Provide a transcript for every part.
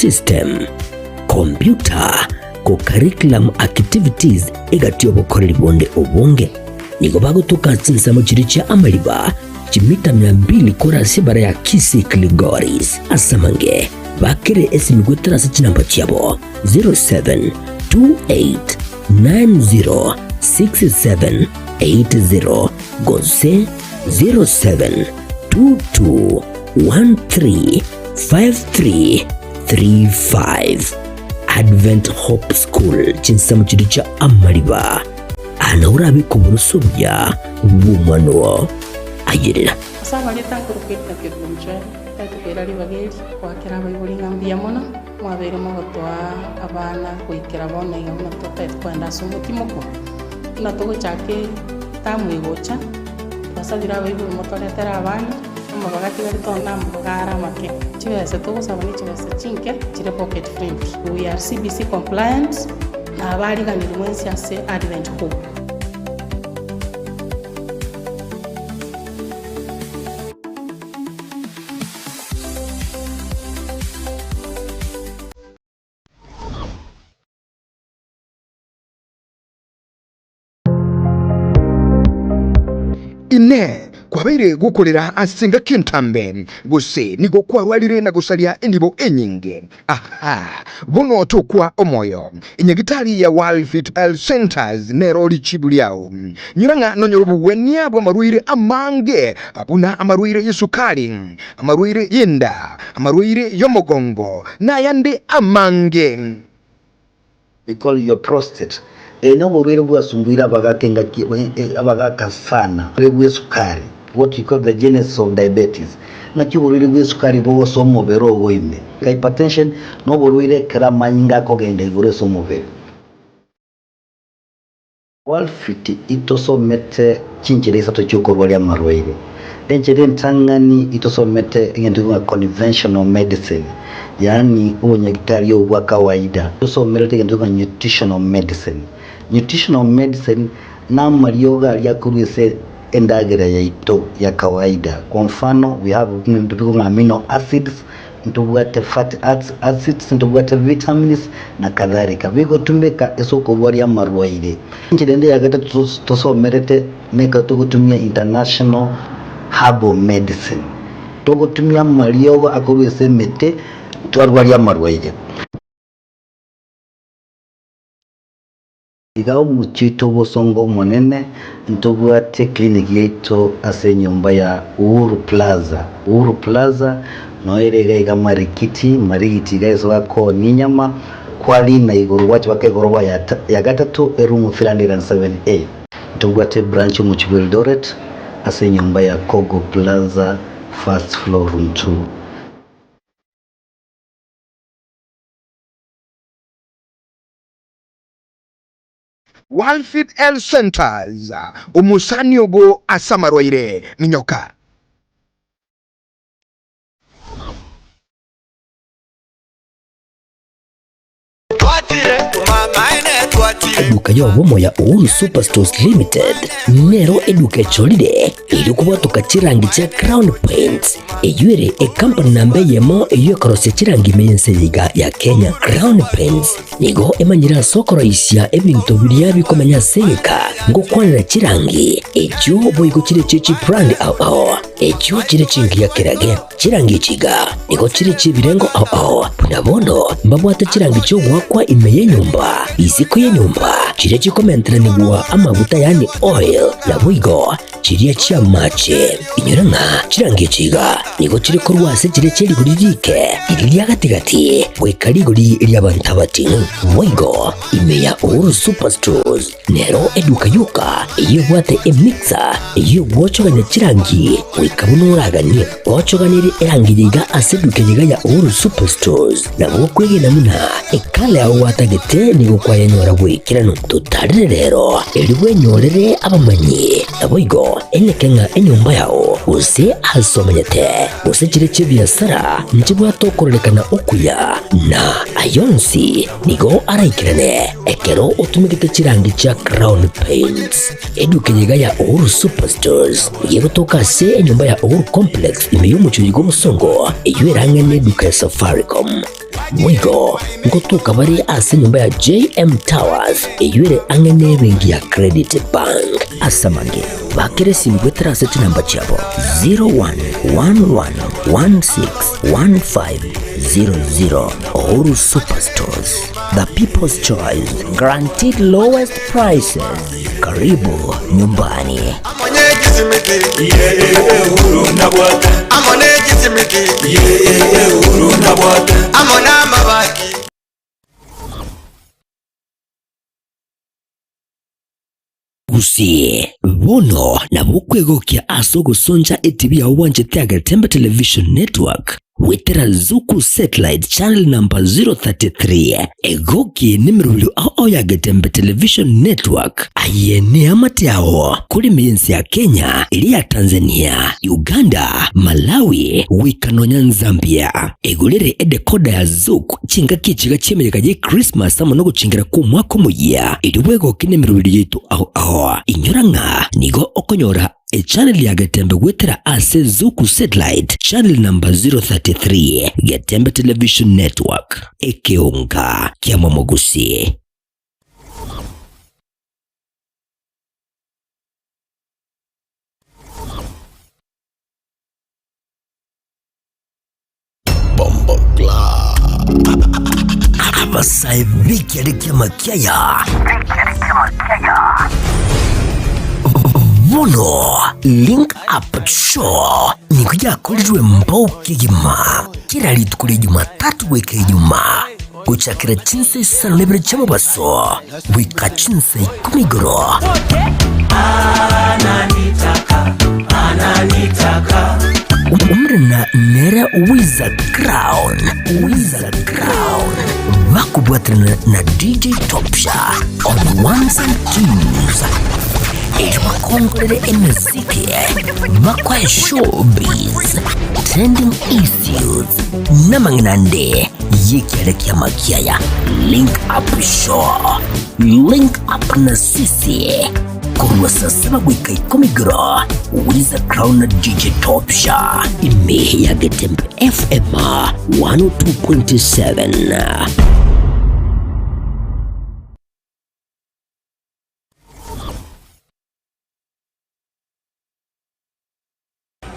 System, Computer, Co-curriculum Activities egati y'obokoreri bonde obonge. Nigo bagotoka ase chinsemo chiria chia amariba chimita mia mbili korwa ase ebara ya Kisii Kilgoris. Ase amange, bakere esimi goetera ase chinamba chiabo 0728906780 gose 0722135335. Advent Hope School, chinsemo chiria chia amariba. Aa nao orabeke oboroso obuya bw'omwana oo. Ayerera. Ase amarieta nkorokwa Edna Kerubo Mchwere, tari tokoira ribaga eri goakera abaibori ng'a mbuya mono, mwabeire mogotoa abana goikera bono iga buna totagete kogenda ase omotimoko. Buna togochaka etamu egocha, twasabire abaibori motoretere abana, amabaga atigarete onde amabaga are amake. Chibesa togosaba ne chibesa chinke chire pocket friendly. We are CBC compliant. Na abariganiri mwensi ase Advent Hope. Inee! Kwabeire gokorera ase engaki entambe, gose nigo kwarwarire na gosaria enibo enyinge? Aha! Bono tokwa omoyo. Enyagitari ya World Fit Health Centers nero richibu riao. Nyora ng'a nonyore obogwenia bw'amarwaire amange, buna amarwaire y'esukari, amarwaire y'enda, amarwaire y'omogongo, na ayande amange. We call your prostate. Eye noborwaire bwasumbuire abagaka engaki abagaka sana oborwaire bw'esukari what we call the genesis of diabetes ng'aki oborwaire bw'esukari bogosoa omobere ogo ime. Hypertension noborwaire ekero amanyinga akogenda igoro ase omobere. Walfrid itosomete chinchera isato chi'okorwaria amarwaire. Enchera entang'ani itosomete egento gekogwa conventional medicine, yaani obonyagitari obo bwa kawaida. Tosomerete egento gekogwa nutritional medicine. Nutritional medicine namariogo aria akorwa ase endagera yaito ya kawaida. Kwa mfano we have ebinto bikogwa amino acids, Ntobwate fatty acids, ntobwate vitamins na kadhalika bigotumeka ase okorwaria amarwaire. Enchera ende ya gatato tosomerete nekero togotumia international herbal medicine. Togotumia amariogo akorwa ase emete twarwaria amarwaire. Iga omochie oito obosongo omonene, ntobwate clinic yaito ase enyomba ya Uhuru Plaza. Uhuru Plaza noo ere iga iga Marikiti, Marigiti iga ase bakoonia enyama, kwarina igoro gwacha mpaka egoroba ya ya gatato eroom 307A. Ntobwate ebranch omochie bwa Eldoret ase enyomba ya Kogo Plaza first floor room 2. Walfid Health Centres, Omosani obo ase amarwaire, minyoka. Eduka y'obomo ya Uhuru Superstores Limited nero eduka echorire erio kobwatoka chirangi chia Crown Paints eyio ere ekampani namba eyemo eyio ekorosia chirangi ime y'ense eye iga ya Kenya. Crown Paints Nigo emanyire ase okoroisia ebinto biria bikomenya ase egeka, ngokwanera chirangi, echio boigo chire chie chibrand ao ao, echio chire chingiya kerage. Chirangi echi iga nigo chire chi'ebirengo ao ao, buna bono mbabwate chirangi chi'ogoakwa ime y'enyomba, isiko y'enyomba, chiria chikomenteranigwa amaguta yaani oil, naboigo chiria chi'amache. Inyora ng'a chirangi echi iga nigo chire korwa ase chiria chie rigori riike, riria ria gati-gati, goika rigori ri'abanto abating'u. Boigo ime ya Uhuru Superstores nero eduka yoka eyio ebwate emixer eyio egwochogania chirangi goika buna oraganie. Gochoganerie erangi eye iga ase eduka eye iga ya Uhuru Superstores nabo okwegena buna ekala yao gwatagete nigo kwayenyora bw'ekeranu. Totarere rero erio bwenyorere abamanyi. Naboigo eneke ng'a enyomba yao, gose aase omenyete, gose chire chi'ebiasara, nchibwate okororekana okuya, na ayio onsi nigo araikerane ekero otumegete chirangi chia Crown Paints. Eduka eye iga ya Uhuru Superstores nigo egotoka ase enyomba ya Uhuru Complex ime y'omochie oyo bw'Obosongo, eyio erang'e neduka ya Safaricom. Boigo ngotoka bare ase enyomba ya JM Towers eyio ere ang'e nebenki ya Credit Bank. Ase amange, bakera esimi goetera ase chinamba chiabo 0111161500. Uhuru Superstores, the people's choice, guaranteed lowest prices. Karibu nyumbani. Gusii, bono nabo okwegokia ase ogosoncha etibi yao bwanchete Agetembe Television Network goetera Zuku Satellite Channel number 033. Egoki nemerobio ao ao ya Getembe Television Network. Aye neamate ao koreme y'ense ya Kenya, eria ya Tanzania, Uganda, Malawi, goika nonya Nzambia. Egorere edecoder ya Zuku chingaki echiga chi'emeyega ye Christmas amo nogochingera kw'omwaka omoyia, erio bwegoke nemerobio yaito ao ao. Inyora ng'a nigo okonyora Echannel ya Getembe goetera ase Zuku Satellite channel number 033, Getembe Television Network, ekeonga kia Momogusi. Abasae b'ekiare ki'amakiaya bono Link Up Show nigo yakorirwe mbao kegima kera rituko ria Jumatatu goika Ijumaa gochakera chinsa isano na ibere chi'omobaso goika chinsa ikomi igoro. Omorena nere Wiza Crown, Wiza Crown, bakobwaterana na DJ Topsha on ones and twos erio bakongorere emeziki bakoe showbiz trending issues namang'ina ande Y'ekiare ki'amakiaya, Link Up Show, Link Up na Sisi, korwa saa saba goika ikomi igoro, Wiza Crown na DJ Topsha, ime ya Getembe FM 102.7.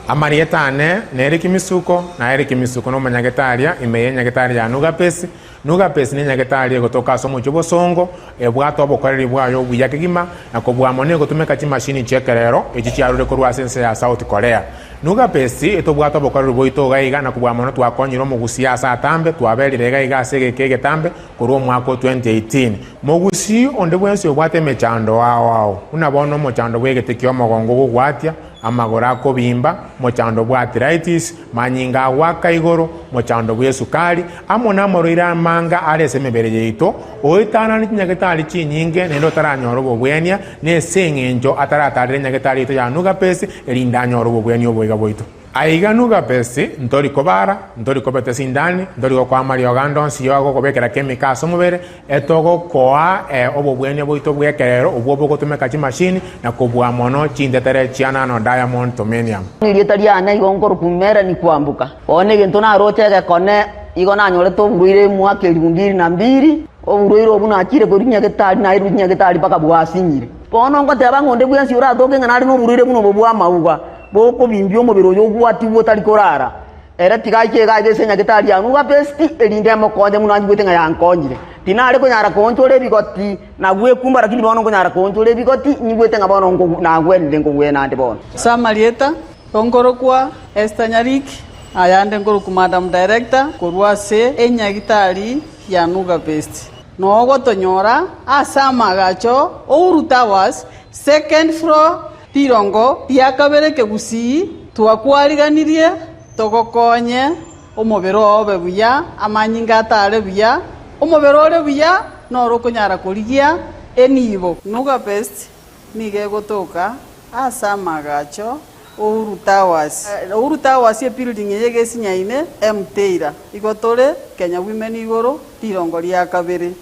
Amarieta ane n'Eric Misuko, na Eric Misuko nomonyagetaria ime y'enyagetari ya Nugapesi. Nugapesi nenyagetari egotoka ase omochie obosongo, ebwate obokoreri bwaye obuya kegima, na kobua mono egotumeka chimashini chi'ekerero echi chiarure korwa ase ense ya South Korea. Nugapesi etobwate obokoreri bwaito iga iga na kobua mono twakonyire omogusii ase atambe, twaberire iga iga ase egeka egetambe korwa omwaka o 2018. Mogusii onde bwensi obwate emechando ao ao, buna bono omochando bw'egete ki'omogongo ogogwatia, amagoro akobimba, mochando bw'arthritis, manyinga agoaka igoro, mochando bw'esukari, amo namarwaire amanga are ase emebere yaito, oetanane chinyagetari chinyinge naende otaranyora obobwenia, nese eng'encho ataratarera enyagetari yaito ya Nugapesi, erinde anyore obobwenia oboiga bwaito. Aiga Nugapesi, ntori kobara, ntori kobeta sindani, ntori gokoa amariogo ande onsi y'ogokobekera chemical ase omobere, Etogokoa obobwenia bwaito bw'ekerero obwo bogotumeka chimashini na kobua mono chintetere chia nano diamond tomenium. Erieta riane igo nkorokwa Melanie Kwamboka. Bono egento naroche egekone igo nanyorete oborwaire emwaka elifu mbili na mbili, oborwaire obwo nachire korwa nyagetari nairwe nyagetari mpaka bwasinyire. Bono ngoteba ng'a onde bwensi oratoke ng'a nare noborwaire buna obo bwa amauga, bokobimbia omobere oyo ogwatigwe otari korara. Ere tiga aike iga aiga ase nyagetari ya Nuga Besti, erinde emokonye buna anyigwete ng'a yankonyire. Tinare konyara koonchora ebigoti na gwekumba, lakini bono nkonyara koonchora ebigoti, nyigwete ng'a bono nagwenire nkogwena ande bono. Ase amarieta, nkorokwa Esther Nyariki, ayande nkorokwa Madam Director korwa ase enyagitari ya Nuga Best. Nogotonyora ase amagacho Uhuru Towers, second floor, Rirongo ria kabere kegusii twakwariganirie togokonye omobere oo obe buya, amanyinga atare buya, omobere ore buya noro okonyara korigia enibo. Nuga Best nigo egotoka ase amagacho Uhuru Towers. Uhuru Towers ebuilding eye egesinyaine Mteira. Igo tore Kenya Women igoro rirongo ria kabere.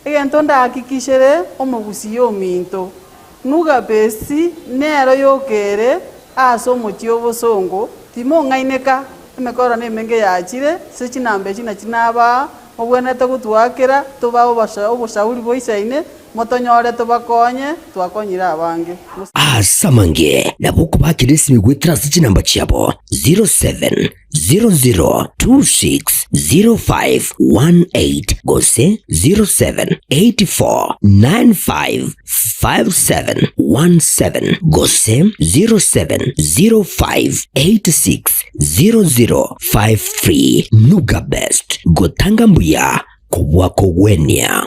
Egento ndahakikishere omogusii ominto Nugabesi nero yoka ere ase omochie obosongo, timong'aineka, emekoro nemenge yachire, ase chinamba echi nachi nabaa. Mobwenerete gotwakera, tobae oboshauri boisaine, motonyore tobakonye, twakonyire abange. Ase amange nabo okobakera esimi goetera ase chinamba chiabo 0700260518 gose 0784955717 gose 0705860053. Nuga Best, gotanga mbuya kobua kogwenia.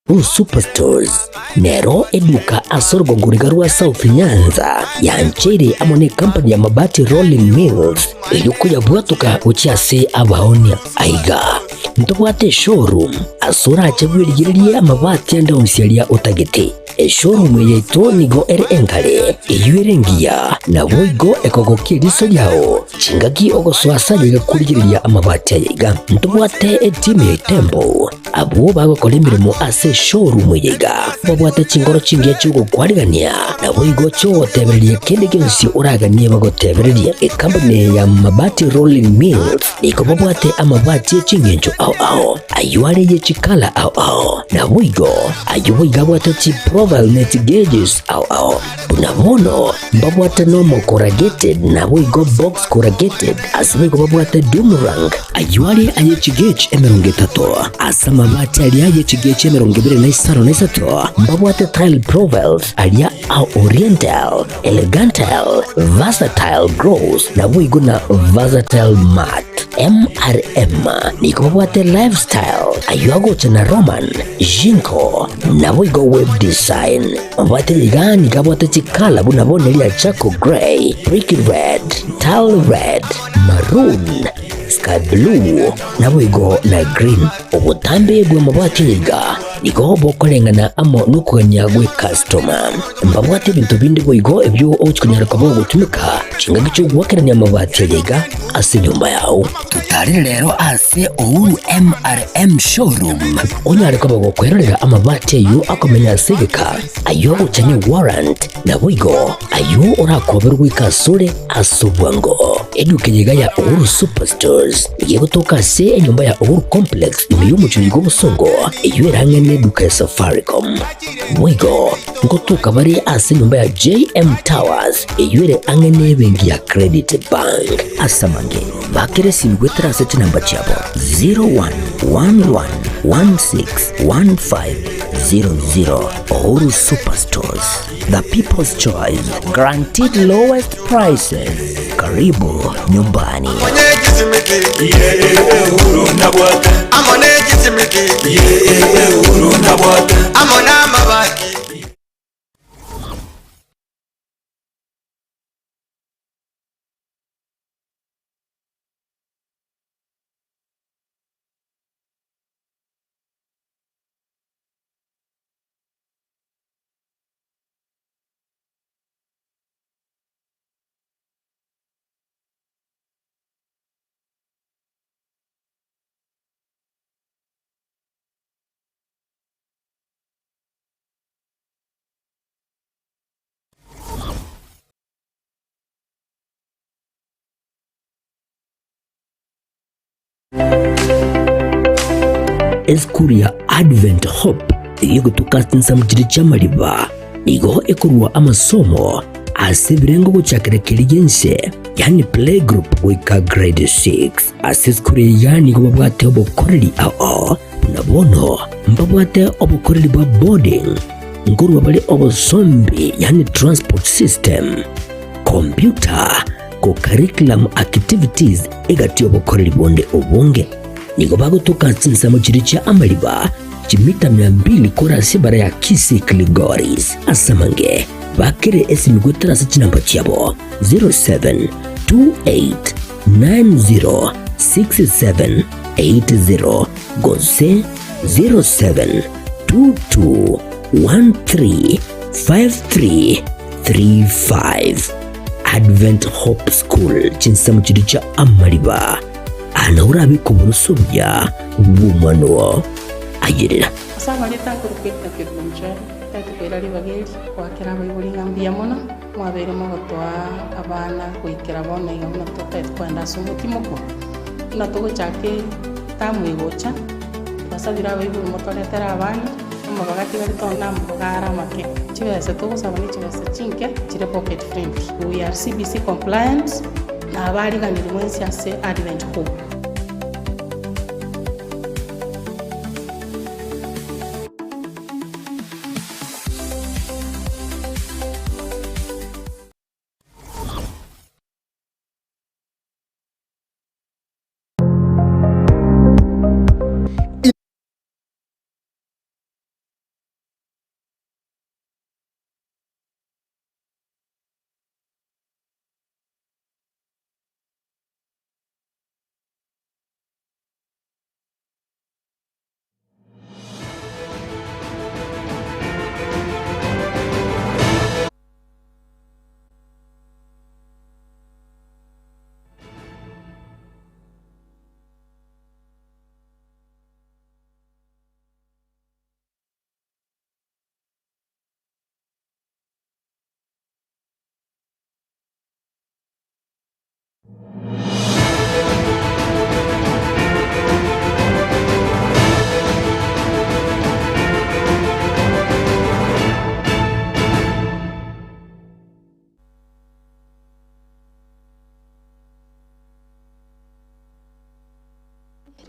Blue Superstores nero eduka ase orogongo riga rwa South Nyanza yancheire amo ne company ya Mabati Rolling Mills erio koyabwatoka gochia ase abaonia. Aiga ntobwate eshowroom ase orache bwerigererie amabati ande onsi aria otagete. Eshowroom eye yaito nigo ere enkare, eyio ere engiya, naboigo ekogokia eriso riao chingaki ogosoa ase aye iga korigereria amabati aya iga. Ntobwate etimu ya Itembo Abwo bagokora emeremo ase eshowroom eye iga babwate chinkoro chingiya chi'ogokwarigania, naboigo chi'ogotebereria kende gionsi oraganie bagotebererie. Ekampuni eye ya Mabati Rolling Mills nigo babwate amabati e chingencho ao ao, ayio are ye chikala ao ao, naboigo ayio boigo abwate chiprofile ne chigauges ao ao. Buna bono mbabwate nomo corrugated naboigo box corrugated, ase boigo babwate doom rank, ayio are aye chigauge 30, ase amabati aria aye chigauge 25, mbabwate tile profiles aria a oriental, elegantal, versatile gloss, naboigo na versatile matte. MRM nigo babwate lifestyle, ayio agocha na Roman, Jinko, naboigo web design. Mabwate iga nigo abwate chikala buna bono eria charcoal grey, brick red, tile red, maroon, sky blue, naboigo na green. Obotambe bw'amabwate aya iga nigo bokoreng'ana amo nokogania gw'ecustoma. Mbabwate ebinto binde boigo ebio ogochia konyara koba ogotumeka chingaki chi'ogoakerania amabati aya iga ase enyomba yao. Totarere rero ase Uhuru MRM Showroom onyare koba gokwerorera amabati ayio akomenya ase egeka, ayio agocha ne warrant, naboigo ayio orakoberwe goika asore ase obwango. Eduka eye iga ya Uhuru Superstores nigo egotoka ase enyomba ya Uhuru Complex ime y'omochie oyo bw'obosongo, eyio ere ang'e neduka ya Safaricom. Boigo ngotoka bare ase enyomba ya JM Towers eyio ere ang'e nebenki ya Credit Bank. Ase amange, bakera esimi goetera ase chinamba chiabo 0111161500. Uhuru Superstores, the people's choice, guaranteed lowest prices. Karibu nyumbani. Esukuru ya Advent Hope eyio egotoka ase chinsemo chiria chi'amariba nigo ekorua amasomo ase ebirengo gochakera keria gi'ense yaani playgroup goika grade 6. Ase esukuru eye iga nigo babwate obokoreri ao buna bono mbabwate obokoreri bwa boarding, nkorua bare obosombi yaani transport system, computer, co-curriculum activities egati y'obokoreri bonde obonge. Nigo bagotoka ase chinsemo chiria chia amariba chimita mia mbili korwa ase ebara ya Kisii Kilgoris. Ase amange bakere esimi goetera ase chinamba chiabo 0728906780 gose 0722135335. Advent Hope School chinsemo chiria chia amariba ana orabeke oboroso obuya bw'omwana oo. Ayerera. Ase amarieta akorokwa Edna Kerubo Muchari, tari koira ribaga eri goakera abaibori ng'a mbuya mono. Mwabeire mogotoa abana goikera bono iga buna totagete kogenda ase omotimoko, buna togochaka etamu egocha, twasabire abaibori motoretere abana, amabaga atigarete onde namabaga are amake. Chibesa togosaba ne chibesa chinke chire pocket friendly. We are CBC compliant, na abariganiri mwensi ase Advent Hope.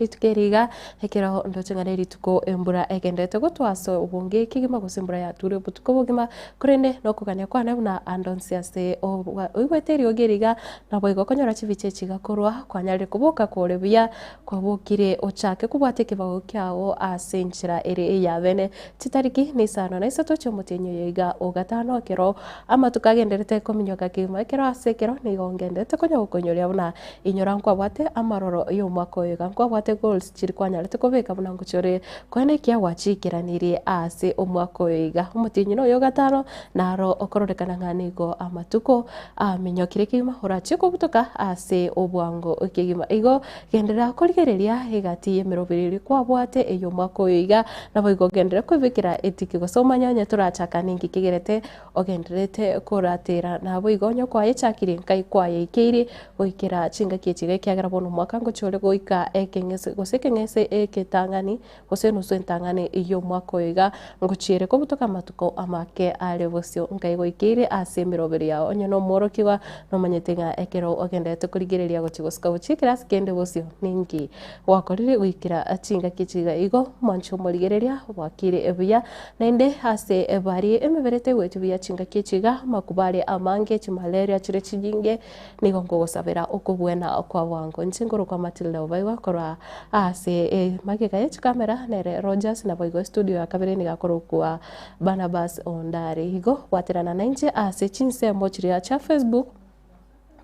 Rituko eri iga, ekero ndoche ng'a nerituko embura egenderete gotwa ase obonge kegima gose embura yature obotuko bogima, korende nokogania kwane buna ande onsi ase oigwete eriogi eri iga, Naboigo okonyora chibicha echi igakorwa, kwanyarire koboka kore buya, kwabokire ochake kobwata ekebago kiao ase enchera ere eyabene. Chitariki na isano na isato chi'omotienyi oyo iga o gatano ekero amatuko agenderete kominyoka kegima ekero ase ekero nigo ngenderete konya gokoinyoria buna inyora nkwabwate amaroro y'omwaka oyo iga nkwabwate goals chiria kwanyarete kobeka buna ngochia ore koenda ekiya gwachiikeranirie ase omwaka oyo iga. Omotienyi noyo o gatano naro okororekana ng'a nigo amatuko Aminyokire kegima orachie kobutoka ase obwango kegima. Igo genderera korigereria egati y'emeroberi eria kwabwate ey'omwaka oyo iga, naboigo genderera kwebekera etiki gose omanye onye torachaka ninki kegerete ogendererete koratera. Naboigo onye kwayechakire nkai kwayeikeire goikera chingaki echi iga ekiagera bono omwaka ngochia ore goika ekeng'ese gose ekeng'ese egetang'ani gose enusu entang'ani y'omwaka oyo iga, ngochiere kobutoka amatuko amake are bosio, nkaigoikeire ase emeroberi yao. Onye nomworokigwa, nomanyete ng'a ekero ogendererete korigereria gochia gosuka gochia ekerasi kende bosio, ninki gwakorire goikera chingaki echi iga. Igo mwanche omorigereria bwakire buya, naende ase baria emebere tegoeti buya chingaki echi iga, amakuba are amange, chimalaria chire chinyinge, Nigo nkogosabera okobwena kwa bwango. Inche nkorokwa Matilda Obaigwa korwa ase magega ye chikamera nere Rogers naboigo estudio ya kabere nigo akorokwa Barnabas Ondari. Igo bwaterana nainche ase chinsemo chiria chia Facebook,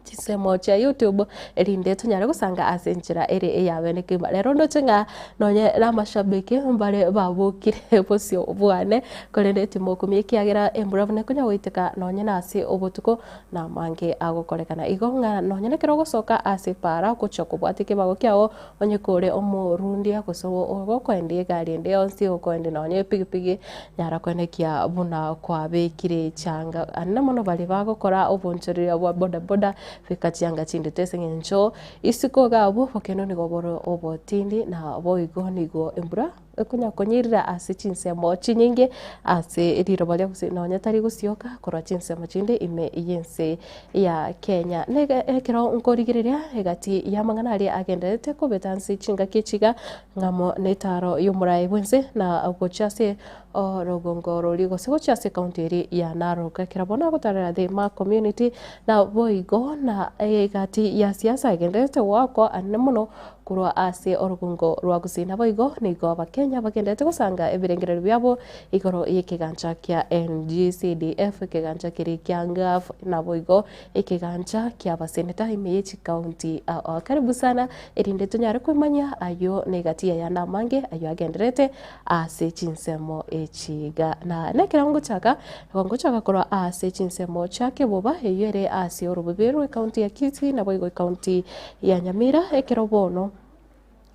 chinsemo chia YouTube erinde tonyare gosanga ase enchera ere eyabene kegima. Rero ndoche ng'a nonye na amashabiki mbare babokire bosio bwane korende timokumia ekiagera embura buna ekonya goiteka nonye nase obotuko Namange agokorekana igo, ng'a nonya nekero ogosoka ase epaara ogochia kobwata ekebago kiao, onye kore omorundia gose ogokoendia egari ende yonsi, ogokoendia nonya epigipigi, nyara koenekia buna kwabekire chianga. Anene mono baria bagokora obonchoreria bwa bodaboda, beka chianga chindito ase eng'encho isiko iga abwo obokendo nigo bore obotindi na boigo nigo embura. Ekonyakonyirira ase chinsemo chinyinge ase riroba ria gusii nonya tari gosioka korwa chinsemo chinde ime y'ense ya Kenya. Nigo ekero nkorigereria egati y'amang'ana aria agendererete kobeta nse chingaki echi iga ng'amo na etaaro y'omoraai bw'ense na gochia ase orogongo roria gose gochia ase ekaunti eria ya Narok. Ekero bono agotarera the Maa community naboigo na egati ya siasa egendererete goakwa anene mono Korwa ase orogongo rwa Gusii naboigo nigo Abakenya bagenderete gosanga ebirengererio biabo igoro y'ekegancha kia NGCDF, ekegancha keria kia NGAAF naboigo ekegancha kia abaseneta ime ye chikaunti ao. Karibu sana erinde tonyare kwemanyia ayio na egati y'ayande amange ayio agendererete ase chinsemo echi iga. Na nekero ngochaka, nigo ngochaka korwa ase chinsemo chia Keboba eyio ere ase orobobe rw'ekaunti ya Kisii naboigo ekaunti ya Nyamira ekero bono.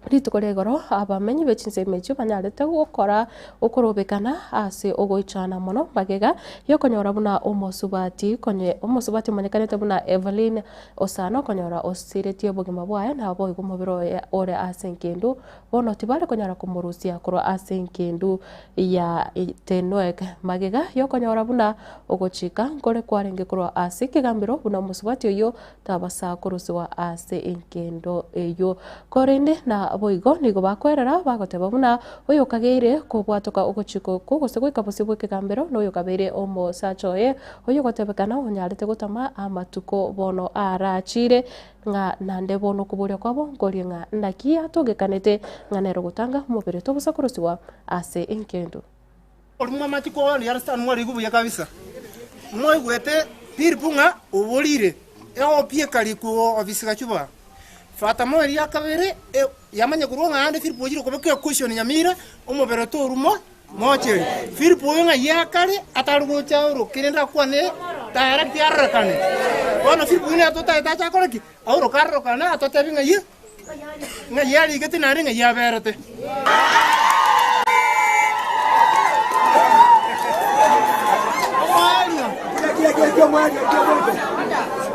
Rituko ria igoro abamenyi be chinsemo echio banyarete gokora okorobekana ase ogoichana mono magega y'okonyora buna omosubati konye omosubati omanyekanete buna Evelyn Osano okonyora osiretie obogima bwaye naboigo omobere oye ore ase engendu bono tibare konyara komorusia korwa ase engendu ya Tenwek magega y'okonyora buna ogochika nkore kwarenge korwa ase ekegambero buna omosubati oyio tabasa korusigwa ase enkendo eyio. Korende naboigo nigo bakwerera bagoteba buna oyokageire kobwatoka ogochika okwo gose goika bosio bw'ekegambero noyokabeire omosacha oye, oyogotebekana onyarete gotama amatuko bono arachire, ng'a naende bono okoboria kwabo nkorie ng'a naki atogekanete ng'a nere ogotanga omobere tobosa korusigwa ase enkendo. Oria mwamachiko oo nigo arasitane mwarigwe buya kabisa. Mwaigwete Filipo ng'a oborire eopi ekarikwa ofisi gachuba. Fatama eria ya kabere yamanya korwa ng'a aande Filipo ochire kobeka equestion Nyamira omobere torwa mocheri. Filipo oyo ng'ai akare atari gocha oroke rende akwane direct arorekane. Bono Filipo oyio nere totagete ache akore ki? Aoroke arorokane atotebie ng'ai Ng'ai arigete naende ng'ai aberete.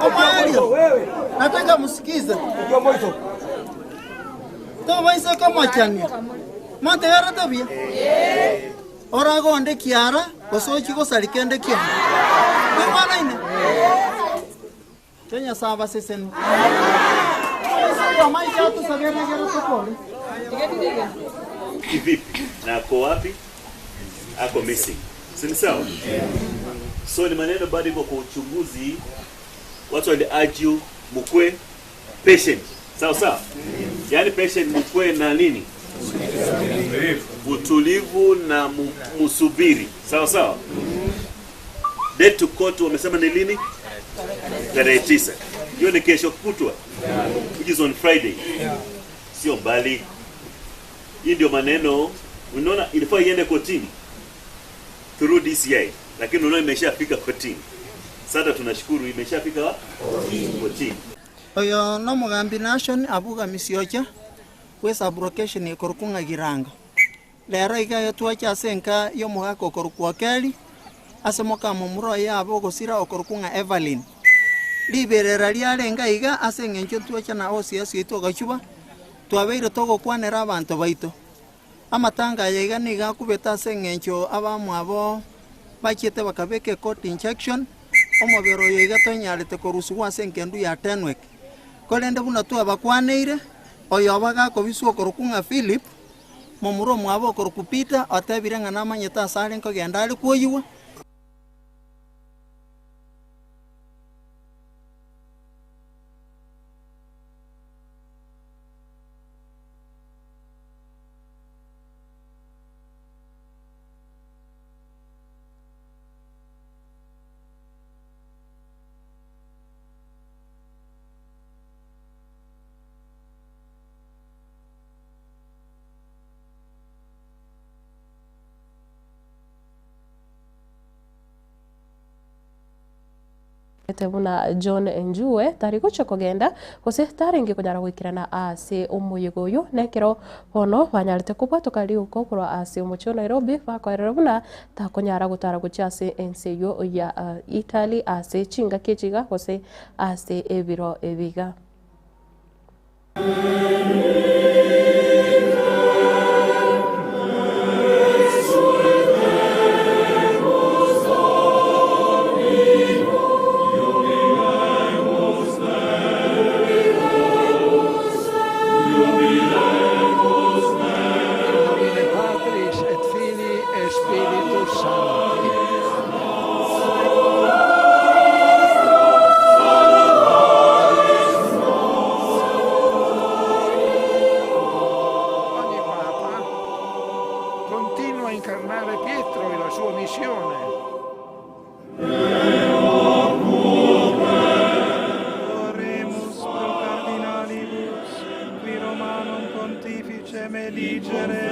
Omoerio, nataka musikize, tobaisa komochania, montegererete buya? Oragonde kiara, gose ochie gosaria kende kionsi. Mwaigwanaine? Ke Nyasae abasesenie. Omoisa atosabe egere tokore. Kivipi na ako wapi? Ako missing. Si ni sawa? So ni maneno bado iko kwa uchunguzi. Watu wali argue mukwe patient. Sawa sawa? Yaani patient mukwe na nini? Utulivu na musubiri. Sawa sawa? Date to court wamesema ni lini? Tarehe 9. Hiyo ni kesho kutwa. Which is on Friday. Sio mbali. Hii ndio maneno unaona ilifaa iende kotini through DCI, lakini unaona imeshafika kotini. Sasa tunashukuru imeshafika kotini. Oyo nomogambi Nashon abuga Misiocha bwe sub-location ekorokwa ng'a Girango. Rero iga etwache ase enka y'omogaka okorokwa Okeli, ase mokamomura oye abe ogosira okorokwa ng'a Evelyn. Riberera riarenge aiga ase engencho ntwacha na OCS oito ogachuba, twabeire togokwanera abanto baito. Amatanga aya iga nigo akubete ase engencho abamwabo bachiete bakabeka ecourt injection, omobere oyo iga tonyarete korusigwa ase engendu ya Tenwek. Korende buna twabakwaneire, oyobo agakobiswa okorokwa ng'a Philip, Momura omwabo okorokwa Peter otebire ng'a namanyete asare nkogenda are kwoyigwa. Buna John Njue tari gochia kogenda gose tarenge konyara goikerana ase omoyega oyo nekero bono banyarete kobwatoka riuko korwa ase omochie o Nairobi bakoerera buna takonyara gotara gochia ase ense eyio ya Italy ase chingaki echi iga gose ase ebiro ebi iga. Patris et Filii et Spiritus Sancti. Ogni Papa continua a incarnare Pietro e la sua missione. Oremus pro cardinalibus, qui Romanum pontificem eligere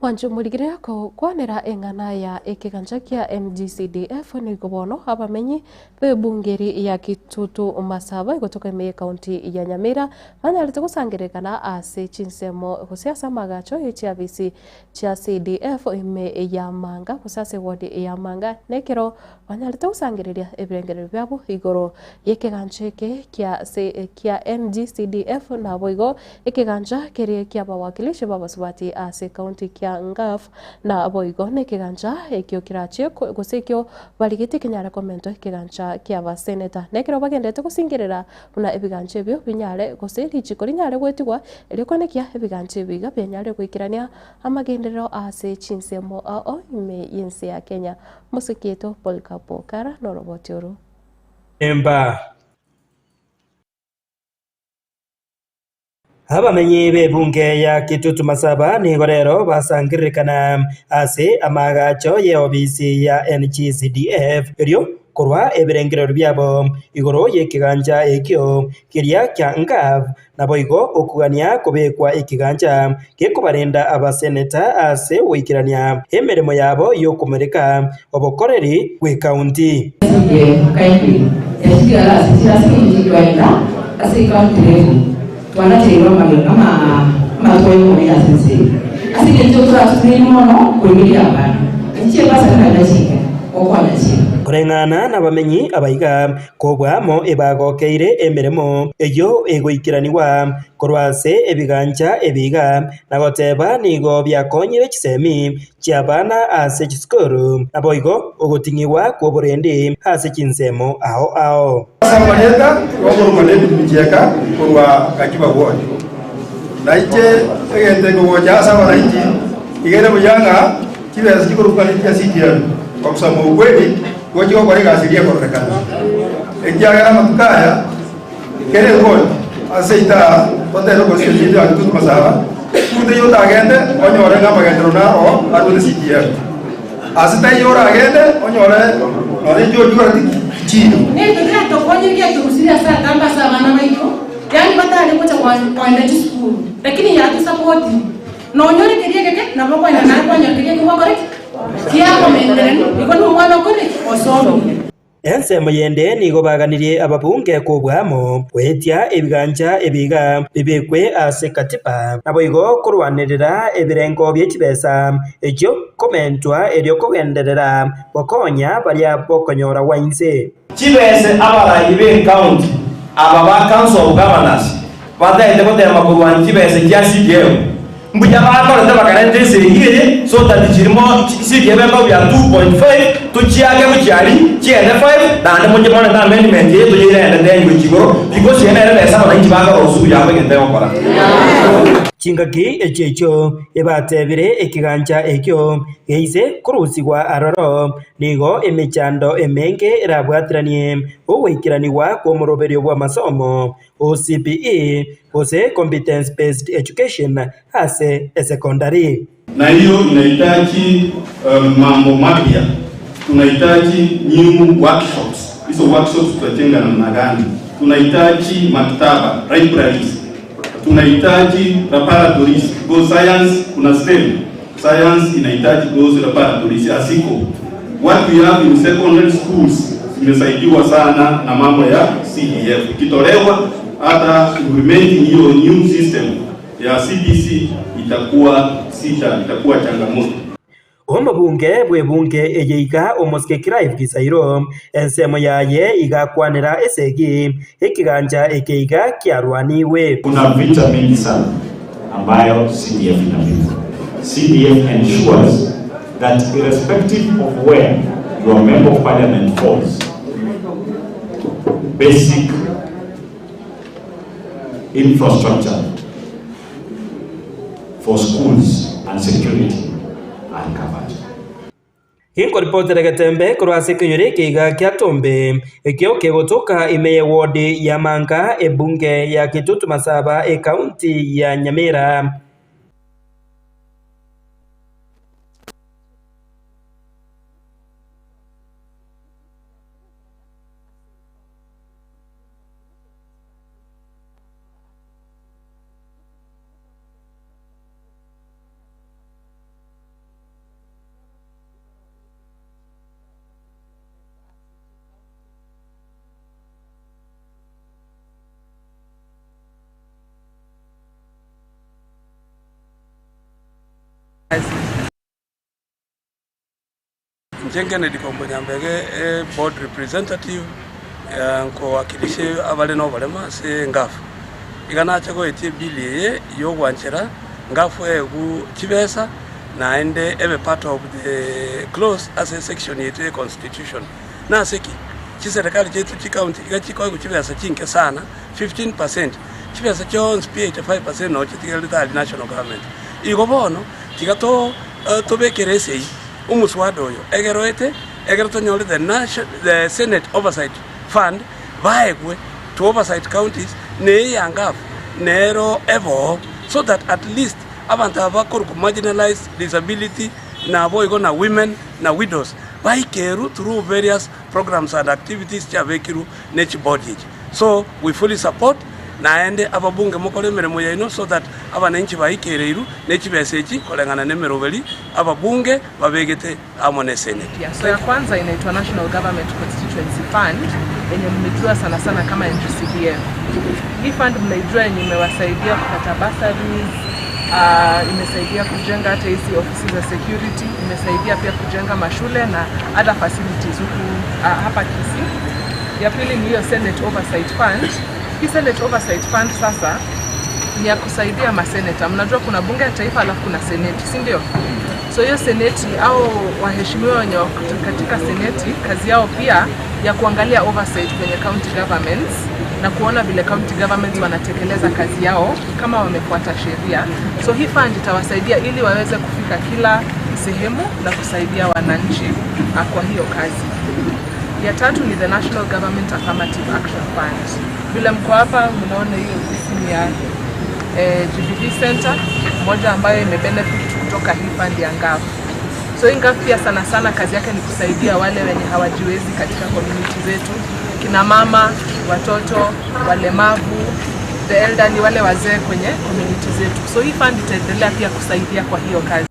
Mwanche omorigire kogokwanera eng'ana ya ekegancha kia NGCDF nigo bono abamenyi b'ebungeri ya Kitutu Masaba egotoka ime y'ekaunti ya Nyamira banyarete gosangererekana ase chinsemo gose ase amagacho ye chiafisi chia CDF ime ya Manga gose ase eward ya Manga nekero banyarete gosangereria ebirengererio biabo igoro y'ekegancha eke kia kia NGCDF naboigo ekegancha keria ki'abawakilishi b'abasubati ase ekaunti kia Ngaf naboigo nekegancha ekio kerachie gose ekio barigetie kenyare komentwa ekegancha ki'abaseneta. Nekero bagenderete gosingerera buna ebigancha ebio binyare gose richiko rinyare goetigwa erio konekia ebigancha ebi iga bianyare goikerania amagenderero ase chinsemo ao ime y'ense ya Kenya. Moseketo Polycarp Okara noroboti oro. Emba. Abamenyi b'ebunge ya Kitutu Masaba nigo rero basangererekana ase amaagacho y'eobisi ya NGCDF erio korwa ebirengererio biabo igoro y'ekegancha ekio keria kia NGAAF Naboigo okogania kobekwa ekegancha gekobarenda abaseneta ase ogoikerania emeremo yabo y'okomoreka obokoreri bw'ekaunti. Koreng'ana nabamenyi abaiga, Kobua amo ebagokeire emeremo eyio egoikeranigwa korwa ase ebigancha ebi iga, na goteba nigo biakonyire chisemi chi'abana ase chisukuru, naboigo ogoting'igwa kw'oborendi ase chinsemo ao ao. Ase amarieta y'okorokwa David Michieka korwa Gachuba Ward. Na inche egento eke gocha ase abananchi iga ere buya ng'a chibesa chikorokwa ne chia CDF kwa kusema ukweli Gochia gokora egasi eria ekororekana, ekiagera amatuko aya kera egoti ase ita totebe okorisia chinto ya Kitutu Masaba, kurute eyio otagende onyore ng'a amagenderero naro arwete CDF. Ase taiyo oragende onyore nonye inche ochia koreti chiiro. Nento giatokonyire giatorusirie ase atambe ase abana baito, yaani batare gocha koenda chisukuru, lakini yatusapotire. Nonyore keria egeke, nabo okoenda naye kwanyora keria eke gwakora ki? Kiakomenterenu, igo nomwana okore ki? Osomire. Ensemo yende nigo baganirie ababunge kobua amo goetia ebigancha ebiga bibekwe ase katiba, naboigo korwanerera ebirengo bie chibesa echio komentwa erio kogenderera gokonya baria bokonyora gwa inse. Chibese abarai b'ecounty aba ba Council of Governors bataete gotema korwania chibese chia CDF mbuya bakorete bakarenta esegi eye so that chirimo CDF embabu ya 2.5 tochiake gochia aria chiende 5 naende moche morente amendment eye toyeirende then gochia igoro because eye nere besa abananchi bakora usuru yabo egento egokora. Chingaki echio echio ebatebire ekegancha ekio geise korusigwa aroro, Nigo emechando emenge erabwateranie ogoikeranigwa kw'omoroberio bw'amasomo o CBE gose Competence Based Education ase esekondari. Na hiyo inahitaji mambo mapya, tunahitaji new workshops. Hizo workshops tutajenga namna gani? Tunahitaji maktaba, libraries, tunahitaji laboratories because science kuna STEM. Science inahitaji those laboratories haziko. What we have in secondary schools zimesaidiwa sana na mambo ya CDF. Ikitolewa hata implementing hiyo new system ya CBC itakuwa sita, itakuwa changamoto. Omobunge bw'ebunge eye iga omosike Clive Gisairo, ensemo yaye iga akwanera esegi, ekegancha eke iga kiarwanigwe. Kuna vita mingi sana ambayo CDF inapiga. CDF ensures that irrespective of where your member of parliament falls, basic infrastructure for schools and security are covered. Inkoripotera egetembe korwa ase ekenyoro eke iga kia Tombe, ekio kegotoka ime y'ewodi ya Manga, ebunge ya Kitutu Masaba, ekaunti ya Nyamira. kazi. Inche Kennedy Kombo Nyambege, e board representative, nkowakilisha abare noboremo ase engafu. Iga nache goetia ebill eye yogwanchera ngafu eegwe chibesa naende ebe part of the clause ase section yaito ye constitution. Nase ki? Chiserekari chiaito chicounty iga chikoegwa chibesa chinke sana, 15 percent. Chibesa chionsi pi 85 percent noo chitigererete aria national government. Igo bono tiga to tobekere esegi omoswada oyo egeroete egere tonyore the nation the senate oversight fund baegwe to oversight counties na eya ngafu nero eboo so that at least abanto aba bakorokwa marginalized, disability naboigo na women na widows baikerwe through various programs and activities chiabekirwe ne chibodi echi. So we fully support naende ababunge mokore emeremo yaino so that abananchi baikereirwe ne chibesa echi koreng'ana nemeroberi ababunge babegete amo ne senate. Yeah, so ya kwanza inaitwa National Government Constituency Fund yenye mmejua sana sana kama NGCDF. Hii fund mnaijua yenye imewasaidia kupata bursaries, imesaidia kujenga hata hizi ofisi za security, imesaidia pia kujenga mashule na other facilities huku hapa Kisii. Ya pili ni hiyo Senate Oversight Fund. Hii Senate Oversight Fund sasa ni ya kusaidia maseneta. Mnajua kuna bunge ya taifa alafu kuna seneti, si ndio? So hiyo seneti au waheshimiwa wenye wako katika seneti, kazi yao pia ya kuangalia oversight kwenye county governments na kuona vile county governments wanatekeleza kazi yao kama wamefuata sheria. So hii fund itawasaidia ili waweze kufika kila sehemu na kusaidia wananchi kwa hiyo kazi. Ya tatu ni the National Government Affirmative Action Fund. Vile mko hapa mnaona hiyo ofisi ni ya GBV Center moja ambayo imebenefit kutoka hii fund ya NGAAF. So hii NGAAF pia sana sana kazi yake ni kusaidia wale wenye hawajiwezi katika community zetu, kina mama, watoto, walemavu, the elderly, wale wazee kwenye community zetu. So hii fund itaendelea pia kusaidia kwa hiyo kazi.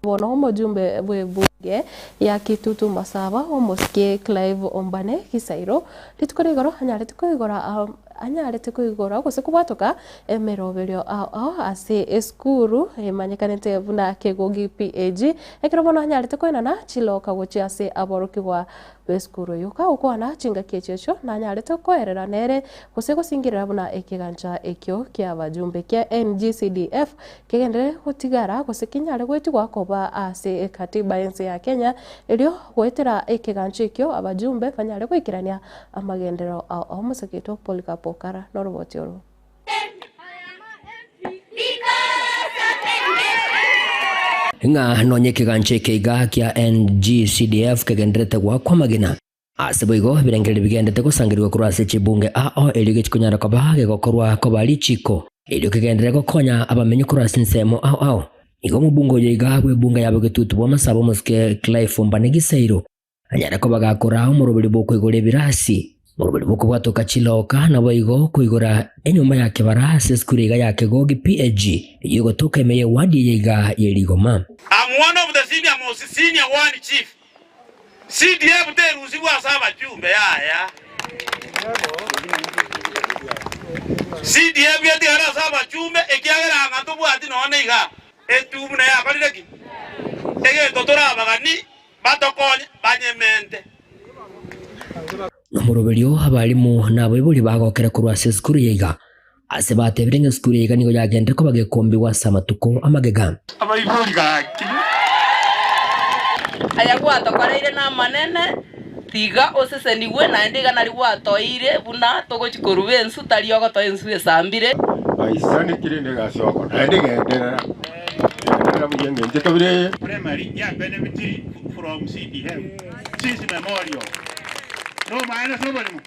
Bono omojumbe bw'ebunge ya Kitutu Masaba omosike Clive Ombane Gisairo rituko ria igoro anyarete koigora anyarete koigora gose kobwatoka emeroberio ao ao ase esukuru emanyekanete buna Kegogi PAG ekero bono anyarete koenana chiloka gochia ase aborokigwa b'esukuru eyio. Kagokwana chingaki echio echio nanyarete koerera nere gose gosingirera buna ekegancha ekio ki'abajumbe kia NGCDF kegenderere gotigara gose kenyare goetigwa koba ase ekatiba y'ense ya Kenya erio goetera ekegancha ekio abajumbe banyare goikerania amagenderero ao ao. Omoseke oito Polycarp Okara noroboti oro. Ng'a nonya ekegancha eke iga kia NGCDF kegendererete goakwa amagena. Ase boigo ebirengererio bigenderete gosangerigwa korwa ase chibunge ao erio gechikonyara koba gegokorwa koba richiko erio kegenderere gokonya abamenyi korwa ase ensemo ao ao. Igo omobunge oyo iga bw'ebunge ya Bogetutu bw'amasabo omosike Clive Mbane Gisairo Anyare koba gakoraa omoroberi bw'okoigora ebirasi, omoroberi bw'okobwatoka chiloka, naboigo koigora enyomba ya kebara ase esukuru iga ya Kegogi PAG, eyio egotoka ime y'ewadi eye iga ye Rigoma. I'm one of the senior most senior one chief. CDF terusigwe ase abachumbe yaya. CDF getigare ase abachumbe ekiagera anga ntobwati nonya iga etubu naye yakorire ki? Egento torabagani Batokonye banyemente. Nomoroberio abalimu na abaibori bagokera korwa ase esukuru eye iga, ase batebire ng'a esukuru eye iga nigo yagenderire koba gekombigwa ase amatuko amagega. Abaibori gaki. Aya gwatokoreire namanene, tiga osesenigwe, naende iga nario gwatoeire buna togochia koruba ensu, tari ogotoa ensu esambire. Baisanekire negasi oko, naende genderera, genderera buya engencho ekabira eye. Primary ya benefitiri from CDF since memorial. Nomaene ase oborimo.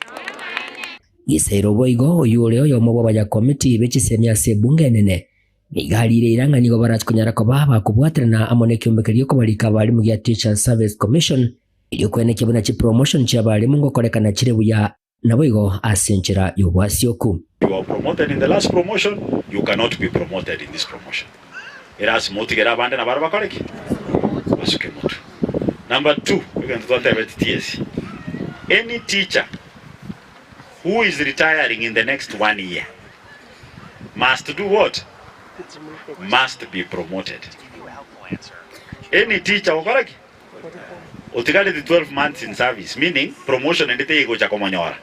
Gisairo boigo oyio ore oyomo bw'abanyakomiti be chisemi ase ebunge enene, nigo ariire eira ng'a nigo barache konyara koba bakobwaterana amo nekiombe keria giokobarika abarimu gia Teachers Service Commission erio koenekia buna chipromotion chi'abarimu ngokorekana chire buya Naboigo ase enchera y'obwasioku. You were promoted in the last promotion, you cannot be promoted in this promotion. Erasima otigere abande nabaro bakore ki? Basuke motwe. Number two, egento twatebeti TSC, any teacher who is retiring in the next one year, must do what? Must be promoted. Any teacher gokora ki? Otigareti 12 months in service, meaning promotion ende teigocha komonyora.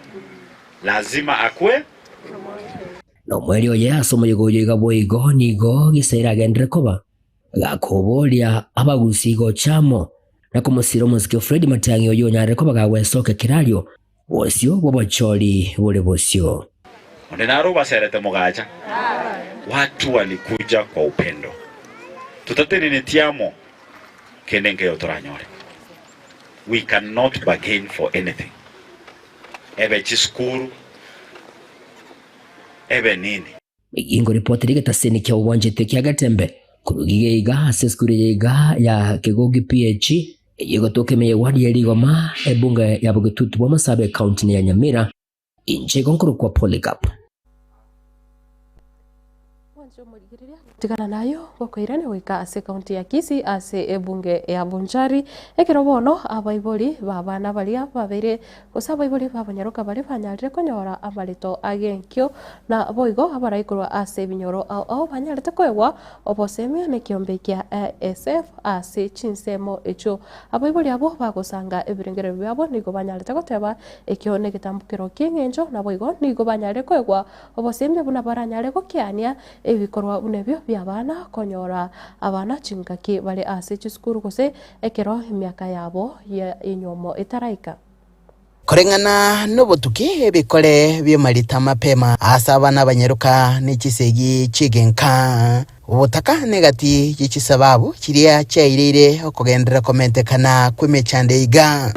Lazima akwe Na omweri oye ase omoyega oyo iga boigo nigo Gisairo agenderere koba gakoboria abagusii gocha amo na komosira omosike Fred Matiang'i oyio onyarire koba gagwesokia kerario bosio bw'obochori bore bosio. Onde naro obaserete mogacha? Watu walikuja kwa upendo. Totateneneti amo, kende nkeiyo toranyore. We cannot bargain for anything. Ebe chisukuru, ebe nini. Nigo ripoti rigetaseni kia obwanchete kia Getembe korwa iga iga ase esukuru eye iga ya Kegogi PH eyio egotoka ime ye ward ya Rigoma ebunge ya Bogetutu bwa Masaaba ekaunti ya Nyamira inche igo nkorokwa Polycarp. Tigana nayo gokoirania goika ase ekaunti ya Kisii ase ebunge ya Bonchari ekero bono abaibori b'abana baria babeire gose abaibori b'abanyaroka baria banyarire konyora amarito ag'enkio na boigo abarai korwa ase ebinyoro ao ao banyarete koegwa obosemia nekiombe kia ASF ase chinsemo echio. Abaibori abwo bagosanga ebirengererio biabo nigo banyarete goteba ekio negetambokero ki'eng'encho naboigo nigo banyarire koegwa Obosemia buna baranyare gokiania ebikorwa buna ebio bi'abana konyora abana chingaki bare ase chisukuru gose ekero emiaka yabo y'enyomo etaraika. Koreng'ana nobotuki ebikore bi'amarita mapema ase abana abanyaroka ne chisegi chi'egenka. Obotaka negati ye chisababu chiria chiaireire okogenderera komentekana kw'emechando iga.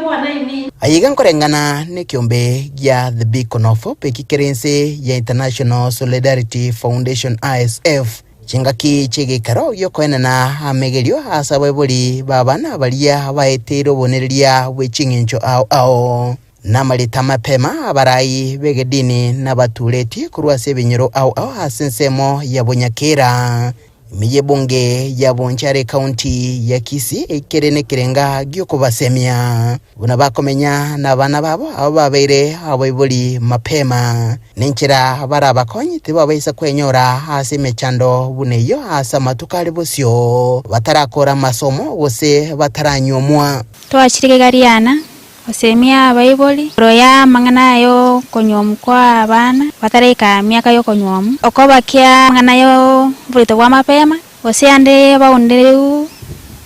Aye iga nkoreng'ana nekiombe gia The Beacon of Hope eki kere inse ya International Solidarity Foundation, ISF, chingaki chi'egeikaro gi'okoenana amegerio ase abaibori b'abana baria baeteire obonereria bwe ching'encho ao ao. Namarita mapema abarai b'egedini nabaturetie korwa ase ebinyoro ao ao ase ensemo ya Bonyakera, ime y'ebunge ya Bonchari ekaunti ya Kisii ekere nekerenga gi'okobasemia buna bakomenya nabana babo abo babeire abaibori mapema, nenchera barabakonye tibabaisa kwenyora ase emechando buna eyio ase amatuko are bosio batarakora amasomo gose bataranyuomwa. Twachire Gariana Gosemia abaibori igoro y'amang'ana ay'okonyuomwa kwa abana bataraika emiaka y'okonyuomwa, okobakia amang'ana y'oborito bwa mapema, gose ande baundereu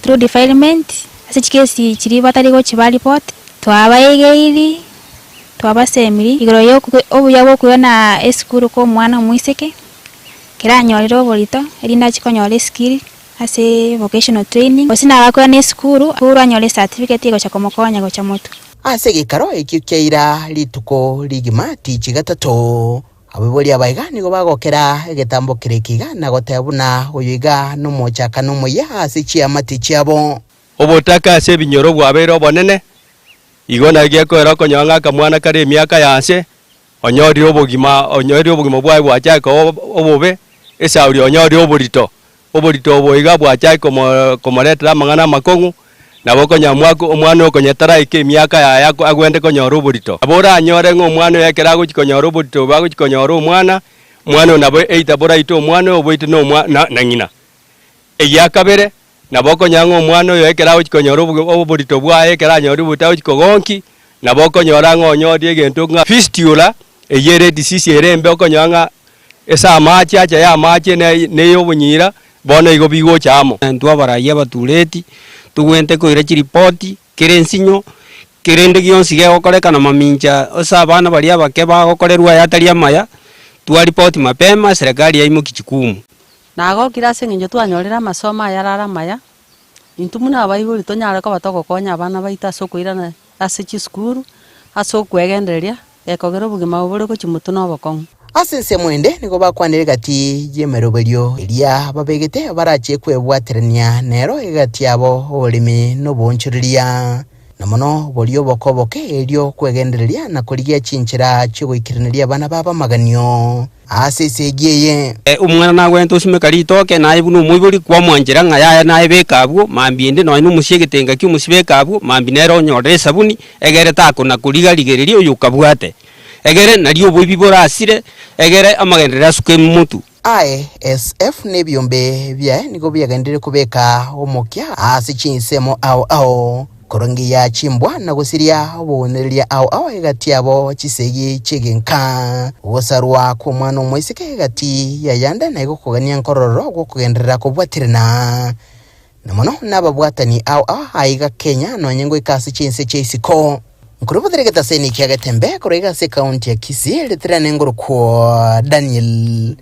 through defilement ase chikesi chiria batari gochiba report. Twabaegeiri, twabasemiri igoro y'obuya bw'okoirana esukuru kwa omwana omoiseke, ekero anyorire oborito erinde achie konyora eskill. Ase vocational training, gose nabakwana esukuru, korwa anyore ecertificate egocha komokonya gocha motwe. Ase egeikaro ekio kiaira rituko rigima tichi gatato, abaibori aba iga nigo bagokera egetambo kere eke iga na goteba buna oyo iga nomochakano omoyia ase chiamate chiabo. Obotaka ase ebinyoro bwabeire obonene, igo naki gekoera okonyora ng'a akamwana kare emiaka ya nse onyorire obogima onyorire obogima bwaye bwachake koba obobe, esauri onyorire oborito, oborito obo iga bwachake komo komoretera amang'ana amakong'u, nabo okonya omwaka omwana okonya taraika emiaka yaye ako agwende konyora oborito. Nabo oranyore ng'a omwana oyo ekero agochia konyora oborito obo agochia konyora omwana, omwana oyo nabo either boraite omwana oyo oboite na omwa na na ng'ina. Egia kabere, Nabo okonyora ng'a omwana oyo ekero agochia konyora oborito bwaye, ekero anyorire oborito agochia kogonki, nabo okonyora ng'a onyorire egento ng'a fistula, eyio ere edisease ere embe okonyora ng'a ase amache acha ya amache na ya obonyira, bono igo bigocha amo. Intwe abarai abatureti, togwente koira chiripoti kera ensinyo, kerende gionsi gegokorekana mamincha ase abana baria abake bagokorerwa aya atari amaya, twaripoti mapema serikali yaimokia chikumu. Nagokire ase engencho twanyorire amasomo ayare are amaya, intwe buna abaibori tonyare koba togokonya abana baito ase okoirana ase chisukuru, ase okwegendereria, gekogera obogima obo bore gochia motwe na obokong'u. Ase ensemo ende nigo bakwanire egati y'emeroberio eria babegete barachie kwebwaterania nero egati yabo oboremi na oboonchoreria, na mono boria oboke oboke erio kwegendereria na korigia chinchera chi'ogoikeraneria abana babo amaganio. Ase esegi eye. Omwana nagwenerete osimeka ritoke, naye buna omoibori kwamwanchera ng'a yaya naye beka abwo, mambia ende nonya nomosie egetenga ki'omosie beka abwo, mambia nere onyorere esabuni, egere takona koriga-rigereria oyo okabwate. Egere nario oboibi borasire, egere amagenderero asuke motwe. ISF na ebiombe biaye nigo biagenderire kobeka omokia ase chinsemo ao ao, korongeia chimbwa na gosiria obounereria ao ao egati yabo chisegi chi'egenka. Ogosarwa kw'omwana omoiseke egati y'ayande naigo kogania nkorororo gw'okogenderera kobwaterana Na mono nababwatani ao ao aiga Kenya nonye ngoika ase chinse chia isiko. Nkorobotera egetaseni kia Getembe korwa iga ase ekaunti ya Kisii ritirane ngorokwo Daniel.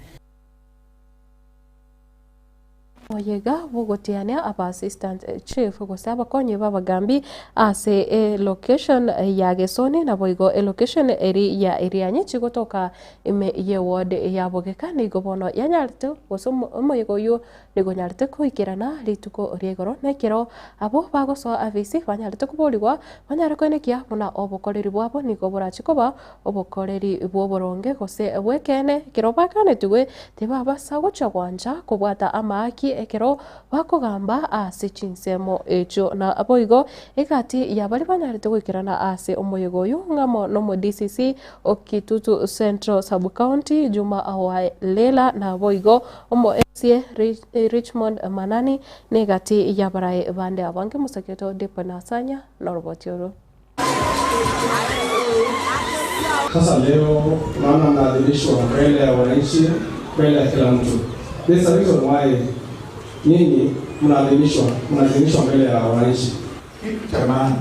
Omoyega bw'ogotiania aba assistant chief gose abakonyi b'abagambi ase elocation ya Gesoni naboigo elocation eri ya Irianyi chigotoka ime ye ward ya Bogeka nigo bono yanyarete gose omoyega oyio Nigo onyarete goikerana rituko ria igoro, na ekero abwo bagosoa afisi banyarete koborigwa, banyare koenekia buna obokoreri bwabo nigo borache koba obokoreri bw'oboronge gose bw'ekeene. Ekero bakanetigwe tibabasa gochia gwancha kobwata amaaki ekero bakogamba ase chinsemo echio. Naboigo egati ya baria banyarete goikerana ase omoyega oyio ng'amo nomo DCC o Kitutu Central Sub-County Juma Walela naboigo omo MCA Richmond Manani negati y'abarai bande abange Mosaketo Dipo Nasanya noroboti oro. Sasa leo naona mnaadhimishwa mbele ya wananchi, mbele ya kila mtu. There's a reason why nyinyi mnaadhimishwa, mnaadhimishwa mbele ya wananchi. Kitu cha maana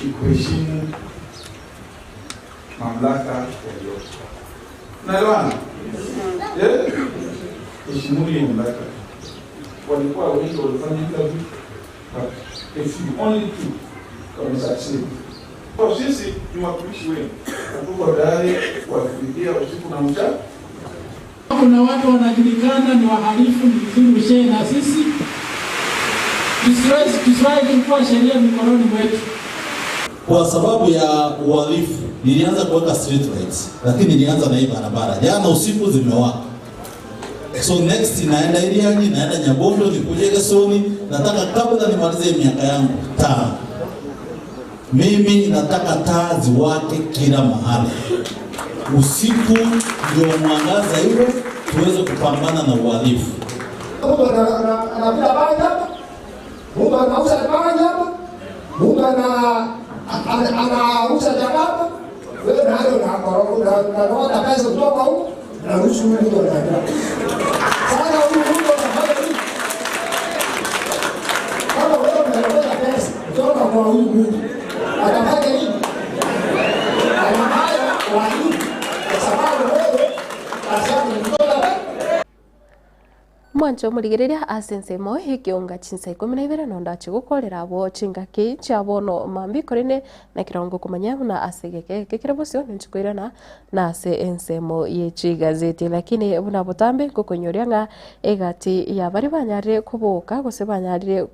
ni kuheshimu mamlaka yaliyopo. Naelewana? Eh? Heshimuni mamlaka. Walikuwa wengi walifanya interview, but a few, only two wamesucceed. Kwa sisi ni watumishi wenu na tuko tayari kuwatumikia usiku na mchana. Kuna watu wanajulikana ni wahalifu, ni vizuri ushare na sisi, tusiwahi kuchukua sheria mikononi mwetu. Kwa sababu ya uhalifu nilianza kuweka street lights, lakini nilianza na hii barabara jana usiku zimewaka. So next naenda Irianyi, naenda Nyabondo, nikuje Gesoni. Nataka kabla nimalize miaka yangu taa, mimi nataka taa ziwake kila mahali usiku, ndio mwangaza iwe, tuweze kupambana na uhalifu. Mtu anavuta bangi hapa, mtu anauza bangi hapa, mtu anauza chakula hapa, wewe nayo unakoroga pesa kutoka huko, unaruhusu huyu mtu anaenda. Sasa huyu mtu anafanya nini? Kama wewe unaokota pesa kutoka kwa huyu mtu, atafanya nini? Anafanya uhalifu kwa sababu wewe kazi yako ni kutoka pesa. Mwanche omorigereria ase ensemo y'ekeonga chinsa ikomi na ibere nondo achie gokorera abwo chingaki chia bono mambia korende nekerongo komanya buna ase egeka eke kere bosio ninche koirana na ase ensemo ye chigazeti. Lakini buna botambe ngokonyoria ng'a egati ya baria banyarire koboka gose banyarire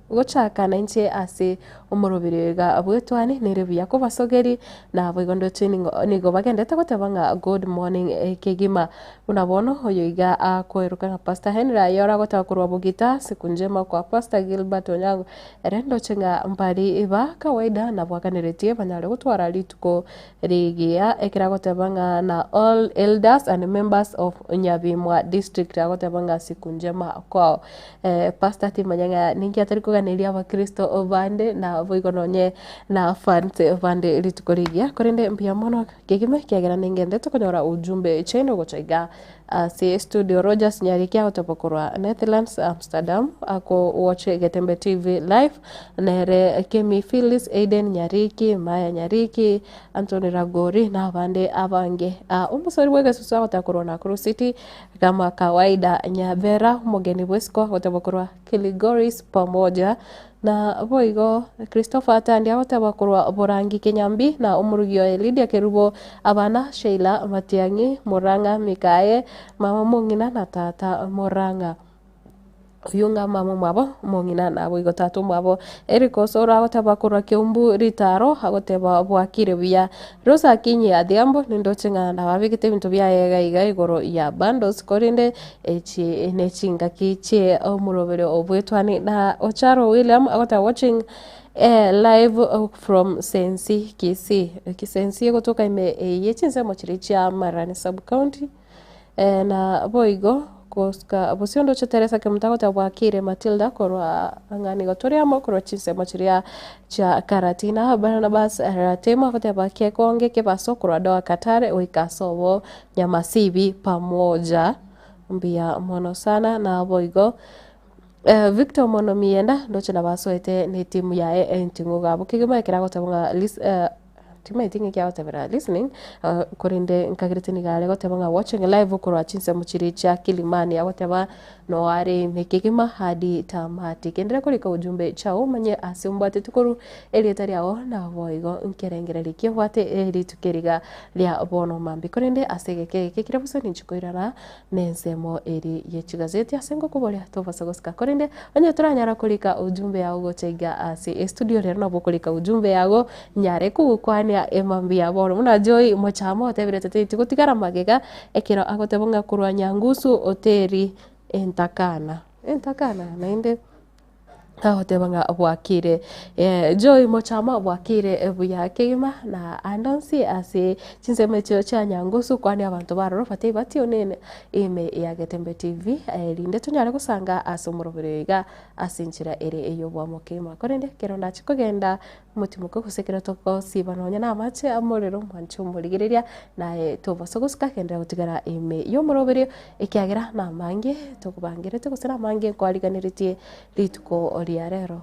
gochaka nainche ase omoroberi iga bw'etwani nere buya kobasogeri naboigo ndoche nigo bagendete goteba ng'a good morning kegima. Buna bono oyo iga akoeruka ng'a Pastor Henry aye oragoteba korwa Bogita, siku njema kwa Pastor Gilbert Onyango, ere ndoche ng'a mbari ba kawaida nabwakaneretie banyare gotwara rituko rigiya ekero agoteba ng'a na all elders and members of Nyabimwa district agoteba ng'a siku njema kwao. Pastor timanya ng'a ninki atari koganeria abakristo bande naboigo nonye na fans bande rituko rigiya korende mbuya mono. Kegima ekiagera ningendete konyora ujumbe chiaino gocha iga ase studio Rogers Nyariki agotoba korwa Netherlands Amsterdam ako watch Getembe TV live nere Kemi Phyllis Aiden Nyariki Maya Nyariki Anthony Ragori na abande abange Ah, omosori bw'egesusu agoteba korwa Nakuru City kama kawaida Nyabera omogeni bw'esiko agoteba korwa Kilgoris pamoja Na boigo Christopher Atandi agoteba korwa Borangi Kenyambi na omorugi oye Lydia Kerubo, abana Sheila Matiang'i, Murang'a Mikaye, mama omong'ina na tata Murang'a. Oyio ng'a mama omwabo omong'ina naboigo tata omwabo. Eric Osoro agoteba korwa Keumbu Ritaro agoteba bwakire buya. Rose Akinyi Adhiambo nindoche ng'a nababegete ebinto biaye iga iga igoro ya bundles korende Echi nechingaki chie omoroberi obwetwani na Ocharo William agoteba watching eh, live from Sensi Kisii. Sensi egotoka ime eye chinsemo chiria chia Marani sub county. Na boigo gosuka bosio ndoche Teresa Kemunto agoteba bwakire Matilda korwa ng'a nigo tore amo korwa chinsemo chiria chia Karatina. Barnabas Ratemo agoteba kekonge kebaso korwa Doha Qatar goika ase obo Nyamasibi pamoja. Mbuya mono sana naboigo Victor Monomienda ndoche nabo asoete ne etimu yaye enting'u iga abwo kegima ekero agoteba ng'a lis timanyeti ng'aki agotebera listening korende nkagerete nigo are goteba ng'a watching live korwa chinsemo chiria chia Kilimani agoteba noo are ime kegima hadi tamati. Kenderera korika ujumbe chiago omanye ase ombwateti korwa erieta riago naboigo nkerengererio ki obwate rituko eri iga ria bono mambia. Korende ase egeka eke kere bosa ninche koirana nensemo eri ye chigazeti ase ngokoboria tobasa gosika. Korende onye toranyara korika ujumbe yago gocha iga ase estudio rero nabo okorika ujumbe yago nyare kogokwania emambia bono. Buna Joy Mochama otebire tataeti gotigara magega ekero agoteba ng'a korwa Nyangusu oteri entakana, entakana naende. Agoteba ng'a bwakire Joy Mochama bwakire buya kegima na ande onsi ase chinsemo echio chia Nyangusu kwani abanto baroro batebie batione ime ya Getembe TV erinde tonyare gosanga ase omoroberi oyo iga ase enchera ere ey'obwamo kegima. Korende ekero ndache kogenda Omotimoke gose ekero togosiba nonya namache amorero mwanche omorigereria, naye tobasa gosuka genderera gotigara ime y'omoroberio, ekiagera namange tokobangerete gose namange nkwariganeretie rituko ria rero.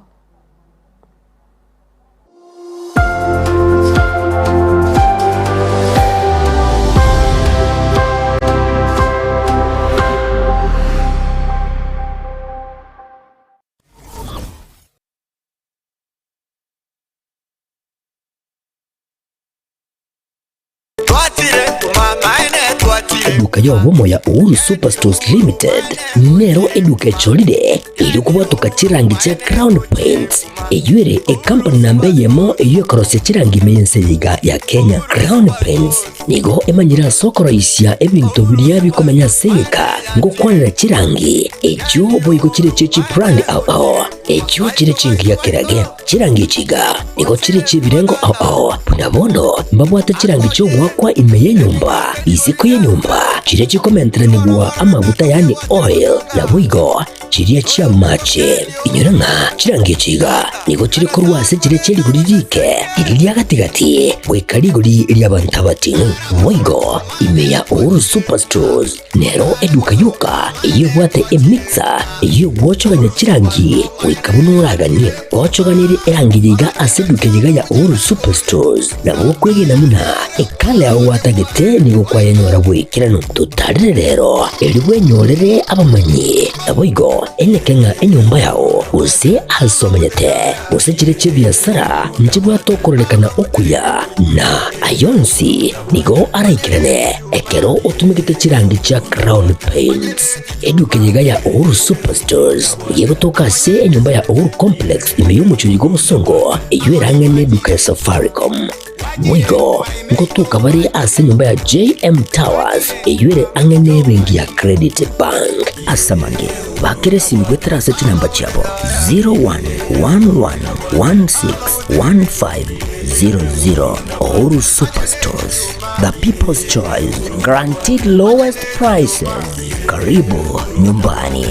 Eduka y'obomo ya Uhuru Superstores Limited nero eduka echorire erio kobwatoka chirangi chia Crown Paints eyio ere ekampani namba eyemo eyio ekorosia chirangi ime y'ense eye iga ya Kenya. Crown Paints nigo emanyire ase okoroisia ebinto biria bikomenya ase egeka ngokwanera chirangi echio boigo chire chie chibrand ao ao. Echio chire chingiya kerage, chirangi echi iga nigo chire chi'ebirengo ao ao, buna bono mbabwate chirangi chi'ogoakwa ime y'enyomba, isiko y'enyomba, chiria chikomenteranigwa amaguta yaani oil, naboigo chiria chi'amache. Inyora ng'a chirangi echi iga nigo chire korwa ase chiria chie rigori riike, riria ria gati-gati, goika rigori ri'abanto abating'u. Boigo ime ya Uhuru Superstores Nero eduka yoka eyio ebwate emixer eyio egwochogania chirangi goika buna oraganie. Gochoganerie erangi yiga ase eduka yiga ya Uhuru Superstores nabo okwegena buna ekala yao gwatagete nigo kwayenyora bw'ekeranu. Totarere rero erio bwenyorere abamanyi naboigo eneke ng'a enyomba yao gose ase omenyete gose chire chi'ebiasara nchibwate okororekana okuya na ayonsi Nigo araikerane ekero otumegete chirangi chia Crown Paints. Eduka eye iga ya Uhuru Superstores nigo egotoka ase enyomba ya Uhuru Complex ime y'omochie oyo bw'obosongo eyio erang'ane eduka ya Safaricom. Boigo ngotoka bare ase enyomba ya JM Towers eyio ere ang'e n'ebenki ya Credit Bank. Ase amange, bakera esimi goetera ase chinamba chiabo 0111161500. Uhuru Superstores, the people's choice, guaranteed lowest prices. Karibu nyumbani.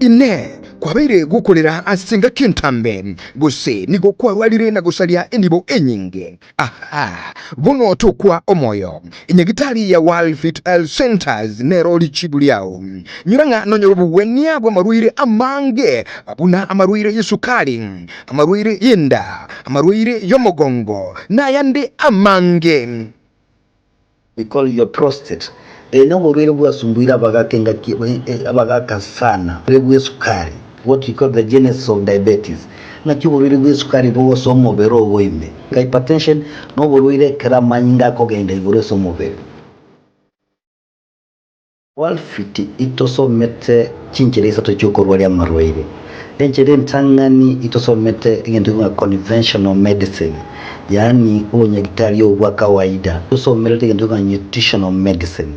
Inee! Kwabeire gokorera ase engaki entambe, gose nigo kwarwarire na gosaria enibo enyinge? Aha! Bono tokwa omoyo. Enyagitari ya World Fit Health Centers nero richibu riao. Nyora ng'a nonyore obogwenia bw'amarwaire amange buna amarwaire y'esukari, amarwaire y'enda, amarwaire y'omogongo, na ayande amange. We call your prostate. Eye noborwaire bwasumbuire abagaka engaki abagaka sana, oborwaire bw'esukari, what we call the genesis of diabetes. Ng'aki oborwaire bw'esukari bogosoa omobere ogo ime. Hypertension noborwaire ekero amanyinga akogenda igoro ase omobere. Walfit itosomete chinchera isato chi'okorwaria amarwaire. Enchera entang'ani itosomete egento gekogwa conventional medicine, yaani obonyagitari obo bwa kawaida. Tosomerete egento gekogwa nutritional medicine.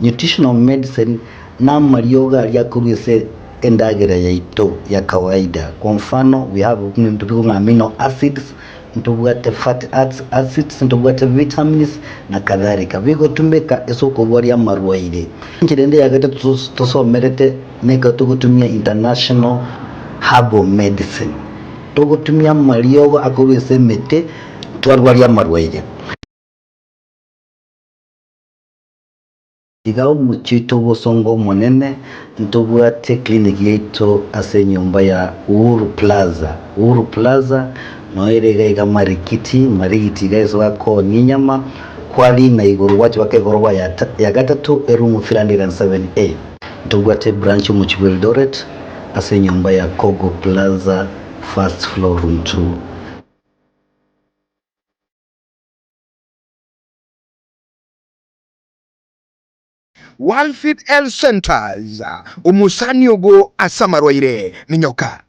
Nutritional medicine namariogo aria akorwa ase endagera yaito ya kawaida. Kwa mfano we have ebinto bikong'a amino acids, ntobwate fatty acids, ntobwate vitamins na kadhalika. Bigotumeka ase okorwaria amarwaire. Enchera ende ya gatato tosomerete nekero togotumia international herbal medicine. Togotumia amariogo akorwa ase emete twarwaria amarwaire. Iga omochie oito obosongo omonene, ntobwate clinic yaito ase enyomba ya Uhuru Plaza. Uhuru Plaza noyo ere iga iga Marikiti, Marigiti iga ase bakoonia enyama, kwarina igoro gwacha mpaka egoroba ya ya gatato eroom 307A. Ntobwate ebranch omochie bwa Eldoret ase enyomba ya Kogo Plaza first floor room 2. Walfit Health Centres, Omosani ogo ase amarwaire, minyoka.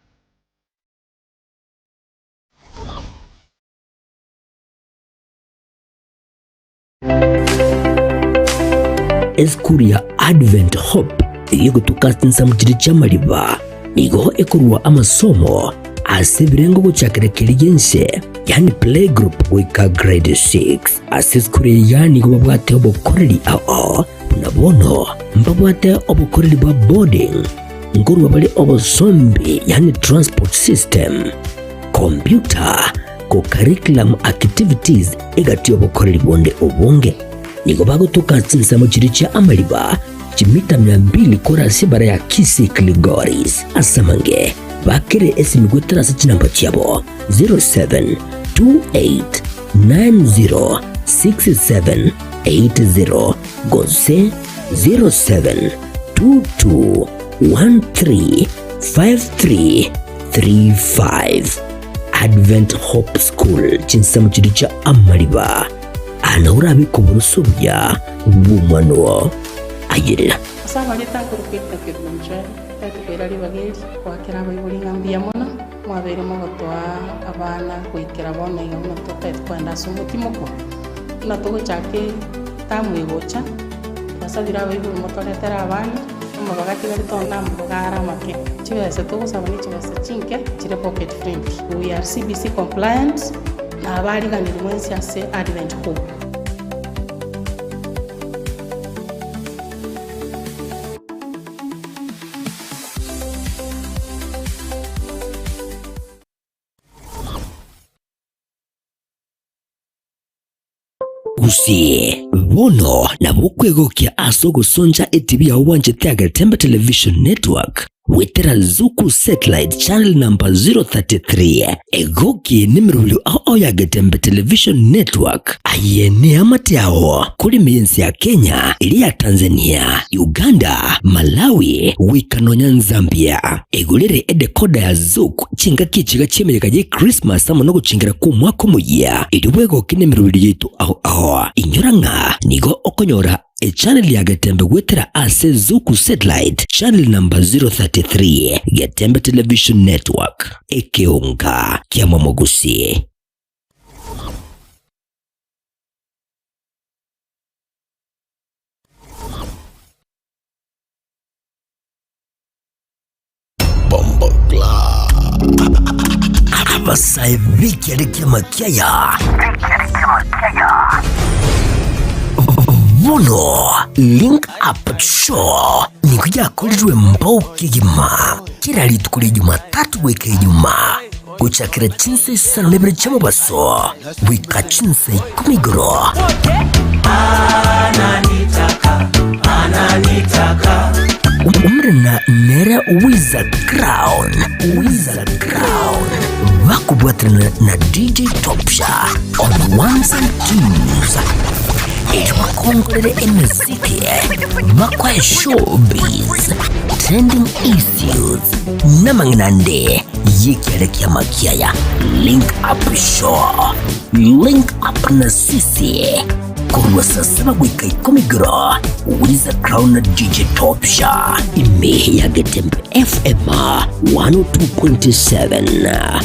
Esukuru ya Advent Hope eyegotuka ase chinsemo chiria chi'amariba nigo ekorua amasomo ase ebirengo gochakera keria gi'ense, yaani playgroup goika grade 6. Ase esukuru eye iga nigo babwate obokoreri ao buna bono mbabwate obokoreri bwa boarding, nkorua bare obosombi yaani transport system, computer, co-curriculum activities egati y'obokoreri bonde obonge. Nigo bagotoka ase chinsemo chiria chia amariba chimita mia mbili korwa ase ebara ya Kisii Kilgoris. Ase amange bakere esimi goetera ase chinamba chiabo 0728906780 gose 0722135335. Advent Hope School chinsemo chiria chia amariba ana orabeke oboroso obuya bw'omwana oo. Ayerera. Ase abareta nkorokwa Edna Kerubo Mchwele, tari koira ribaga eri goakera abaibori ng'a mbuya mono, mwabeire mogotoa abana goikera bono iga buna totagete kogenda ase omotimoko, buna togochaka etamu egocha, twasabire abaibori motoretere abana, amabaga atigarete onde namabaga are amake. Chibesa togosaba ne chibesa chinke chire pocket friendly. We are CBC compliant, na abariganiri mwensi ase Advent Hope. Gusii, bono nabo okwegokia ase ogosoncha etibi yao bwanchete Agetembe Television Network goetera Zuku Satellite Channel number 033. Egokie nemerobio ao ao ya Getembe Television Network. Aye neamate ao korime y'ense ya Kenya, eria ya Tanzania, Uganda, Malawi, goika nonya Nzambia. Egorere edecoder ya Zuku chingaki echiga chi'emeyega ye Christmas amo nogochingera kw'omwaka omoyia, erio bwegokie nemerobio yaito ao ao. Inyora ng'a nigo okonyora Echannel ya Getembe goetera ase Zuku Satellite channel number 033, Getembe Television Network, ekeonga ki'amamogusi. Abasae b'ekiare ki'amakiaya bono Link Up Show nigo yakorirwe mbao kegima kera rituko ria Jumatatu goika Ijumaa gochakera chinsa isano na ibere chi'omobaso goika chinsa ikomi igoro. Omorena nere Wiza Crown, Wiza Crown, bakobwaterana na DJ Topsha on ones and twos. Erio bakongorere emeziki, bakoe showbiz, trending issues, namang'ina ande y'ekiare ki'amakiaya. Link Up Show, Link Up na sisi korwa saa saba goika ikomi igoro, Wiza Crown na DJ Topsha ime ya Getembe FM 102.7.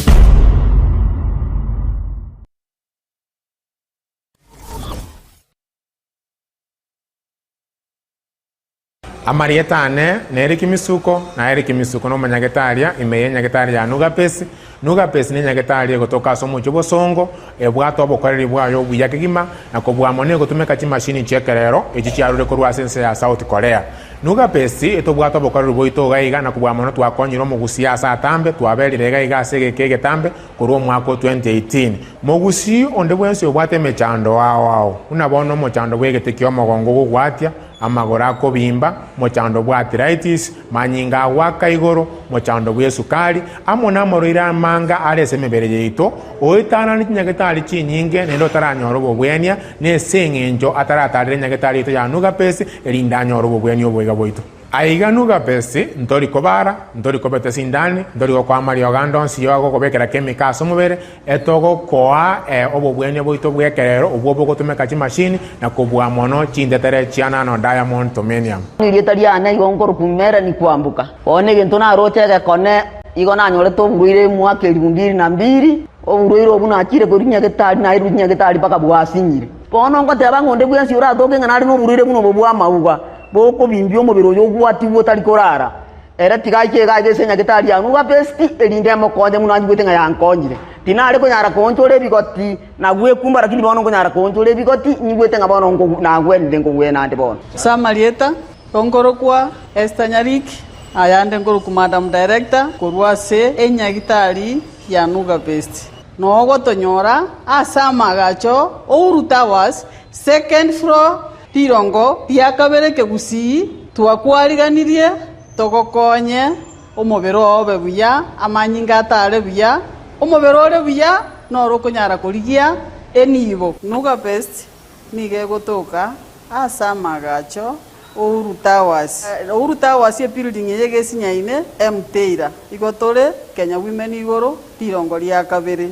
Amarieta ane nere Kimisuko, na ere Kimisuko nomonyagetaria ime y'enyagetari ya Nugapesi. Nugapesi nenyagetari egotoka ase omochie obosongo, ebwate obokoreri bwaye obuya kegima, na kobua mono egotumeka chimashini chi'ekerero echi chiarure korwa ase ense ya South Korea. Nugapesi etobwate obokoreri bwaito iga iga, na kobua mono twakonyire omogusii ase atambe, twaberire iga iga ase egeka egetambe korwa omwaka o 2018. Mogusii onde bwensi obwate emechando ao ao, buna bono omochando bw'egete ki'omogongo ogogwatia, amagoro akobimba, mochando bw'arthritis, manyinga agoaka igoro, mochando bw'esukari, amo namarwaire amanga are ase emebere yaito, oetanane chinyagetari chinyinge naende otaranyora obobwenia, nese engencho ataratarera enyagetari yaito ya Nugapesi, erinde anyore obobwenia oboiga bwaito. Aiga Nugapesi, ntori kobara, ntori kobeta esindani, ntori gokoa amariogo ande onsi y'ogokobekera chemical ase omobere, Etogokoa obobwenia bwaito bw'ekerero obwo bogotumeka chimashini na kobua mono chintetere chia nano diamond tomenium. Erieta riane igo nkorokwa Melanie Kwamboka. Bono egento naroche egekone igo nanyorete oborwaire omwaka elifu mbili na mbili, oborwaire obwo nachire korwa nyagetari nairwe nyagetari mpaka bwasinyire. Bono ngoteba ng'a onde bwensi oratoke ng'a nare noborwaire buna obo bw'amauga, bokobimbia omobere oyo ogwatigwe otari korara. Ere tiga aike iga aiga ase enyagetari ya Nugapesti, erinde emokonye buna anyigwete ng'a yankonyire. Tinare konyara koonchora ebigoti na gwekumba, lakini bono nkonyara koonchora ebigoti, nyigwete ng'a bono nagwenire nkogwena ande bono. Ase amarieta, nkorokwa Esther Nyariki, ayande nkorokwa Madam Director korwa ase enyagitari ya Nugapesti. Nogotonyora ase amaagacho Uhuru Towers, second floor, Rirongo ria kabere kegusii twakwariganirie togokonye omobere oo obe buya, amanyinga atare buya, omobere ore buya noro okonyara korigia enibo. Nuga Best nigo egotoka ase amagacho Uhuru Towers. Uhuru Towers ebuilding eye egesinyaine Mteira. Igo tore Kenya Women igoro rirongo ria kabere.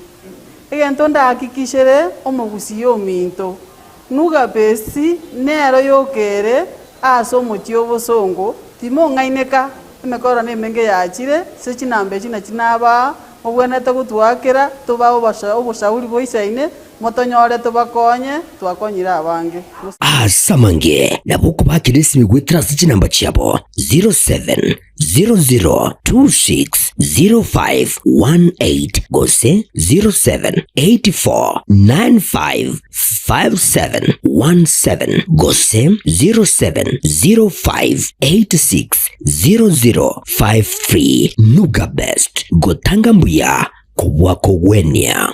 Egento ndahakikishere omogusii ominto Nugapesi nero yoka ere ase omochie obosongo, timong'aineka, emekoro nemenge yachire, ase chinamba echi nachi nabaa, mobwenerete gotwakera, tobae oboshauri boisaine, motonyore tobakonye, twakonyire abange. Ase amange nabo okobakera esimi goetera ase chinamba chiabo 07 00260518 gose 0784955717 gose 0705860053. Nuga Best, gotanga mbuya kobua kogwenia.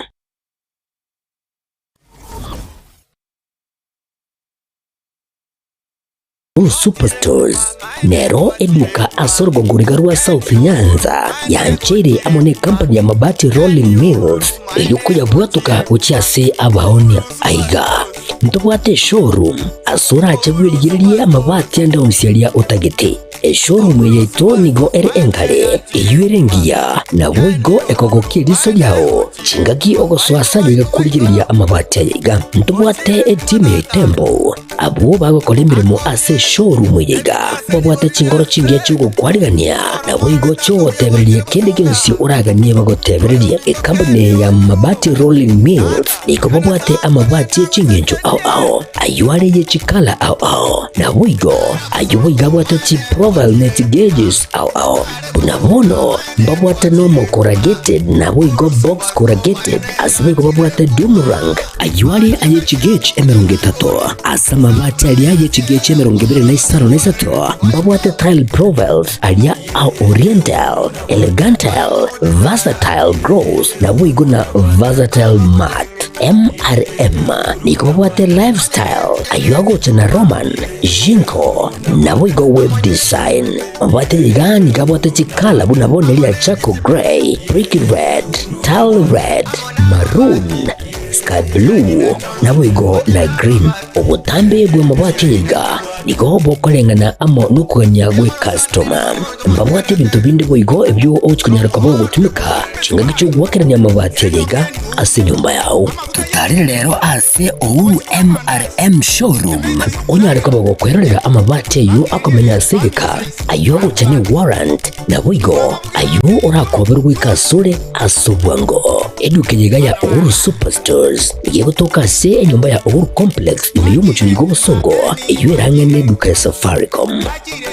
Superstores nero eduka ase orogongo riga rwa South Nyanza yancheire amo ne company ya Mabati Rolling Mills erio koyabwatoka gochia ase abaonia. Aiga ntobwate eshowroom ase orache bwerigererie amabati ande onsi aria otagete. Eshowroom eye yaito nigo ere engare, eyio ere engiya, naboigo ekogokia eriso riao chingaki ogosoa ase aye iga korigereria amabati aya iga. Ntobwate etimu ya Itembo Abwo bagokora emeremo ase eshowroom eye iga babwate chinkoro chingiya chi'ogokwarigania, naboigo chi'ogotebereria kende gionsi oraganie bagotebererie. Ekampuni eye ya Mabati Rolling Mills nigo babwate amabati e chingencho ao ao, ayio are ye chikala ao ao, naboigo ayio boigo abwate chiprofile ne chigeges ao ao. Buna bono mbabwate normal corrugated naboigo box corrugated, ase boigo babwate doomerang, ayio are aye chigauge 30, ase amabati aria aye chigauge 25 na mbabwate tile profiles aria a oriental, elegantile, versatile gloss naboigo na versatile matte. MRM nigo babwate lifestyle ayio agocha na Roman, Jinko naboigo web design. Mabwate iga nigo abwate chikala buna bono eria charcoal grey, brick red, tile red, maroon, sky blue, naboigo na green. Obotambe bw'amabwate aya iga nigo bokoreng'ana amo nokogania gw'ecustoma. Mbabwate ebinto binde boigo ebio ogochia konyara koba ogotumeka chingaki chi'ogoakerania amabati aya iga ase enyomba yao. Totarere rero ase Uhuru MRM Showroom onyare koba gokwerorera amabati ayio akomenya ase egeka, ayio agocha ne warrant, naboigo ayio orakoberwe goika asore ase obwango. Eduka eye iga ya Uhuru Superstores nigo egotoka ase enyomba ya Uhuru Complex ime y'omochie oyo bw'obosongo eyio erang'e. ang'e n'eduka ya Safaricom.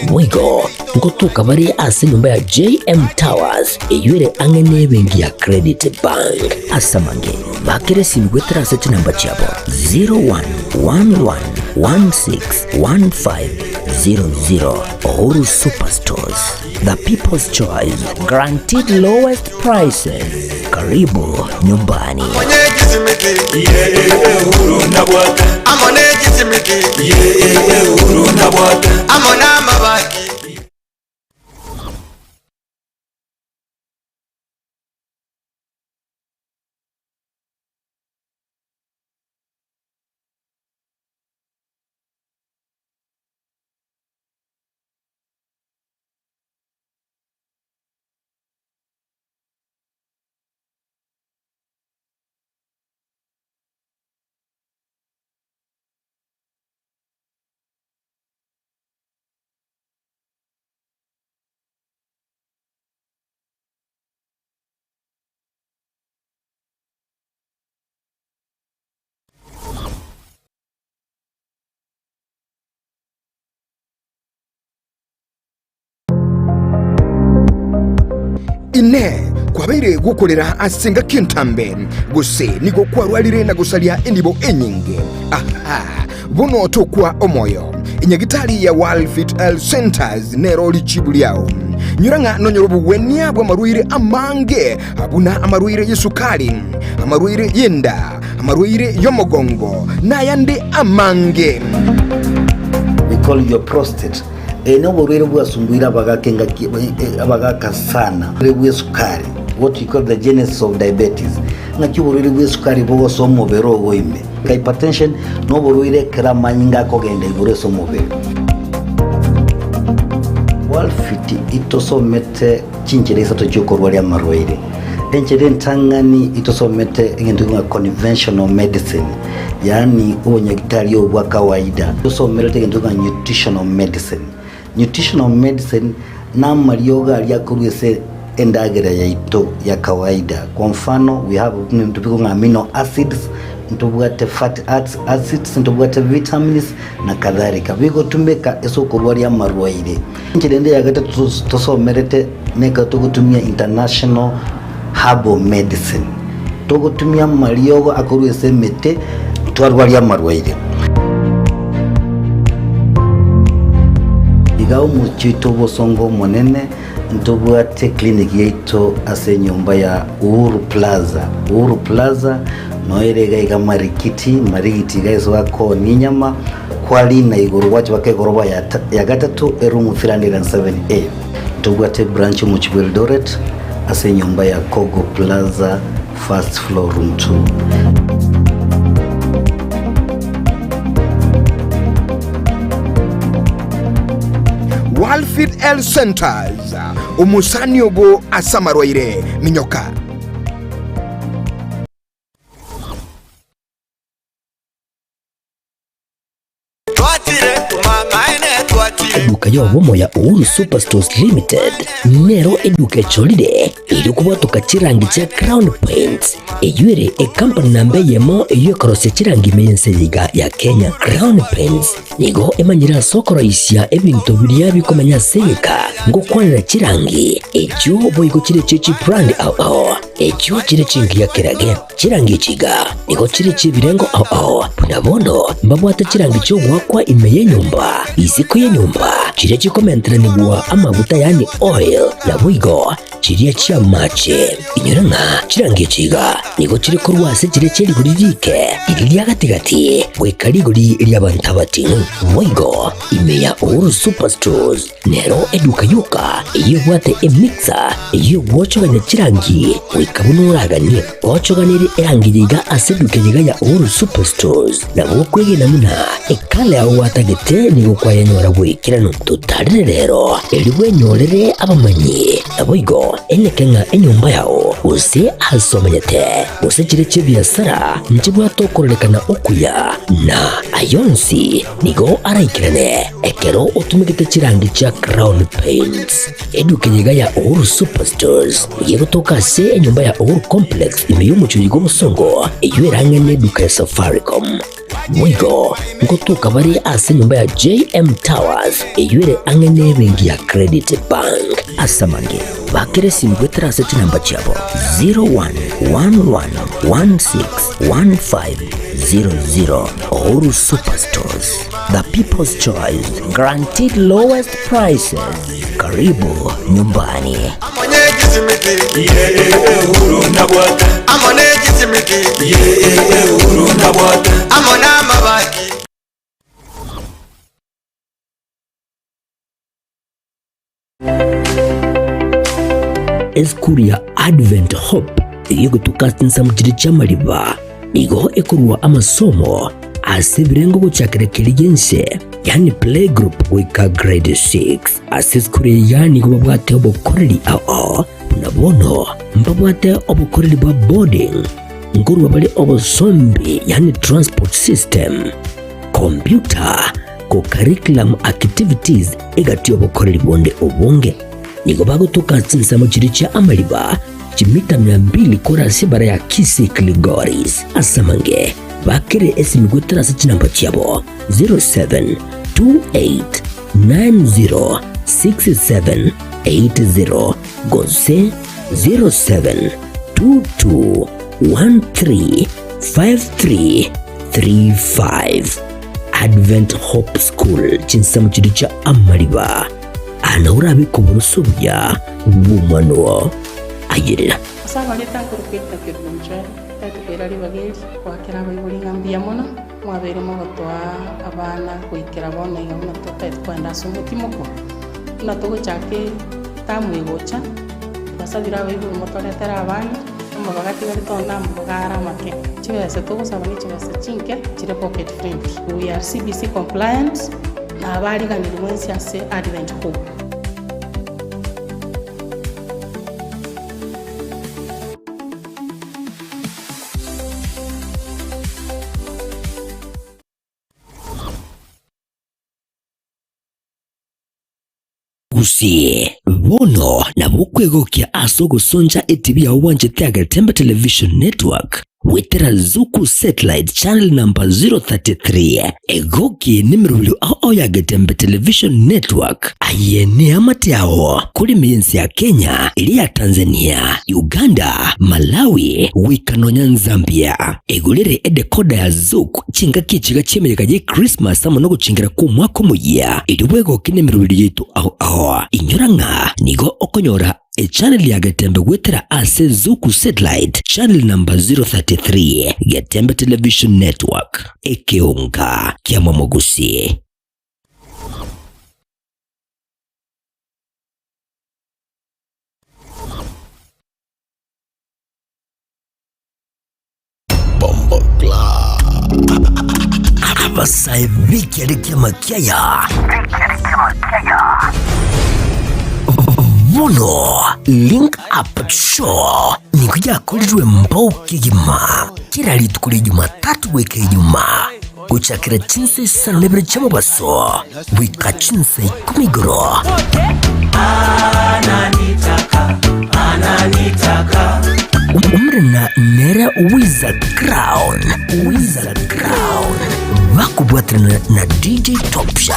Boigo ngotoka bare ase enyomba ya JM Towers eyio ere ang'e n'ebenki ya Credit Bank. Ase amange, bakera esimi goetera ase chinamba chiabo 0111161500. Uhuru Superstores, the people's choice, guaranteed lowest prices. Karibu nyumbani. Inee! Kwabeire gokorera ase engaki entambe, gose nigo kwarwarire na gosaria enibo enyinge? Aha! Bono tokwa omoyo. Enyagitari ya World Fit Health Centers nero richibu riao. Nyora ng'a nonyore obogwenia bw'amarwaire amange buna amarwaire y'esukari, amarwaire y'enda, amarwaire y'omogongo, na ayande amange. We call your prostate. Eye noborwaire bwasumbuire abagaka engaki abagaka sana. Oborwaire bw'esukari, what we call the genesis of diabetes. Ng'aki oborwaire bw'esukari bogosoa omobere ogo ime. Hypertension noborwaire ekero amanyinga akogenda igoro ase omobere. Worldfit itosomete chinchera isato chiokorwaria amarwaire. Enchera entang'ani itosomete egento ng'a conventional medicine, yaani obonyagitari obo bwa kawaida. Tosomerete egento ng'a nutritional medicine. Nutritional medicine namariogo aria akorwa ase endagera yaito ya kawaida. Kwa mfano we have ebinto bikong'a ng'a amino acids, ntobwate fatty acids, ntobwate vitamins na kadhalika. Bigotumeka ase okorwaria amarwaire. Enchera ende ya gatato tosomerete nekero togotumia international herbal medicine. Togotumia amariogo akorwa ase emete twarwaria amarwaire. Iga omochie oito obosongo omonene ntobwate clinic yaito ase enyomba ya Uhuru Plaza. Uhuru Plaza noere iga iga Marikiti, Marigiti iga ase bakoonia enyama, kwarina igoro gwacha baka egoroba ya gatato eroom 307A. Ntobwate ebranch omochie bwa Eldoret ase enyomba ya Kogo Plaza first floor room 2. Walfit Health Centers, omosani obo ase amarwaire, minyoka. Eduka y'obomo ya Uhuru Superstores Limited nero eduka echorire erio kobwatoka chirangi chia Crown Paints eyio ere ekampani namba eyemo eyio ekorosia chirangi ime y'ense eye iga ya Kenya. Crown Paints nigo emanyire ase okoroisia ebinto biria bikomenya ase egeka ngokwanera chirangi echio boigo chire chie chibrand ao ao echio chire chingiya kerage. Chirangi echi iga nigo chire chi'ebirengo ao ao, buna bono mbabwate chirangi chi'ogoakwa ime y'enyomba, isiko y'enyomba, chiria chikomenteranigwa amaguta yaani oil, naboigo chiria chi'amache. Inyora ng'a chirangi echi iga nigo chire korwa ase chiria chie rigori riike, riria ria gati-gati, goika rigori ri'abanto abating'u. Boigo ime ya Uhuru Superstores Nero eduka yoka eyio ebwate emixer eyio egwochogania chirangi goika buna oraganie. Gochoganerie erangi eye iga ase eduka eye iga ya Uhuru Superstores nabo okwegena buna ekala yao gwatagete nigo kwayenyora bw'ekeranu. Totarere rero erio bwenyorere abamanyi naboigo eneke ng'a enyomba yao gose ase omenyete gose chire chi'ebiasara nchibwate okororekana okuya na ayonsi Nigo araikerane ekero otumegete chirangi chia Crown Paints. Eduka eye iga ya Uhuru Superstores nigo egotoka ase enyomba ya Uhuru Complex ime y'omochie oyo bw'obosongo eyio erang'e n'eduka ya Safaricom. Boigo ngotoka bare ase enyomba ya JM Towers eyio ere ang'e n'ebenki ya Credit Bank. Ase amange, bakera esimu goetera ase chinamba chiabo 0111161500. Uhuru Superstores, the people's choice, guaranteed lowest prices. Karibu nyumbani. Esukuru ya Advent Hope eyegotuka ase chinsemo chiria chi'amariba nigo ekorua amasomo ase ebirengo gochakera keria gi'ense, yaani playgroup goika grade 6. Ase esukuru eye nigo babwate obokoreri ao buna bono mbabwate obokoreri bwa boarding, nkorua bare obosombi yaani transport system, computer, co-curriculum activities egati y'obokoreri bonde obonge. Nigo bagotoka ase chinsemo chiria chia amariba chimita mia mbili korwa ase ebara ya Kisii Kilgoris. Ase amange bakere esimi goetera ase chinamba chiabo 0728906780 gose 0722135335. Advent Hope School chinsemo chiria chia amariba ana orabeke oboroso obuya bw'omwana oo. Ayerera. Ase abareta nkorokwa Edna Kerubo Mchwere, tari koira ribaga eri goakera abaibori ng'a mbuya mono, mwabeire mogotoa abana goikera bono iga buna totagete kogenda ase omotimoko, buna togochaka etamu egocha, twasabire abaibori motoretere abana, amabaga atigarete onde amabaga are amake. Chibesa togosaba ne chibesa chinke chire pocket friendly. We are CBC compliant, na abariganiri mwensi ase Advent Hope. Gusii, bono nabo okwegokia ase ogosoncha etibi yao bwanchete Agetembe Television Network goetera Zuku Satellite Channel number 033. Egoki nemerobio ao ao ya Getembe Television Network. Aye neamate ao kore ense ya Kenya, eria ya Tanzania, Uganda, Malawi, goika nonya Nzambia. Egorere edecoder ya Zuku chingaki echiga chi'emeyega ye Christmas amo nogochengera kw'omwaka omoyia, erio bwegoke nemerobio yaito ao ao. Inyora ng'a nigo okonyora echannel ya Getembe goetera ase Zuku Satellite channel number 033, Getembe Television Network, ekeonga kia Momogusi. Abasae b'ekiare ki'amakiaya bono Link Up Show nigo yakorirwe mbao kegima kera rituko ria Jumatatu goika Ijumaa gochakera chinsa isano na ibere chi'omobaso goika chinsa ikomi igoro. Omorena nere Wiza Crown, Wiza Crown, bakobwaterana na DJ Topsha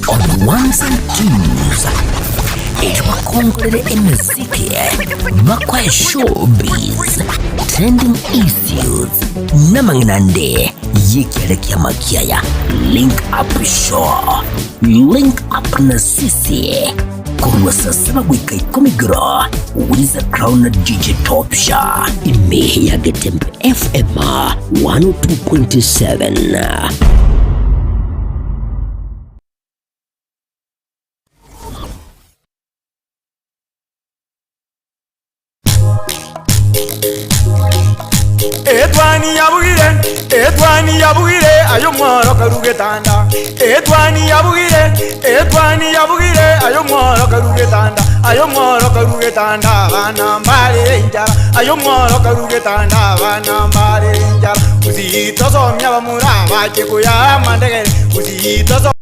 on ones and twos. Erio bakongorere emeziki, bakoe showbiz, trending issues, namang'ina ande y'ekiare ki'amakiaya. Link Up Show, Link Up na sisi korwa saa saba goika ikomi igoro, Wiza Crown na DJ Topsha, ime ya Getembe FM 102.7. Etwani yabugire, etwani yabugire, ayo mworo karugetanda. Etwani yabugire, etwani yabugire, ayo mworo karugetanda. Ayo mworo karugetanda, abana mbare enchara. Ayo mworo karugetanda, abana mbare enchara. Usitosomia bamura bache kuya mandegere. Usitoso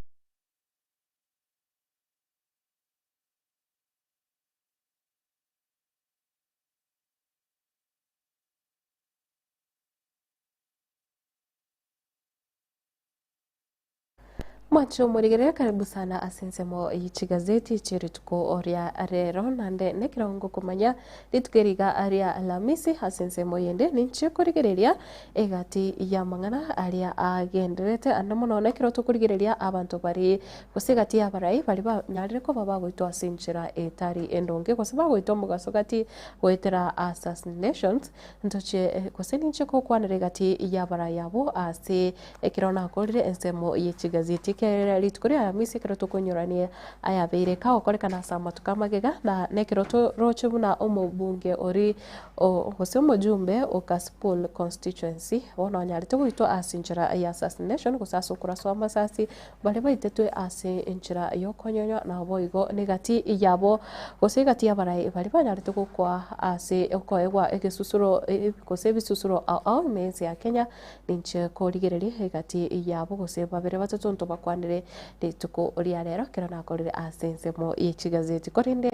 Mwanche omorigereria karibu sana ase ensemo ye chigazeti chie rituko ria rero naende nekerongo komanya rituko eri iga ria Alhamisi ase ensemo eyende ninche korigereria egati y'amang'ana aria agendererete ande mono nekero tokorigereria abanto baria gose egati y'abarai baria banyarire koba bagoitwa ase enchera etari endonge gose bagoitwa omogaso gati goetera assassinations ntoche gose ninche gokwanera egati y'abarai abwo ase Ekero nakorire ensemo ye chigazeti, ekiagera rituko ria Aramisi ekero tokonyorania ayabeire kagokorekana ase amatuko amagega, na nekero toroche buna omobunge oria o gose omojumbe o Kasipul constituency bono onyarete goitwa ase enchera ya assassination gose ase okoraswa amasasi, baria baitetwe ase enchera yokonyonywa naboigo negati yabo gose egati y'abarai baria banyarete gokwa ase okoegwa egesusuro gose ebisusuro ao ao ime ense ya Kenya. Ninche korigereria egati yabo gose babere batato ntobakwanere rituko ria rero ekero nakorire ase ensemo ye chigazeti. Korende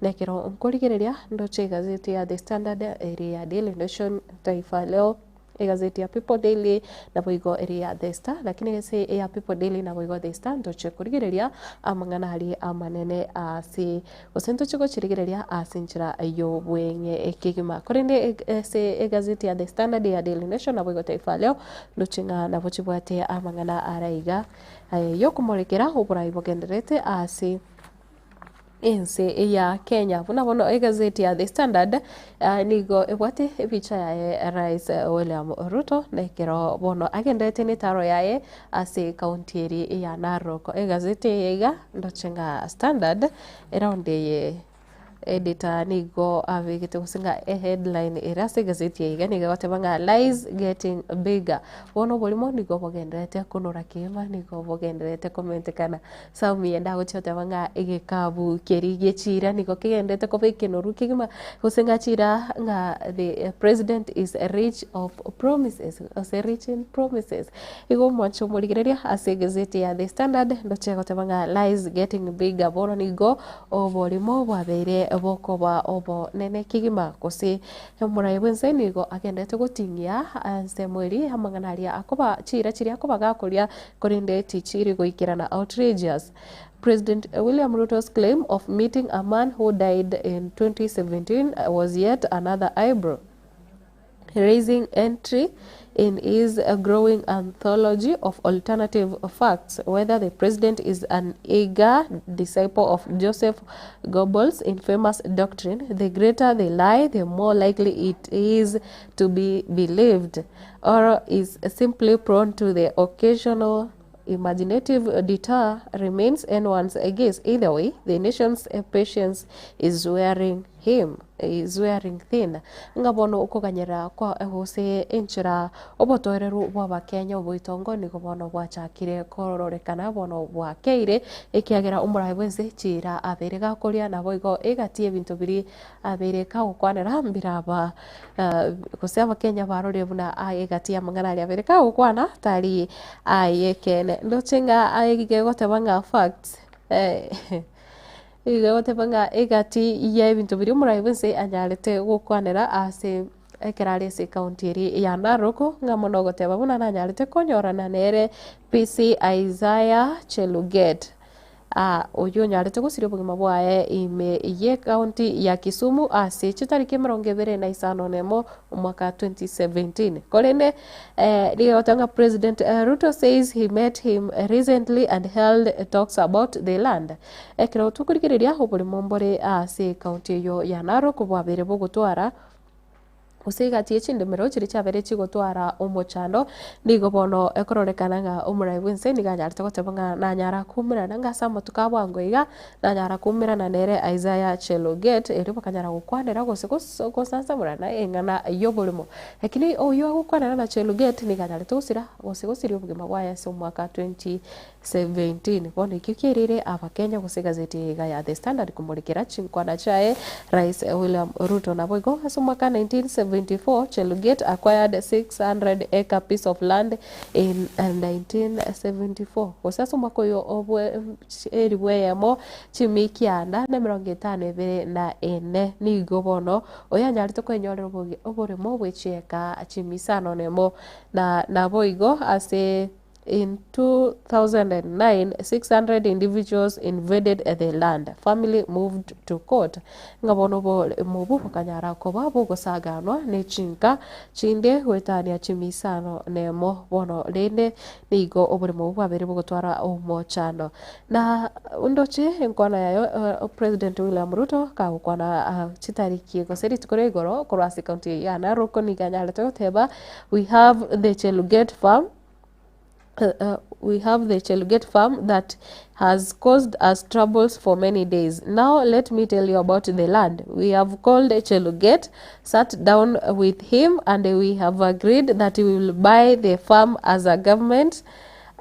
nekero nkorigereria ndoche egazeti ya The Standard, ere ya Daily Nation, Taifa Leo, egazeti ya People Daily, naboigo ere ya The Star, lakini ase eya People Daily naboigo The Star ntoche korigereria amang'ana aria amanene ase Gose ntochie gochirigereria ase enchera y'obweng'e kegima. Korende ase egazeti ya The Standard, ya Daily Nation, naboigo Taifa Leo, ndoche ng'a nabo chibwate amang'ana ara iga yokomorekera oborai bogendererete ase ense ya Kenya. Buna bono egazeti ya The Standard nigo ebwate ebicha yaye Rais William Ruto, na ekero bono agendererete na etaro yaye Ase ekaunti eria ya Narok, egazeti eye iga ndoche ng'a Standard, eraundi eye editor nigo abegete gose ng'a eheadline ere ase egazeti eye iga nigo egoteba ng'a lies getting bigger. Bono oborimo nigo bogendererete konora kegima, nigo bogendererete komentekana. Saumu eye ndagochia goteba ng'a egekabu keria gie chiira nigo kegendererete koba ekenoru kegima, gose ng'a chiira ng'a the president is rich of promises, gose rich in promises. Igo omwanche omorigereria ase egazeti ya The Standard ndoche goteba ng'a lies getting bigger bono nigo oborimo bwabeire bokoba obonene kegima gose omorai bwense nigo agenderete goting'ia ensemo eria amang'ana aria akoba chiira chiria akoba gakoria korende tichiri goikerana outrageous President William Ruto's claim of meeting a man who died in 2017 was yet another eyebrow raising entry in his growing anthology of alternative facts. Whether the president is an eager disciple of Joseph Goebbels' infamous doctrine, the greater the lie, the more likely it is to be believed, or is simply prone to the occasional imaginative detour remains anyone's guess. Either way, the nation's patience is wearing him is wearing thin. Ng'a bono okoganyera kwa gose enchera obotoereru bw'Abakenya oboitongo nigo bono bwachakire kororekana bono bwakeire ekiagera omoraai bwense chiira abeire gakoria naboigo egati y'ebinto biria abeire kagokwanera mbiraba gose Abakenya barorire buna aye egati y'amang'ana aria abere kagokwana tari ay'ekeene. Ndoche ng'a aye gegoteba ng'a facts igo egoteba ng'a egati y'ebinto biria omorai bwense anyarete gokwanera ase ekero are ase ekaunti eria ya Narok, ng'a mono ogoteba buna nanyarete konyorana nere PC Isaiah Cheluget. Oyio onyarete gosiria obogima bwaye ime y'ecounty ya Kisumu ase chitariki emerongo ebere na isano na emo omwaka 2017. Korende nigo egoteba ng'a President Ruto says he met him recently and held talks about the land. Ekero tokorigereria oboremo mbore ase ecounty eyio ya Narok bwabeire bogotwara Gose egati ye chindemero chiria chiabeire chigotwara omochando, nigo bono ekororekana ng'a omorai bw'ense nigo anyarete goteba ng'a nanyara koumerana ng'a ase amatuko a bwango iga, nanyara koumerana nere Isaiah Cheluget, erio bakanyara gokwanera gose gosansamorana eng'ana y'oborimo. Lakini oyio agokwanera na Cheluget nigo anyarete gosira gose gosiria obogima bwaye ase omwaka 2017. Bono ekio kiairire Abakenya gose egazeti eye iga ya The Standard komorekera chinkwana chiaye Rais William Ruto. Naboigo ase omwaka 1974 Cheluget acquired 600 acre piece of land in 1974 gose ase omwaka oyo obwe elifu eyemo chimia kianda na emerongo etano ebere na ene nigo bono oyo anyarete kwenyorera oboremo bwe chieka chimia isano na emo na naboigo ase. In 2009, 600 individuals invaded the land. Family moved to court. Ng'a bono oboremo obwo bokanyara koba bogosaganwa ne chinka chinde goetania chimisano nemo. Bono rende nigo oboremo obwo bwabeire bogotwara omochando. Na ndoche enkwana yaye President William Ruto kagokwana chitariki gose rituko ria igoro korwa ase ekaunti ya Narok nigo anyarete goteba we have the Cheluget farm we have the Cheluget farm that has caused us troubles for many days. Now let me tell you about the land. We have called Cheluget, sat down with him and we have agreed that we will buy the farm as a government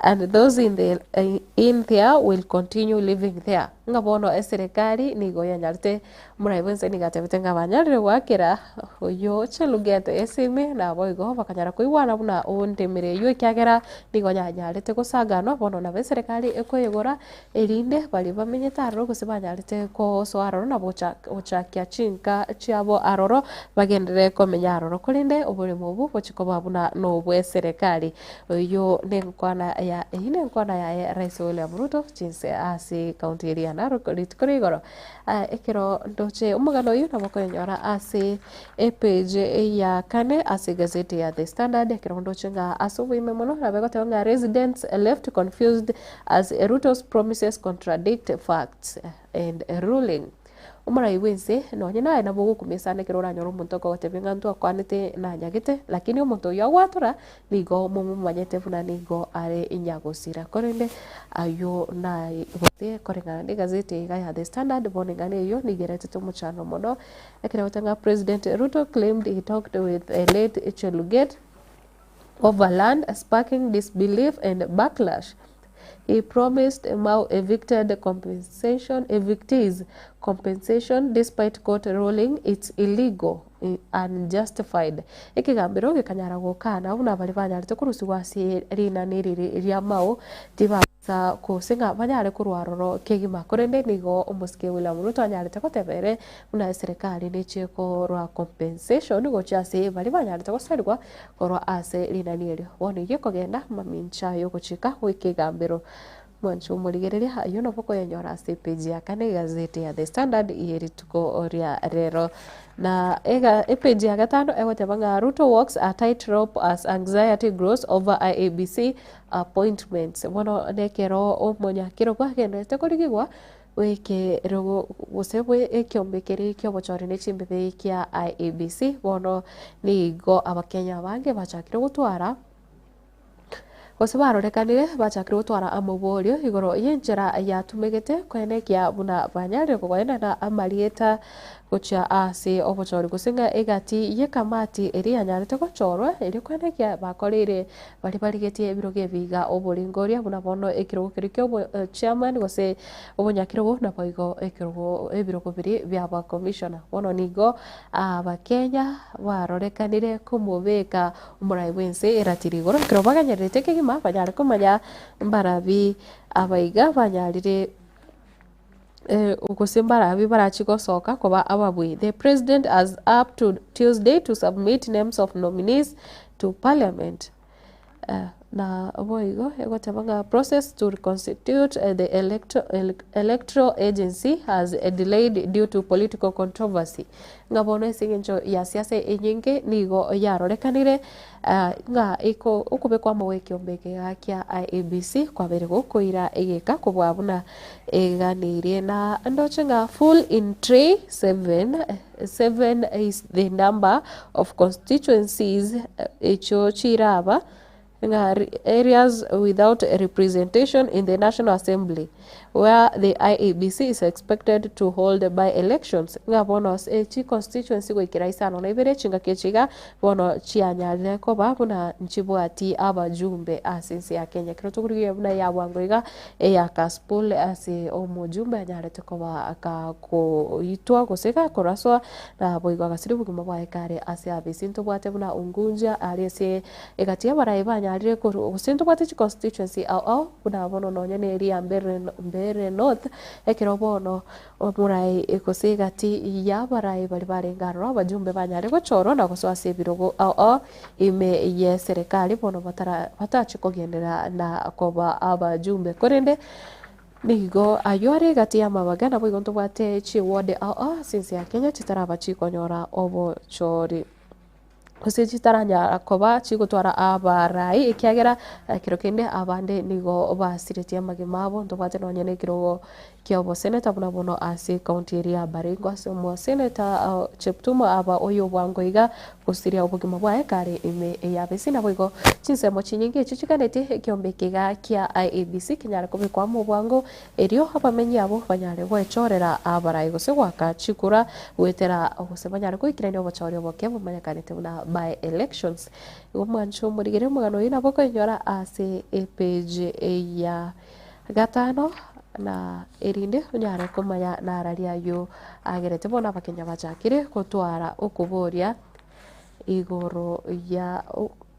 and those in the in there will continue living there. Ng'a bono eserekari nigo yanyarete Omorai bw'ense nigo atebete ng'a banyarire goakera oyio Cheluget esimi, naboigo bakanyara koigwana buna ondemire eyio ekiagera nigo yanyarete gosanganwa bono nabo eserekari ekoyegora erinde baria bamenyete aroro gose banyarete gosoa aroro na gochakia chinka chiabo aroro bagenderere komenya aroro. Korende oboremo obwo bochie koba buna nobw'eserekari. Oyio nenkwana ya eyio nenkwana yaye Rais William Ruto chinse ase ekaunti eria ya Narok rituko ria igoro. Ekero ndoche omogano oyio nabo okoyenyora ase epage ya kane ase egazeti ya The Standard, ekero ndoche ng'a ase oboime mono nabo egoteba ng'a residents left confused as Ruto's promises contradict facts and ruling. Omorai bwense nonye naye nabo ogokumia sana ekero oranyore omonto okogotebia ng'a ntwakwanete nanyagete, lakini omonto oyio agwatora Nigo momomanyete buna nigo are nyagosira. Korende ayio naigwete koreng'ana negazeti iga ya The Standard, bono eng'ana eyio nigo eretete omochando mono, ekero egoteba ng'a President Ruto claimed he talked with late Cheluget over land, sparking disbelief and backlash. He promised Mau evicted compensation, evictees compensation despite court ruling it's illegal. Unjustified. Ekegambero gekanyara gokana buna baria banyarete korusigwa ase rinani riri ri'amao tibabasa gose ng'a banyare korwa aroro kegima. Korende nigo omosike William Ruto anyarete goteba ere buna eserekari nechie korwa compensation gochia ase baria banyarete goserigwa korwa ase rinani erio. Bono eyio ekogenda mamincha yogochika gw'ekegambero. Mwanche omorigereria, ayio nabo okoyenyora ase epage ya kane egazeti ya The Standard ye rituko ria rero. Na ega epage ya gatano egoteba ng'a Ruto walks a tight rope as anxiety grows over IEBC appointments. Bono nekero omonyakerogo agenderete korigigwa bw'ekerogo gose bwe ekiombe keria ki'obochori ne chimbebe kia IEBC, bono nigo abakenya abange bachakire gotwara. Gose barorekanire bachakire gotwara amoborio igoro y'enchera yatumegete koenekia buna banyarire kogoenana amarieta gochia ase obochori gose ng'a egati y'ekamati eria yanyarete gochorwa erio koenekia bakoreire baria barigetie ebirogo ebi iga oboringoria buna bono ekerogo keria kia obo chairman gose obonyakerogo naboigo ekerogo ebirogo biria bia abakomishona. Bono nigo abakenya barorekanire komobeka Omorai bw'ense eratiri igoro, ekero baganyererete kegima banyare komanya mbarabi abaiga banyarire gose mbarabi barachie gosoka koba ababui. The president has up to Tuesday to submit names of nominees to parliament. Na boigo egoteba ng'a process to reconstitute the electoral agency has delayed due to political controversy. Ng'a bono ase eng'encho ya siasa enyinge nigo yarorekanire ng'a iko okobekwa amo gw'ekiombe eke iga kia IEBC kwabeire gokoira egeka kobua buna eganeirie. Na ndoche ng'a full in tray seven, seven is the number of constituencies echio chiraba ng'a areas without representation in the National Assembly where the IEBC is expected to hold by-elections ng'a bono ase chi constituency goikera isano na ibere chingaki echi iga bono chianyarire koba buna nchibwati abajumbe ase ense ya Kenya. Ekero tokorigereria buna eya bwango iga eya Kasipul ase omojumbe anyarete koba gakoitwa gose gakoraswa naboigo agasiria obogima bwaye kare ase abisi. Ntobwate buna Unguja aria ase Egati y'abarai banyarire korwa gose ntobwate chiconstituency ao ao buna bono nonye ne eria Mbeere Mbeere North ekero bono omorai gose egati y'abarai baria barenge aroro abajumbe banyare gochorwa na gosoa ase ebirogo ao ao ime y'eserekari bono batara batache kogenderera na koba abajumbe korende nigo ayio are egati y'amabaga naboigo ntobwate chiward ao ao ase ense ya Kenya chitaraba chikonyora obochori. Gose chitaranyara koba chigotwara abarai, ekiagera ekero kende abande nigo basiretie amagima abo, ntobwate nonye na ekerogo kia oboseneta buna bono ase ecounty eria ya Baringo ase omoseneta Cheptum aba oyo bwango iga gosiria obogima bwaye kare ime ya Besi. Naboigo chinsemo chinyinge echio chiganetie ekiombe eke iga kia IEBC kenyare kobekwa amo bwango Erio abamenyi abwo banyare gwechorera abarai gose goaka chikura goetera gose banyare goikerania obochori oboke bomanyekanete buna by-elections. Igo mwanche omorigereria omogano oyio nabo okoinyora ase epage ya gatano na erinde onyare komanya narari ayio agerete bono abakenya bachakire gotwara okoboria igoro ya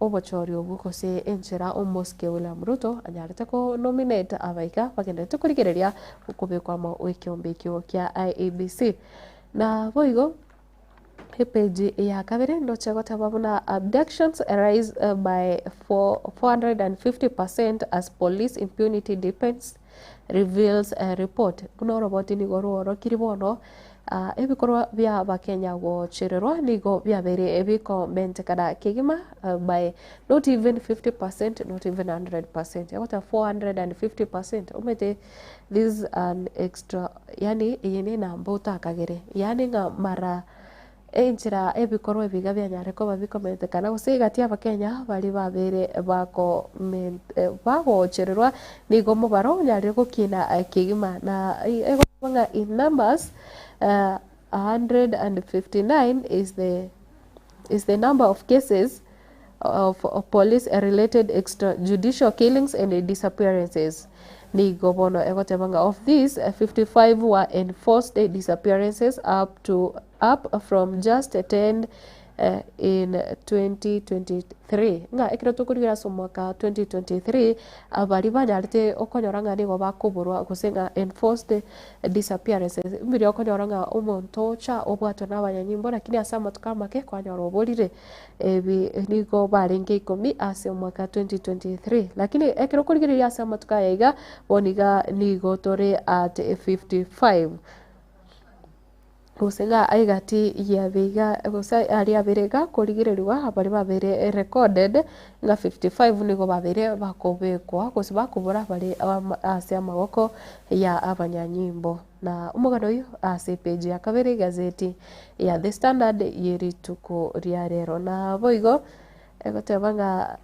obochori obwo gose enchera omosike William Ruto anyarete ko nominate abaika bagenderete korigereria okobekwa amo gwekiombe ekio kia IEBC. Na boigo epage ya kabere ndoche goteba buna abductions rise by 450% as police impunity deepens reveals report. Buna oroboti nigo rworokiri bono Ebikorwa bi'Abakenya gochererwa nigo biabeire bikomentekana kegima by not even 50%, not even 100%, egoteba 450%, omanyete this is an extra yaani eye ne enamba otakagere, yaani ng'a mara enchera ebikorwa ebi iga bianyare koba bikomentekana gose egati y'Abakenya baria babeire bakoment bagochererwa nigo omobaro onyarire gokina kegima na egoteba ng'a in numbers 159 is the is the number of cases of police related extrajudicial killings and disappearances. Nigo bono egoteba ng'a of these, 55 were enforced disappearances up to up from just 10 in 2023. Ng'a ekero tokorigereria ase omwaka 2023, abaria banyarete okonyora ng'a nigo bakoborwa gose ng'a enforced disappearances, mbuya okonyora ng'a omonto ocha obwatwe na abanyanyimbo lakini ase amatuko amake kwanyora oborire. Ebi nigo barenge ikomi ase omwaka 2023. Lakini ekero okorigereria ase amatuko aya iga, bono iga nigo tore at 55. Gose ng'a egati yabe iga gose aria abere iga korigereriwa baria babere recorded ng'a 55 nigo babere bakobekwa gose bakobora bare ase amaboko ya abanyanyimbo. Na omogano oyio ase epage ya kabere egazeti ya The Standard ye rituko ria rero. Naboigo egoteba ng'a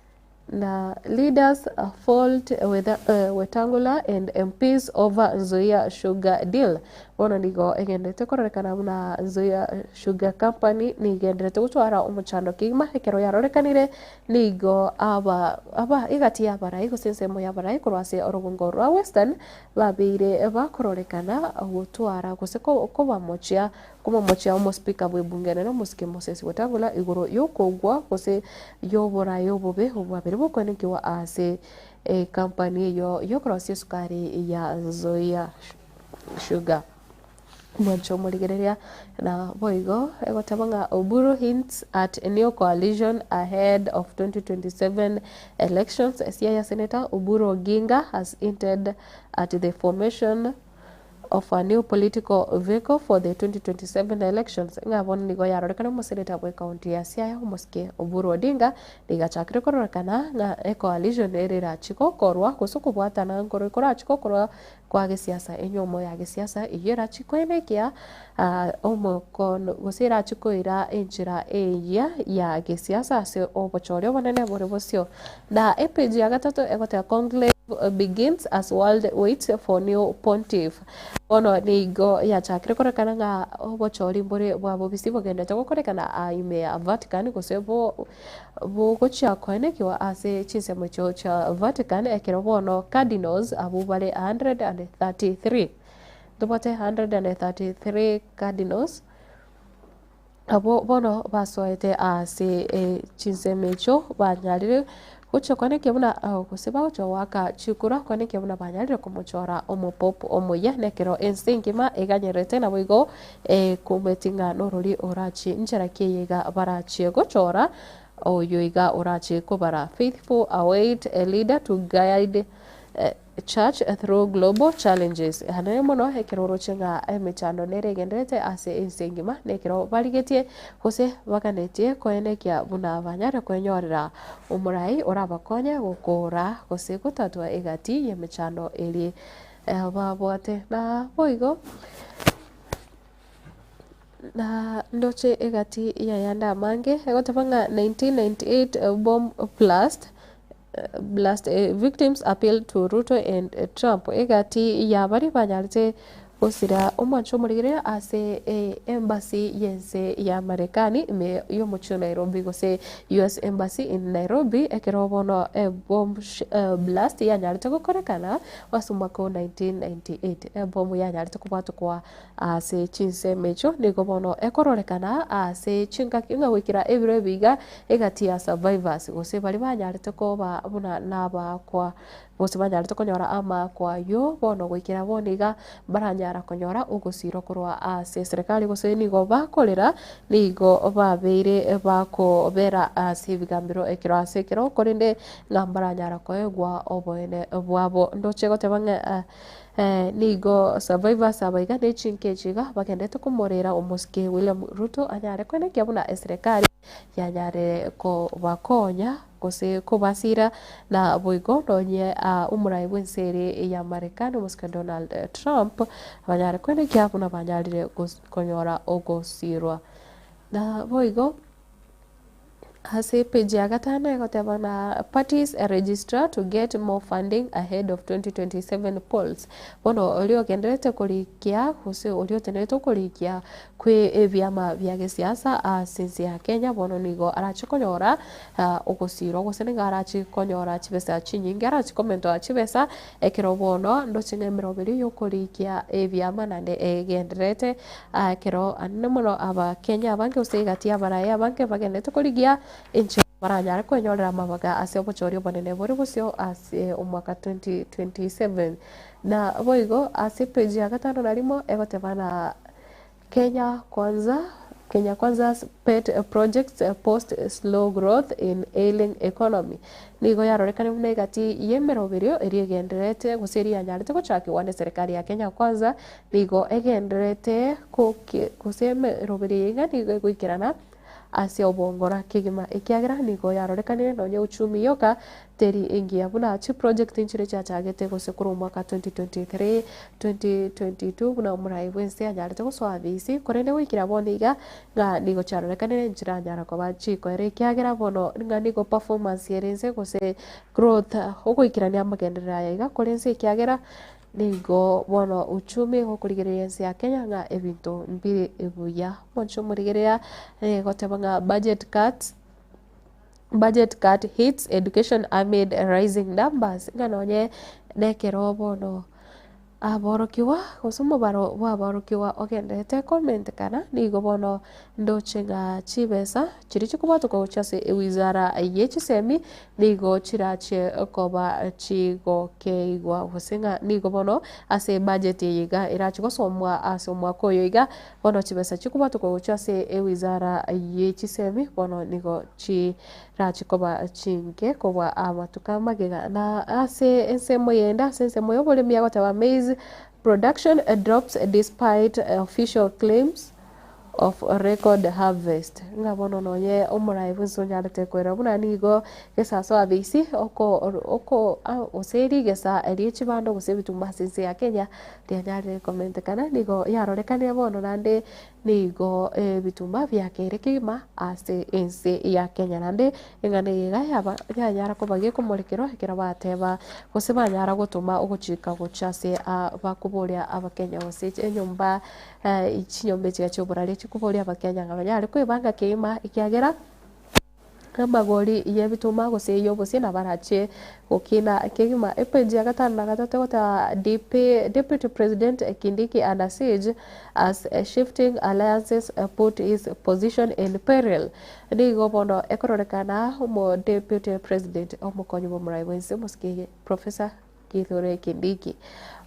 na leaders fault Wetangula and MPs over Nzoia Sugar deal. Bono nigo egenderete kororekana buna Nzoia Sugar Company nigenderete gotwara omochando kegima ekero yarorekanire nigo aba aba egati y'abarai gose ensemo y'abarai korwa ase orogongo rwa Western babeire bakororekana gotwara gose kobamochia Komomochia omospeaker bw'ebunge enene omosike Moses Wetangula igoro y'okogwa gose y'oboraai obobe obwabere bokoenekigwa ase ecompany eyio y'okorosia esukari ya Nzoia Sugar. Mwanche omorigereria na boigo egoteba ng'a Oburu hints at new coalition ahead of 2027 elections. Siaya Senator Oburu Oginga has hinted at the formation of a new political vehicle for the 2027 elections, ng'a bono nigo yarorekana omoseneta bw'ecounty ya Siaya omosike Oburu Odinga nigo achakire kororekana ng'a ecoalition ere erachi gokorwa gose okobwatana nkoro korachi gokorwa kwa gesiasa enyomo ya gesiasa eyio erachi koenekia omokono gose erachi koira enchera eyia ya gesiasa ase obochori obonene bore bosio. Na epage ya gatato egoteba Conclave begins as world waits for new pontiff. Bono nigo yachakire korekana ng'a obochori mbore bwa bobisi bogenderete gokorekana aa ime ya Vatican gose bo bogochia koenekiwa ase chinsemo echio chia Vatican ekero bono cardinals abwo bare 133 ntobwate 133 cardinals. Abwo bono basoete ase chinsemo echio banyarire Gochia koenekia buna gose bagochia goaka chikura koenekia buna banyarire komochora omopope omoyia nekero ense engima eganyerete naboigo ekumeti ng'a norori orachie nchera ki eye iga barachie gochora oyo iga orache kobara Faithful await a leader to guide Church through global challenges. Naye mono ekero oroche ng'a emechando nere egendererete ase ense engima, na ekero barigetie gose baganetie koenekia buna banyare kwenyorera omorai orabakonye gokora gose gotatua egati y'emechando eria babwate. Na boigo na ndoche egati y'ayande amange egoteba ng'a 1998 bomb blast Blast victims appeal to Ruto and Trump egati ya baria banyarete gosira omwancho omorigereria ase embassy y'ense ya Marekani ime y'omochie o Nairobi gose US Embassy in Nairobi ekero bono ebomb blast yanyarete gokorekana ase omwaka o 1998. Ebomu yanyarete kobwatokwa Ase chinsemo echio nigo bono ekororekana ase chingaki ng'a goikera ebiro ebi iga egati ya survivors gose baria banyarete koba buna nabaakwa gose banyarete konyora amaakwa ayio bono goikera bono iga mbaranyara konyora ogosirwa korwa ase eserekari gose nigo bakorera nigo babeire bakobera ase ebigambero ekero ase ekero korende ng'a mbaranyara koegwa oboene bwabo. Ndoche goteba ng'a. Nigo survivors aba iga ne chinka echi iga bagendete komorera omosike William Ruto anyare koenekia buna eserekari yanyare kobakonya gose kobasira na boigo nonye omorai bwense ere ya Marekani omosike Donald Trump banyare koenekia buna banyarire konyora ogosirwa. Na boigo. Ase epeji ya gatano egoteba ng'a parties register to get more funding ahead of 2027 polls. Bono oria ogendererete korikia gose oria otenerete okorikia kwe ebiama bia gesiasa ase ense ya Kenya bono nigo arache konyora ogosirwa gose nigo arache konyora chibesa chinyinge arache komentwa chibesa ekero bono ndoche ng'a emeroberi yokorikia ebiama naende egendererete Ekero anene mono Abakenya abange gose egati y'abarai abange bagenderete korigia enchera baranyare kwenyorera amabaga ase obochori obonene bore bosio ase omwaka 2027. Na boigo ase epeji ya gatano na rimo egoteba na Kenya Kwanza Kenya Kwanza's pet projects post slow growth in ailing economy. Nigo yarorekane buna egati y'emeroberio eria egendererete gose eria yanyarete gochakigwa neserikari ya Kenya Kwanza Nigo egendererete gose emeroberi eye iga nigo egoikerana ase obongora kegima, ekiagera nigo yarorekanire nonya uchumi yoka teri engiya buna chiproject nchire chiachagete gose korwa omwaka 2023, 2022 buna omorai bwense anyarete gosoa abisi, korende goikera bono iga ng'a nigo chiarorekanire nchiranyara koba chikoera ekiagera bono ng'a nigo performance ere inse gose growth ogoikerania amagenderero aya iga kore inse ekiagera Nigo bono uchumi gokorigereria ense ya Kenya ng'a ebinto mbire buya. Omonche omorigereria goteba ng'a budget cuts, budget cut hits education amid rising numbers ng'a nonye nekero bono aborokigwa gose omobaro bwa aborokigwa ogendererete komentekana nigo bono ndoche ng'a chibesa chiria chikobwatoka gochia ase ewizara ye chisemi nigo chirache koba chigokeigwa gose ng'a nigo bono ase ebudget eye iga erache gosomwa ase omwaka oyo iga, bono chibesa chikobwatoka gochia ase ewizara ye chisemi bono nigo chirache koba chinke kobua amatuko amagega. Na ase ensemo eyende ase ensemo ya oboremi agoteba maize production drops despite official claims. of record harvest, ng'a bono nonye omoraai bwensi onyarete koerera buna nigo gesaso abeisi oko oko gose rigesa rie chibando gose ebituma ase ense ya Kenya rianyarire komentekana nigo yarorekanire bono naende nigo ebituma biakeire kegima ase ense ya Kenya naende eng'ana eye iga yaba yanyara koba gekomorekerwa ekero bateba gose banyara gotoma ogochika gochia ase abakoboria abakenya gose enyomba Chinyomba echi chi'oboraria chikoboria Abakenya ng'a banyare kwebanga kegima ekiagera Amagori y'ebituma gose y'obosie nabarache gokina kegima. Epeji ya gatano na gatato egoteba DP, Deputy President Kindiki under siege as shifting alliances put his position in peril. Nigo bono ekororekana omo Deputy President omokonyi bw'omorai bwense omosike Professor Kithure Kindiki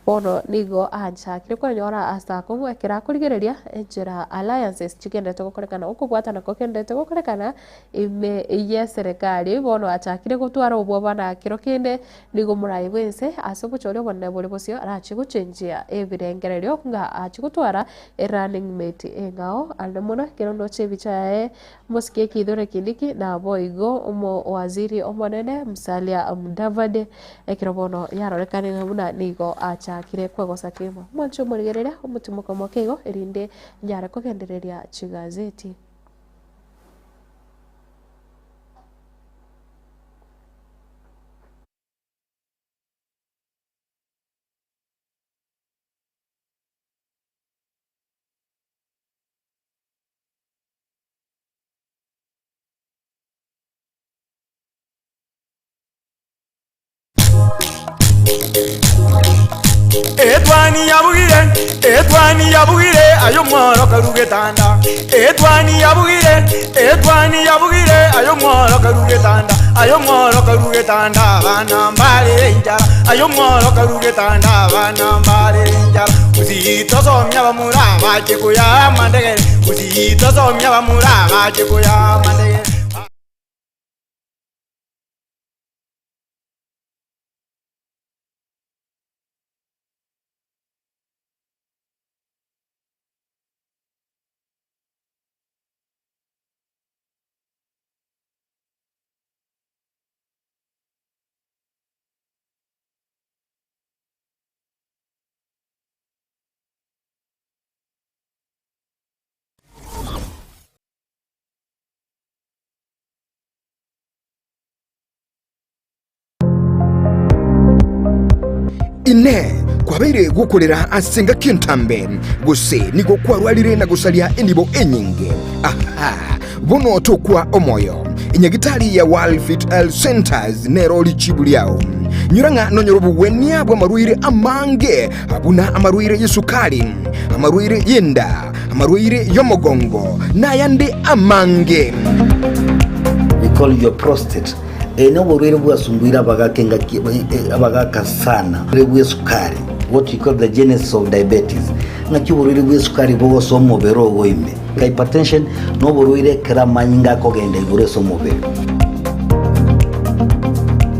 bono nigo anchakire kwenyora ase akong'u ekero akorigereria enchera alliances chigenderete gokorekana okobwatana kogenderete gokorekana ime y'eserekari bono achakire gotwara obwoba na kero kende nigo omorai bwense ase obochori obonene bore bosio arache gochenjia ebirengererio ng'a ache gotwara erunning mate eng'ao ande mono ekero ndoche ebicha yaye Mosike Kithure Kindiki naboigo omowaziri omonene Musalia Mudavadi, ekero bono yarorekanire buna nigo achakire kwegosa kegima. Mwanche omorigereria omotimoko omoke igo erinde nyare kogendereria chigazeti. Etwani yabugire, etwani yabugire, aye omworo karu getanda. Etwani yabugire, etwani yabugire, aye omworo karu getanda. Aye omworo karu getanda, abana mbarere enchara. Aye omworo karu getanda, abana mbarere enchara. Gusii tosomia abamura bache koyaa amandegere, gusii tosomia abamura bache koyaa amandegere. Inee! Kwabeire gokorera ase engaki entambe, gose nigo kwarwarire na gosaria enibo enyinge? Aha! Bono tokwa omoyo. Enyagitari ya World Fit Health Centers nero richibu riao. Nyora ng'a nonyore obogwenia bw'amarwaire amange buna amarwaire y'esukari, amarwaire y'enda, amarwaire y'omogongo, na ayande amange. We call your prostate. Eye noborwaire bwasumbuire abagaka engaki abagaka sana. Oborwaire bw'esukari, what we call the genesis of diabetes. Ng'aki oborwaire bw'esukari bogosoa omobere ogo ime. Hypertension noborwaire ekero amanyinga akogenda igoro ase omobere.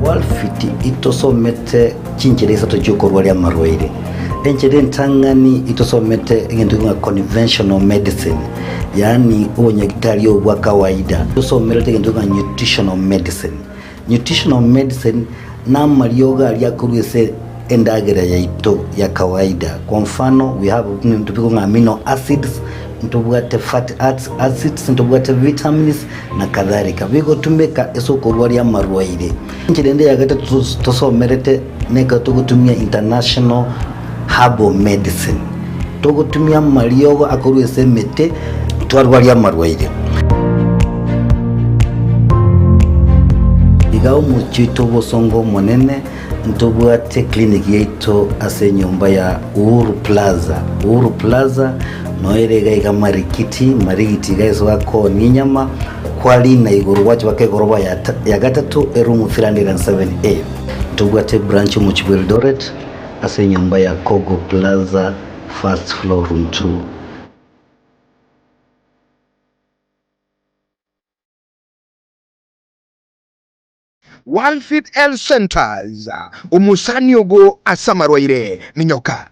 Worldfit itosomete chinchera isato chiokorwaria amarwaire. Enchera entang'ani itosomete egento ng'a conventional medicine, yaani obonyagitari obo bwa kawaida. Tosomerete egento ng'a nutritional medicine. Nutritional medicine namariogo aria akorwa ase endagera yaito ya kawaida. Kwa mfano we have ebinto bikong'a amino acids, ntobwate fatty acids, ntobwate vitamins na kadhalika. Bigotumeka ase okorwaria amarwaire. Enchera ende ya gatato tosomerete nekero togotumia international herbal medicine. Togotumia amariogo akorwa ase emete twarwaria amarwaire. Iga omochie oito obosongo omonene ntobwate clinic yaito ase enyomba ya Uhuru Plaza. Uhuru Plaza noyo ere iga iga Marikiti, Marigiti iga ase bakoonia enyama, kwarina igoro gwacha baka egoroba ya ya gatato eroom 307A. Ntobwate branch omochie bwa Eldoret ase enyomba ya Kogo Plaza first floor room 2. Worldfit Health Centers, Omosani ogo ase amarwaire, minyoka.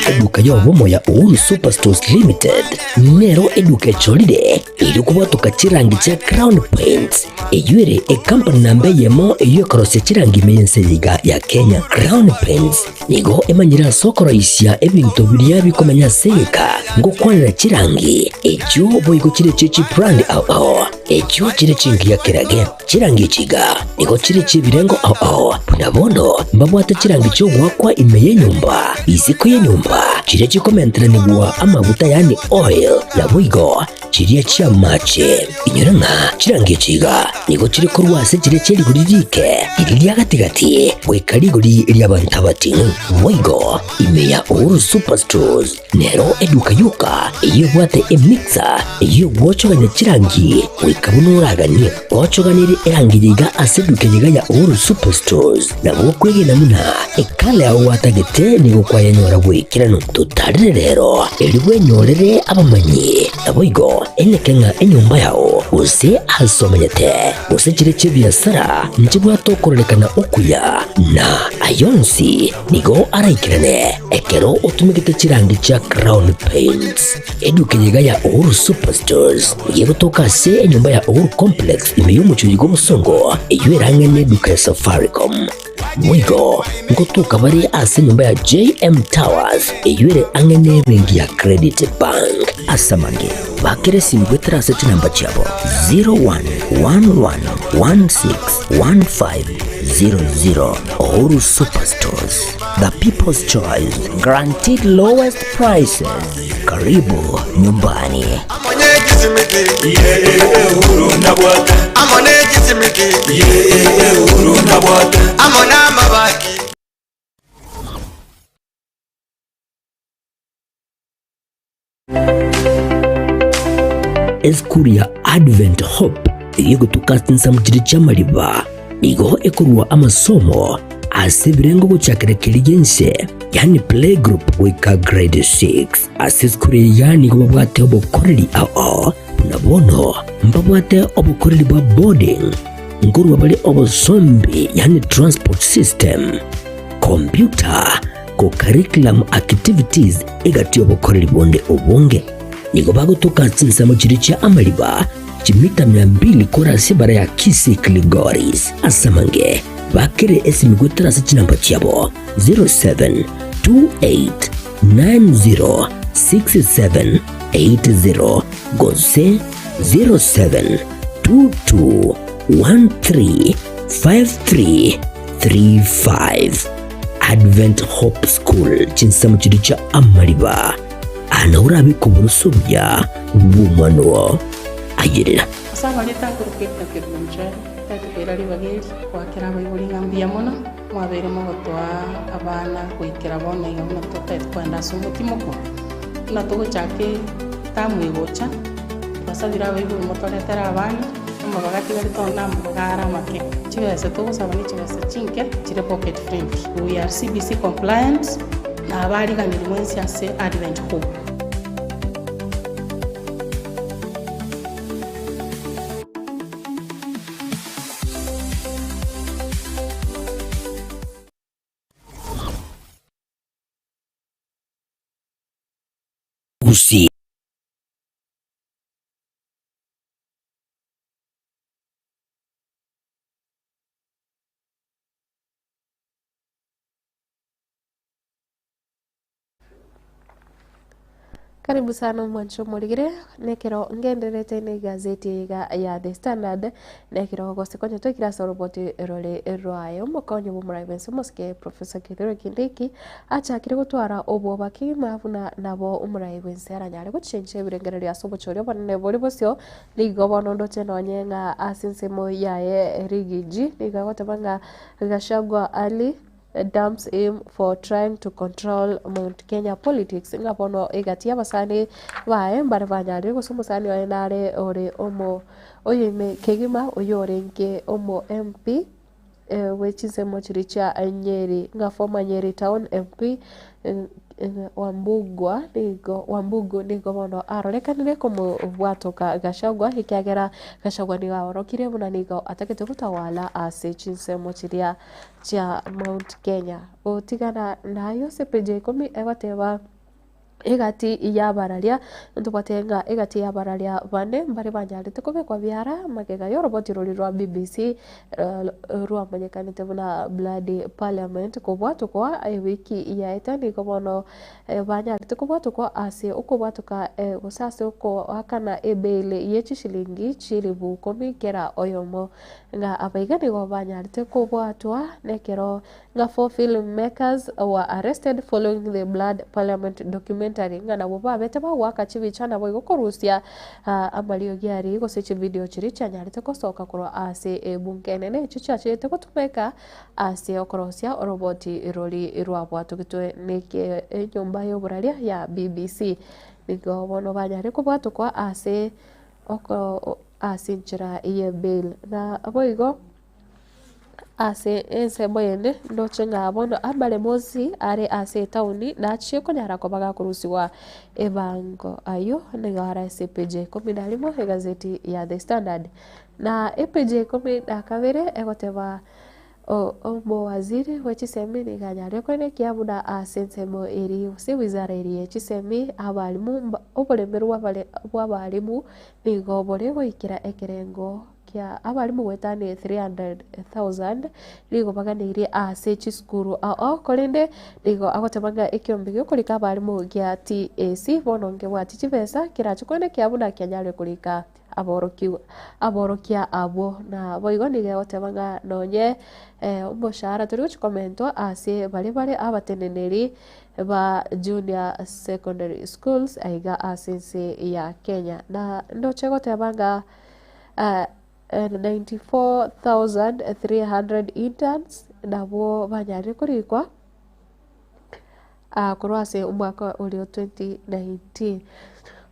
Eduka y'obomo ya Uhuru Superstores Limited nero eduka echorire erio kobwatoka chirangi chia Crown Paints. Eyio ere ekampani namba eyemo eyio ekorosia chirangi ime y'ense eye iga ya Kenya. Crown Paints nigo emanyire ase okoroisia ebinto biria bikomenya ase egeka ngokwanera chirangi echio boigo chire chie chibrand ao ao echio chire chingiya kerage. Chirangi echi iga nigo chire chi'ebirengo ao ao, buna bono mbabwate chirangi chi'ogoakwa ime y'enyomba, isiko y'enyomba, chiria chikomenteranigwa amaguta yaani oil, naboigo chiria chi'amache. Inyora ng'a chirangi echi iga nigo chire korwa ase chiria chie rigori riike, riria ria gati-gati, goika rigori ri'abanto abating'u. Boigo ime ya Uhuru Superstores Nero eduka yoka eyio ebwate emixer eyio egwochogania chirangi goika buna oraganie. Gochoganirie erangi eye iga ase eduka eye iga ya Uhuru Superstores nabo okwegena buna ekala yao gwatagete nigo kwayenyora bw'ekeranu. Totarere rero erio bwenyorere abamanyi naboigo eneke ng'a enyomba yao gose ase omenyete gose chire chi'ebiasara nchibwate okororekana okuya na ayonsi Nigo araikerane ekero otumegete chirangi chia Crown Paints. Eduka eye iga ya Uhuru Superstores nigo egotoka ase enyomba ya Uhuru Complex ime y'omochie oyo bw'obosongo eyio erang'e n'eduka ya Safaricom. Boigo ngotoka bare ase enyomba ya JM Towers eyio ere ang'e n'ebenki ya Credit Bank. Ase amange, bakera esimi goetera ase chinamba chiabo 0111161500. Uhuru Superstores, the people's choice, guaranteed lowest prices. Karibu nyumbani. Esukuru ya Advent Hope eyegotuka ase chinsemo chiria chi'amariba nigo ekorua amasomo ase ebirengo gochakera keria gi'ense yaani playgroup goika grade 6. Ase esukuru eye iga nigo babwate obokoreri ao buna bono mbabwate obokoreri bwa boarding, nkorua bare obosombi yaani transport system, computer, Co-curriculum activities egati y'obokoreri bonde obonge. Nigo bagotoka chinsemo chiria chia amariba chimita mia mbili korwa ase ebara ya Kisii Kilgoris. Ase amange bakere esimi goetera ase chinamba chiabo 0728906780 gose 0722135335. Advent Hope School chinsemo chiria chia amariba ana orabeke oboroso obuya bw'omwana oo. Ayerera. Ase abareta akorokwa erita Kilimanjaro, tari koira ribaga eri goakera abaibori ng'a mbuya mono, mwabeire mogotoa abana goikera bono iga buna totagete kogenda ase omotimoko, buna togochaka etamu egocha, twasabire abaibori motoretere abana. Amabaga atigarete onde namabaga are amake. Chibesa togosaba ne chibesa chinke chire pocket friendly. We are CBC compliant na abariganeri mwensi ase Advent Hope. Gusii. Karibu sana omwancho omorigire, nekero ngendererete na egazeti eye iga ya The Standard, nekero gose konya twaikire ase oroboti rore rwaye. Omokonyi bwa omorai bwense omosike Professor Kithure Kindiki, achakire gotwara obwoba kegima buna nabo omorai bwense aranyare gochenchia ebirengererio ase obochori obonene bore bosio Nigo bono ndoche nonye ng'a ase ensemo yaye rigiji, nigo agoteba ng'a Gachagua Ali dumps him for trying to control Mount Kenya politics, ng'a bono egati y'abasani baye mbare banyarire gose omosani oye nare ore omo oyoime kegima oyio orenge omo MP bwe chinsemo chiria chia Nyeri, ng'a former Nyeri town MP Wambugwa nigo Wambugu nigo bono arorekanire komobwatoka Gachagua ekiagera Gachagua nigo aorokire buna nigo atagete gotawala ase chinsemo chiria chia Mount Kenya. Gotigana naye ase page ya ikomi egoteba. Egati y'abararia, ntobwate ng'a egati y'abararia bane mbare banyarete kobekwa biara magega y'oroboti roria rwa BBC rwamanyekanete buna Bloody Parliament kobwatokwa ewiki yaeta nigo bono banyarete kobwatokwa ase okobwatoka gose ase okoakana ebail ye chishilingi chilifu ikomi kera oyomo. Ng'a abaiga nigo banyarete kobwatwa nekero Ng'a four film makers were arrested following the Blood Parliament documentary ng'a nabwo babete bagoaka chibicha naboigo korusia amariogi aria gose chividio chiria chianyarete gosoka korwa ase ebunge enene echio chiachete gotumeka ase okorosia oroboti rori rwabwatogetwe neke enyomba y'oboraria ya BBC. Nigo bono banyare kobwatokwa ase oko ase enchera ye bail na boigo. Ase ensemo eyende ndoche ng'a bono amaremo onsi are ase etaoni nachie konyara koba gakorusigwa ebango aywo nigo are ase epage ya ikomi na rimo egazeti ya The Standard. Na epage ya ikomi na kabere egoteba omowaziri bwe chisemi nigo anyarire koenekia buna ase ensemo eria gose ewizara eria ya chisemi abalimu mba oboremeri bwa abalimu nigo bore goikera ekerengo. Kia abarimu goetania 300,000 nigo baganeirie ase chisukuru ao, korende nigo agoteba ng'a ekiombe gi'okorika abarimu gia TAC bono nkebwati chibesa kerache koenekia buna kianyare korika aborokigwa aborokia abwo. Na boigo nigo egoteba ng'a nonye omoshahara tori gochia komentwa ase baria bare abateneneri ba junior secondary schools aiga ase ense ya Kenya. Na ndoche goteba ng'a. 94,300 interns nabwo banyarire korikwa korwa ase omwaka oria o 2019.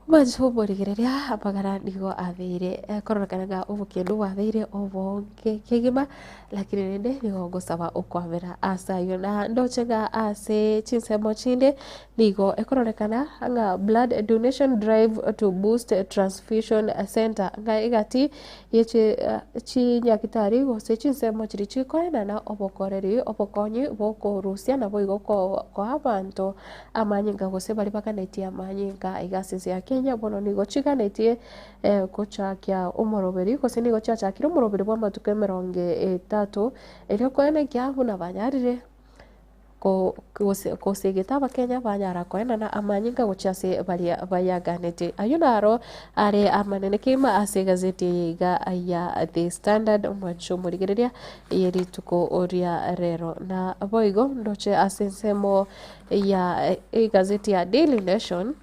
Omwancho bw'omorigereria amang'ana nigo abeire kororekana ng'a obokendu bwabeire obonge kegima. Lakini rende nigo ngosaba okwabera ase ayio, na ndoche ng'a ase chinsemo chinde nigo ekororekana ng'a blood donation drive to boost transfusion center ng'a egati ye chi chinyagitari gose chinsemo chiria chikoenana obokoreri obokonyi bokorusia naboigo koa abanto amanyinga gose baria baganetie amanyinga iga ase ense ya Kenya bono nigo chiganetie Gochakia omoroberi, gose nigo chiachakire omoroberi bw'amatuko emerongo etato, erio koenekia buna banyarire gosegeta abakenya banyara koenana amanyinga gochia ase baria bayaganeti. Ayio naro are amanene kegima ase egazeti eye iga ya The Standard omwancho omorigereria ye rituko ria rero. Na boigo ndoche ase ensemo ya egazeti ya Daily Nation.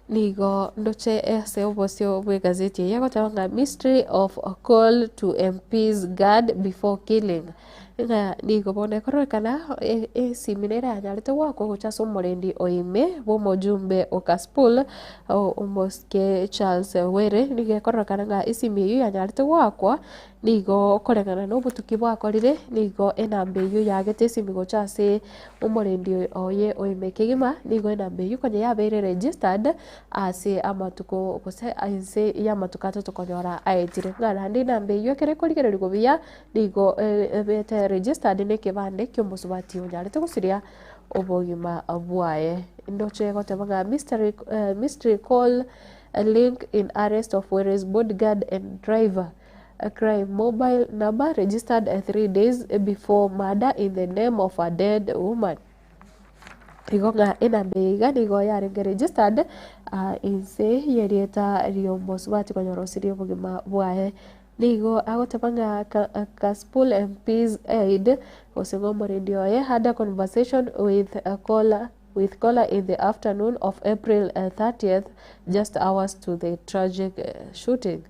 Nigo ndoche ase obosio bw'egazeti eye egoteba ng'a mystery of call to MPs guard before killing, ng'a nigo bono ekororekana esimi nere yanyarete goakwa gocha ase omorendi o ime bw'omojumbe o Kasipul, omosike Charles Were, nigo ekororekana ng'a esimi eywo yanyarete goakwa Nigo okoreng'ana nobotuki bwakorire, nigo enamba eyio yaagete esimi gocha ase omorendi oye oime kegima, nigo enamba eyio konya yabeire registered ase amatuko gose inse y'amatuko atato konyora aetire. Ng'a naende enamba eyio ekero ekorigererigwa buya, nigo ebete registered na ekebande kia omosubati onyarete gosiria obogima bwaye. Ndoche goteba ng'a mystery mystery call link in arrest of Were's bodyguard and driver. Crime mobile number registered 3 days before murder in the name of a dead woman. Igo ng'a enamba eye iga nigo yarenge registered inse y'erieta ri'omosubati konyora osirie obogima bwaye. Nigo agoteba ng'a Kasipul MP's aide gose ng'a omorendi oye had a conversation with caller with caller in the afternoon of April 30th just hours to the tragic shooting.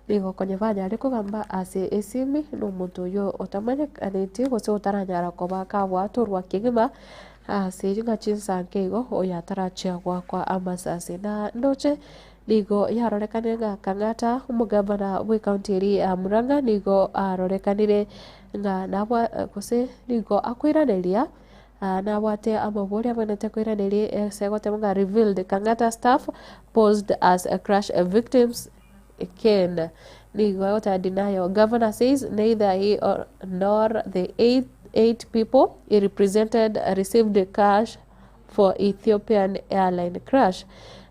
Nigo konya banyare kogamba ase esimi na omonto oyio otamanyekaneti gose otaranyara koba kabwatorwa kegima ase ng'a chinsa nke igo oyo atarachia goakwa amasasi. Na ndoche nigo yarorekanire ng'a Kang'ata omogavana bw'ecounty eria ya Murang'a nigo arorekanire ng'a nabwa gose nigo akoiraneria Nabwate amabori abwenerete koiraneria ase egoteba ng'a revealed Kang'ata staff posed as crash victims Ken. Nigo egoteba denial. Governor says neither he or nor the 8 people he represented received cash. for Ethiopian Airline crash.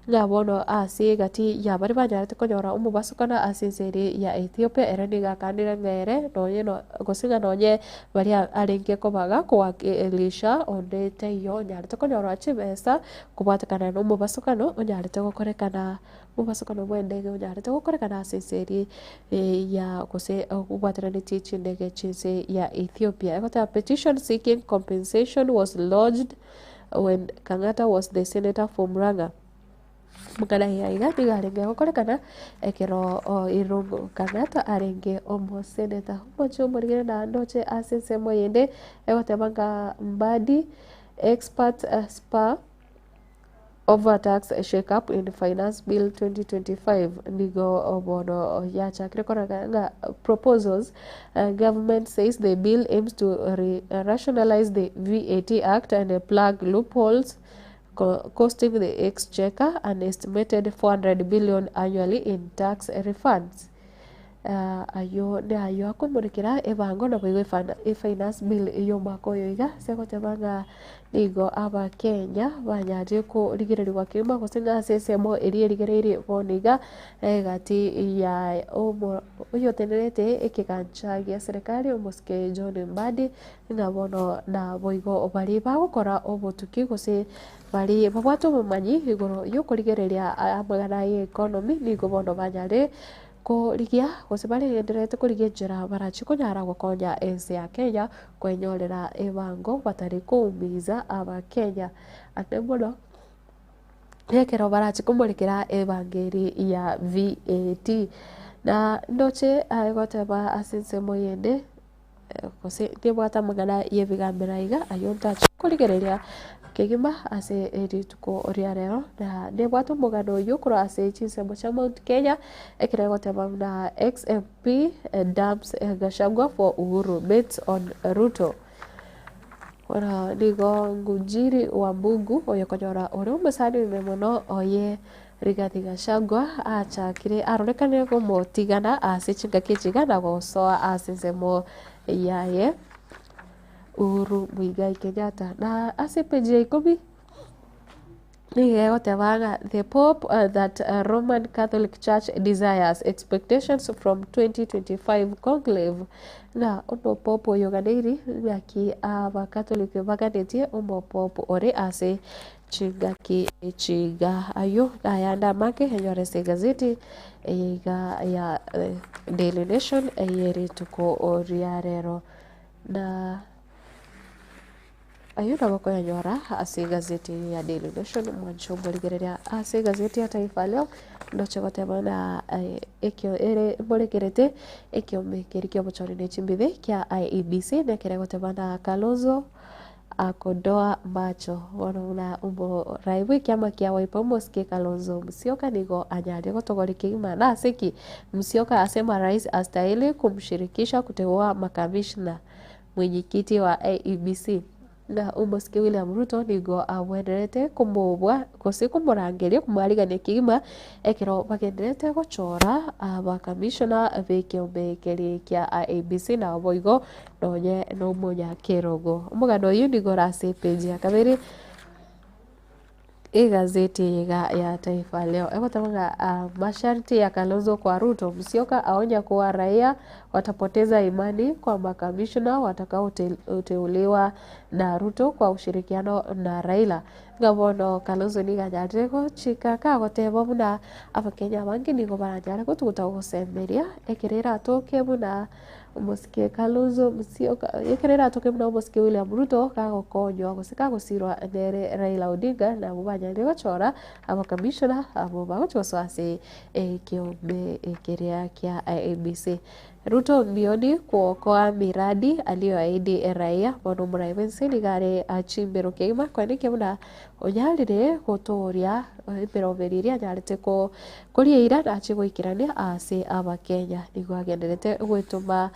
Ng'a bono ase egati ya baria banyarete konyora omobasokano ase ense eria ya Ethiopia, ere nigo akanire ng'a ere nonye no gose ng'a nonye baria arenge kobaga kowakilisha onde taiyo onyarete konyora chibesa kobwatekana na omobasokano onyarete gokorekana omobasokano bwa endege onyarete gokorekana ase ense eria ya gose obwateranetie chindege chi'ense ya Ethiopia. Egoteba petition seeking compensation was lodged when Kang'ata was the senator for Murang'a. Amang'ana aya iga nigo arenge gokorekana ekero Irungu Kang'ata arenge omoseneta. Omochie omorigere naende oche ase ensemo eyende egoteba ng'a Mbadi expert spa over tax shake up in finance bill 2025 nigo bono yachakire korora ng'a proposals government says the bill aims to rationalize the VAT act and plug loopholes costing the exchequer an estimated 400 billion annually in tax refunds. Ayio nayio akomorekera ebango naboigo efinance bill y'omwaka oyo iga ase ogoteba ng'a nigo abakenya banyarire korigererigwa kegima gose ng'a ase ensemo eria erigereirie bono iga egati ya omo oyotenerete ekegancha gia serikali omosike John Mbadi ng'a bono naboigo baria bagokora obotuki gose baria babwate obomanyi igoro yokorigereria amang'ana ya economy nigo bono banyare Korigia, gose baregendererete korigia enchera barachie konyara gokonya ense ya Kenya kwenyorera ebango batari koumiza abakenya. Ande mono, nekero barachie komorekera ebango eri ya VAT. Na ndoche aye goteba ase ensemo eyende. Gose tebwate amang'ana y'ebigambero aiga, ayio ntache korigereria kegima ase rituko ria rero, na nebwate omogano oyio korwa ase chinsemo chia Mount Kenya, ekero egoteba buna ex MP dumps Gachagua for Uhuru bets on Ruto. Bono nigo Ngunjiri Wambugu oyokonyora ore omosani oime mono oye Rigathi Gachagua achakire arorekanire komotigana ase chingaki echi iga na gosoa ase ensemo yaye Uhuru Muigai Kenyatta. Na ase epeji ya ikomi nigo egoteba ng'a the pope that Roman Catholic Church desires expectations from 2025 conclave ng'a omopope oyo oganeiri ng'aki abakatoliki baganetie omopope ore ase Chingaki echi iga ayio nayande amake enyore ase egazeti eye iga ya Daily Nation eye rituko ria rero. Na ayio nabo okoyanyora ase egazeti eye ya Daily Nation mwanche omorigereria ase egazeti ya Taifa Leo ndoche goteba buna ekio ere morekerete ekiombe keria kia obochori ne chimbibe kia IEBC nekere goteba buna Kalonzo Akodoa macho. Bono buna omorai bw'ekiama kia Wiper omosike Kalonzo Musyoka nigo anyarire gotogoria kegima. Nase ki? Musyoka asema rais astahili kumshirikisha kuteua makamishna mwenyekiti wa IEBC. Ng'a omosike William Ruto nigo abwenerete komobua gose komorangeria komoarigania kegima ekero bagendererete gochora abakamishona b'ekeombe keria kia IEBC naboigo nonye nomonyakerogo. Omogano oyio nigo ore ase epeji ya kabere egazeti eye iga ya Taifa Leo. Egoteba ng'a masharti ya Kalonzo kwa Ruto, Musyoka aonya kuwa raia watapoteza imani kwa makamishna watakaoteuliwa na Ruto kwa ushirikiano na Raila. Ng'a bono Kalonzo nigo anyarire gochika kagoteba buna abakenya abange nigo baranyare gotuguta gosemeria ekero eratoke buna Omosike Kalonzo Musyoka, ekero eratoke buna omosike William Ruto gagokonywa gose kagosirwa nere Raila Odinga nabwo banyarire gochora abakamishona abwo bagochia gosoa ase ekeombe keria kia IEBC. Ruto mbioni kuokoa miradi aliyoahidi raia bono omorai bwense nigo are achimbero kegima koenekia buna onyarire gotooria emeroberi eria anyarete koria eira nache goikerania ase abakenya. Nigo agenderete goetoma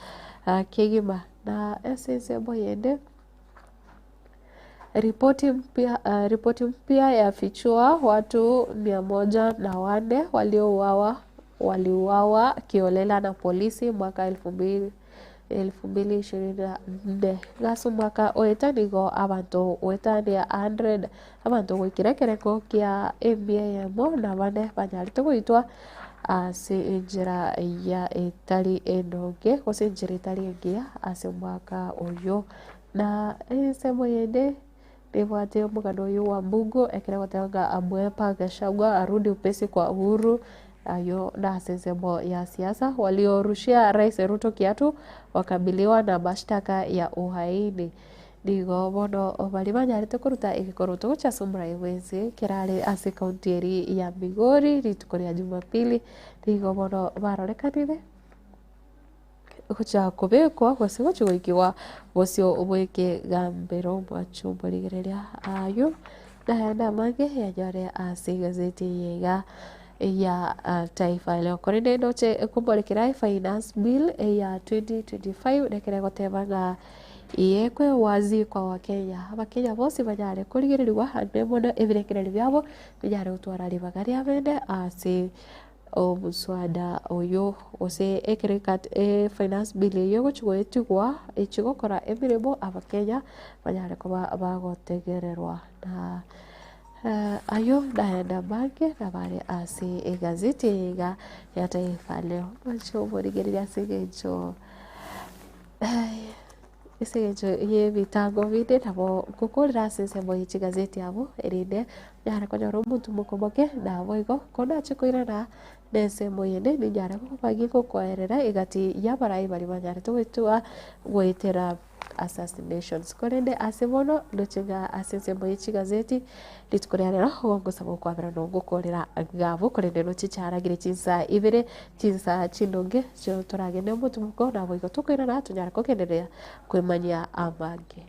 kegima na ase ensemo eyende ripoti mpya ripoti mpya yafichua watu mia moja na wanne waliouawa waliuawa kiholela na polisi mwaka elfu mbili. 2024. Iga ase omwaka oeta nigo abanto goetania 100 abanto goikera ekerengo kia emia eyemo na bane banyarete goitwa ase enchera ya etari endonge gose enchera etari engiya ase omwaka oyio. Na ensemo yende nebwate omogano oyio wa Mbungo ekero egoteba ng'a amwepa Gachagua arudi upesi kwa Uhuru, ayio nase ensemo ya siasa, waliorushia Rais Ruto kiatu wakabiliwa na mashtaka ya uhaini. Nigo bono baria banyarete koruta egekoroto gochia ase omorai bw'ense kerare ase ekaunti eria ya Migori rituko ria Jumapili, nigo bono barorekanire gochia kobekwa gose gochia goikigwa bosio bw'ekegambero mwanche omorigereria aywo nayande amange yanyore ase egazeti eye iga ya Taifa Leo. Korende ndoche komorekera efinance bill eya 2025 nekero egoteba ng'a Iyekwe wazi kwa Wakenya, Abakenya bonsi banyare korigererigwa ande mono ebirengererio biabo binyare gotwara ribaga riabene ase omoswada oyo gose ekero finance bill eyio egochi goetigwa echi gokora emeremo Abakenya banyare koba bagotegererwa na ayio nayande amange nabare ase egazeti eye iga ya Taifa Leo. Mwanche omorigereria ase eng'encho. Ase eng'encho y'ebitango binde nabo ngokorera ase ensemo ye chigazeti abwo, erinde nyare konyora omonto mokomoke naboigo konache koirana na ensemo eyende ninyare koba gingokoerera egati y'abarai baria banyarete goetwa goetera assassinations. Korende ase bono ndoche ng'a ase ensemo ye chigazeti rituko ria rero nigo ngosaba okwabera na ogokorera ng'a abwo korende roche chiaragire chinsa ibere Chinsa chindonge chio toragende omotuko, naboigo tokoirana tonyare kogendereria kwemanyia amange.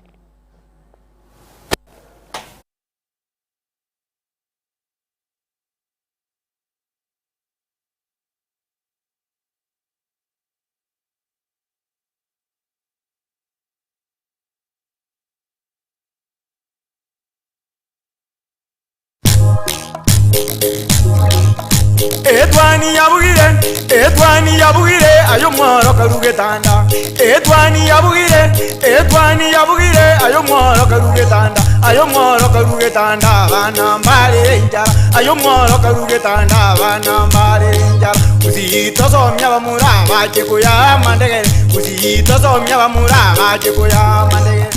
Etwani yabugire, etwani yabugire, aye omworo karu getanda. Etwani yabugire, etwani yabugire, aye omworo karu getanda. Aye omworo karu getanda, abana mbare enchara. Aye omworo karu getanda, abana mbare enchara. Gusii tosomia abamura bache koyaa amandegere, Gusii tosomia abamura bache koyaa amandegere.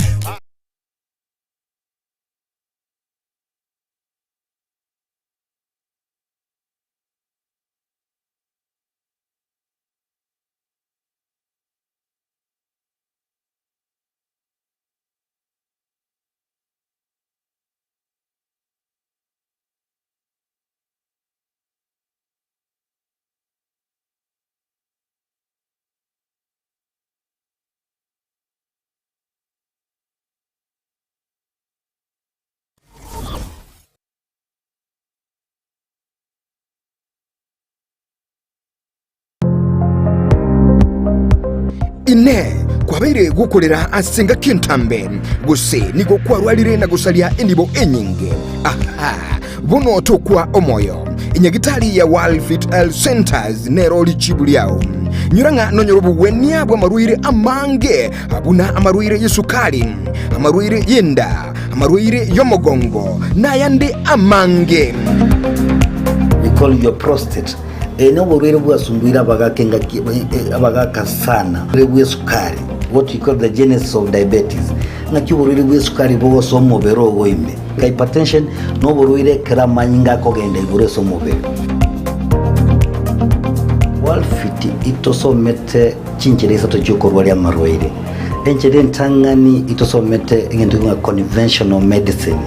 Inee! Kwabeire gokorera ase engaki entambe, gose nigo kwarwarire na gosaria enibo enyinge? Aha! Bono tokwa omoyo. Enyagitari ya World Fit Health Centers nero richibu riao. Nyora ng'a nonyore obogwenia bw'amarwaire amange buna amarwaire y'esukari, amarwaire y'enda, amarwaire y'omogongo, na ayande amange. We call your prostate. Eye noborwaire bwasumbuire abagaka engaki abagaka sana. Oborwaire bw'esukari, what we call the genesis of diabetes. Ng'aki oborwaire bw'esukari bogosoa omobere ogo ime. Hypertension noborwaire ekero amanyinga akogenda igoro ase omobere. Walfit itosomete chinchera isato chiokorwaria amarwaire. Enchera entang'ani itosomete egento ng'a conventional medicine,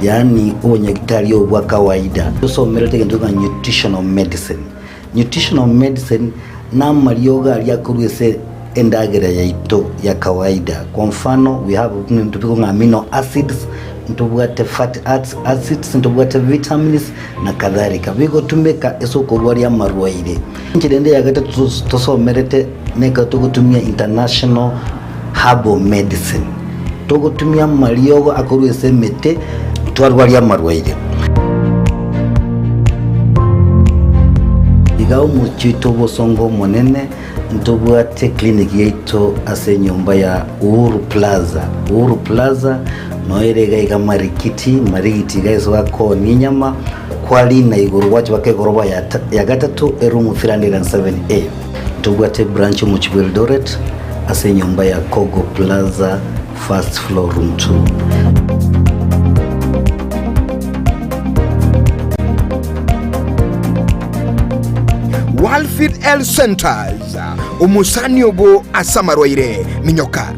yaani obonyagitari obo bwa kawaida. Tosomerete egento ng'a nutritional medicine. Nutritional medicine namariogo aria akorwa ase endagera yaito ya kawaida. Kwa mfano we have ebinto bikong'a amino acids, ntobwate fatty acids, ntobwate vitamins na kadhalika. Bigotumeka ase okorwaria amarwaire. Enchera ende ya gatato tosomerete nekero togotumia international herbal medicine. Togotumia amariogo akorwa ase emete twarwaria amarwaire. Iga omochie oito obosongo omonene. Ntobwate clinic yaito ase enyomba ya Uhuru Plaza. Uhuru Plaza noyo ere iga iga Marikiti, Marigiti iga ase bakoonia enyama, kwarina igoro gwacha baka egoroba ya ya gatato eroom 307A. Ntobwate ebranch omochie bwa Eldoret ase enyomba ya Kogo Plaza first floor room 2. Walfit Health Centers, omosani obo ase amarwaire, minyoka.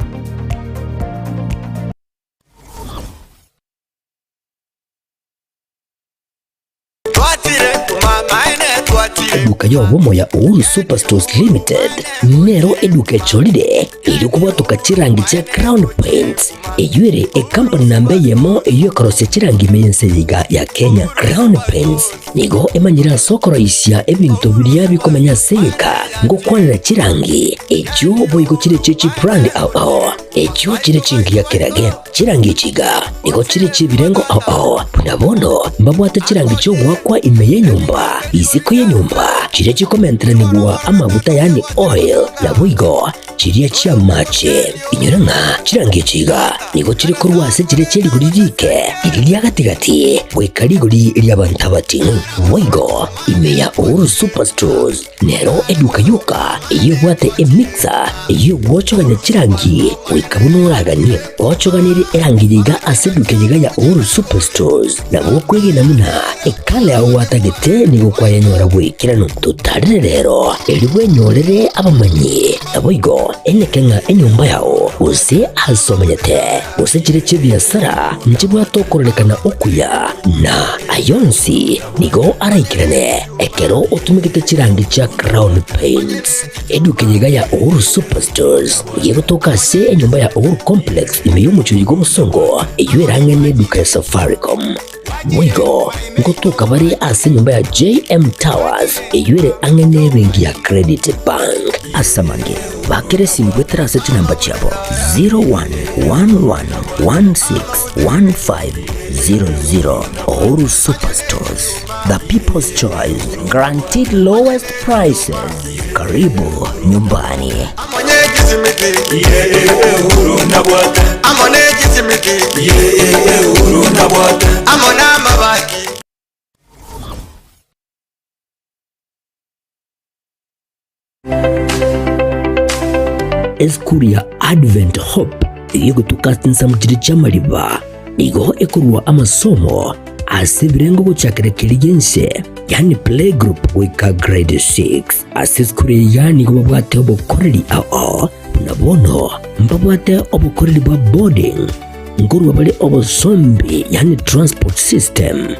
Eduka y'obomo ya Uhuru Superstores Limited nero eduka echorire erio kobwatoka chirangi chia Crown Paints eyio ere ekampani namba eyemo eyio ekorosia chirangi ime y'ense eye iga ya Kenya. Crown Paints nigo emanyire ase okoroisia ebinto biria bikomenya ase egeka ngokwanera chirangi echio boigo chire chie chibrand ao ao echio chire chingiya kerage. Chirangi echi iga nigo chire chi'ebirengo ao ao, buna bono mbabwate chirangi chi'ogoakwa ime y'enyomba, isiko y'enyomba, chiria chikomenteranigwa amaguta yaani oil, naboigo chiria chi'amache. Inyora ng'a chirangi echi iga nigo chire korwa ase chiria chie rigori riike, riria ria gati-gati, goika rigori ri'abanto abating'u. Boigo ime ya Uhuru Superstores Nero eduka yoka eyio ebwate emixer eyio egwochogania chirangi goika buna oraganie. Gochoganerie erangi yiga ase eduka yiga ya Uhuru Superstores nabo okwegena buna ekala yao gwatagete nigo kwayenyora bwaikeranu. Totarere rero erio bwenyorere abamanyi naboigo eneke ng'a enyomba yao gose ase omenyete gose chire chi'ebiasara nchibwate okororekana okuya na ayonsi Nigo araikerane ekero otumegete chirangi chia Crown Paints. Eduka eye iga ya Uhuru Superstores nigo egotoka ase enyomba ya Uhuru Complex ime y'omochie oyo bw'obosongo eyio ere ang'e n'eduka ya Safaricom. Boigo ngotoka bare ase enyomba ya JM Towers eyio ere ang'e n'ebenki ya Credit Bank. Ase amange, bakera esimi goetera ase chinamba chiabo 0111161500. Uhuru Superstores, the people's choice, guaranteed lowest prices. Karibu nyumbani. Esukuru ya Advent Hope eyegotoka ase chinsemo chiria chi'amariba nigo ekorua amasomo ase ebirengo gochakera keria gi'ense yaani playgroup goika grade 6. Ase esukuru eye iga nigo babwate obokoreri ao buna bono mbabwate obokoreri bwa boarding nkorua bare obosombi yaani transport system,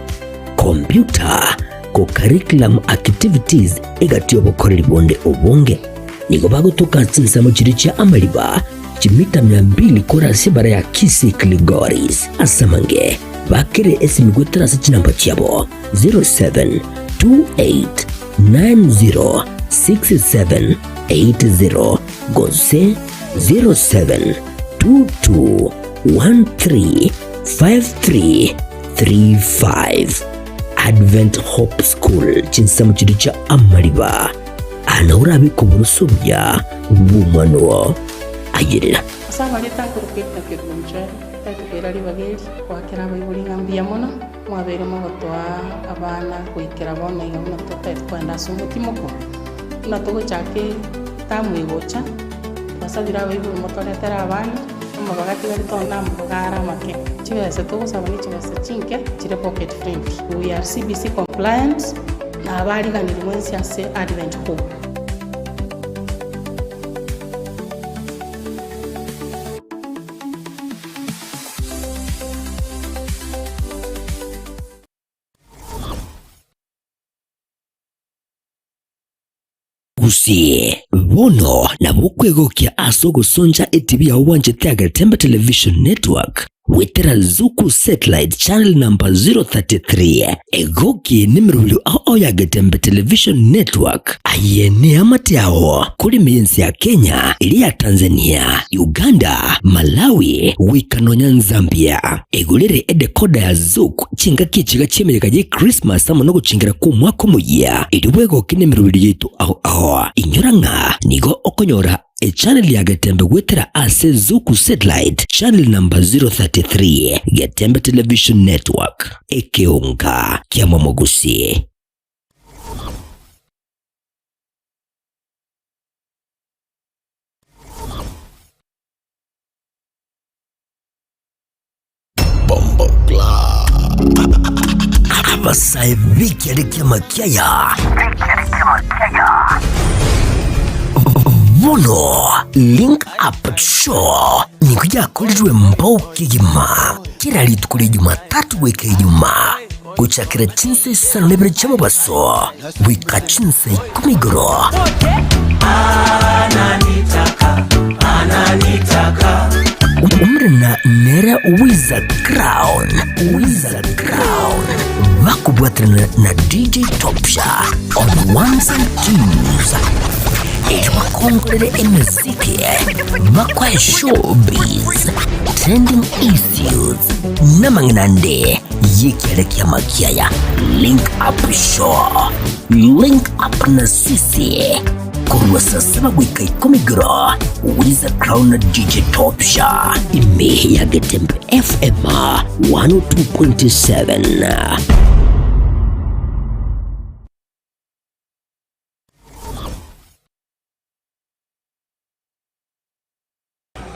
computer, Co-curriculum activities egati y'obokoreri bonde obonge. Nigo bagotoka ase chinsemo chiria chia amariba chimita mia mbili korwa ase ebara ya Kisii Kilgoris. Ase amange bakere esimi goetera ase chinamba chiabo 0728906780 gose 0722135335. Advent Hope School chinsemo chiria chia amariba ana orabeke oboroso obuya bw'omwana oo. Ayerera. Ase amarieta akorokwa ekina ki'omonchweri, tari koira ribaga eri goakera abaibori ng'a mbuya mono, mwabeire mogotoa abana goikera bono iga buna totagete kogenda ase omotimoko, buna togochaka etamu egocha, twasabire abaibori motoretere abana, amabaga atigarete onde namabaga are amake. Chibesa togosaba ne chibesa chinke chire pocket friendly. We are CBC compliant na abariganiri mwensi ase Advent Hope. Gusii, bono nabo okwegokia ase ogosoncha etibi yao bwanchete Agetembe Television Network. Gwetera Zuku Satellite Channel number 033, egoki nemerobio ao ao ya Getembe Television Network. Aye neamate ao korime y'ense ya Kenya, eria ya Tanzania, Uganda, Malawi, goika nonya Nzambia. Egorere edecoder ya Zuku chingaki echiga chi'emeyega ye Christmas amo nogochingera kw'omwaka omoyia, erio bwegoke nemerobio yaito ao ao. Inyora ng'a nigo okonyora Echannel ya Getembe goetera ase Zuku Satellite channel number 033, Getembe Television Network, ekeonga kia Momogusi. Abasae b'ekiare ki'amakiaya bono Link Up Show nigo yakorirwe mbao kegima kera rituko ria Jumatatu goika Ijumaa gochakera chinsa isano na ibere chi'omobaso goika chinsa ikomi igoro. Omorena nere Wiza Crown, Wiza Crown, bakobwaterana na DJ Topsha on ones and twos. Erio bakongorere emeziki, bakoe showbiz, trending issues, namang'ina ande y'ekiare ki'amakiaya. Link Up Show, Link Up na Sisi, korwa saa saba goika ikomi igoro, Wiza Crown na DJ Topsha, ime ya Getembe FM 102.7.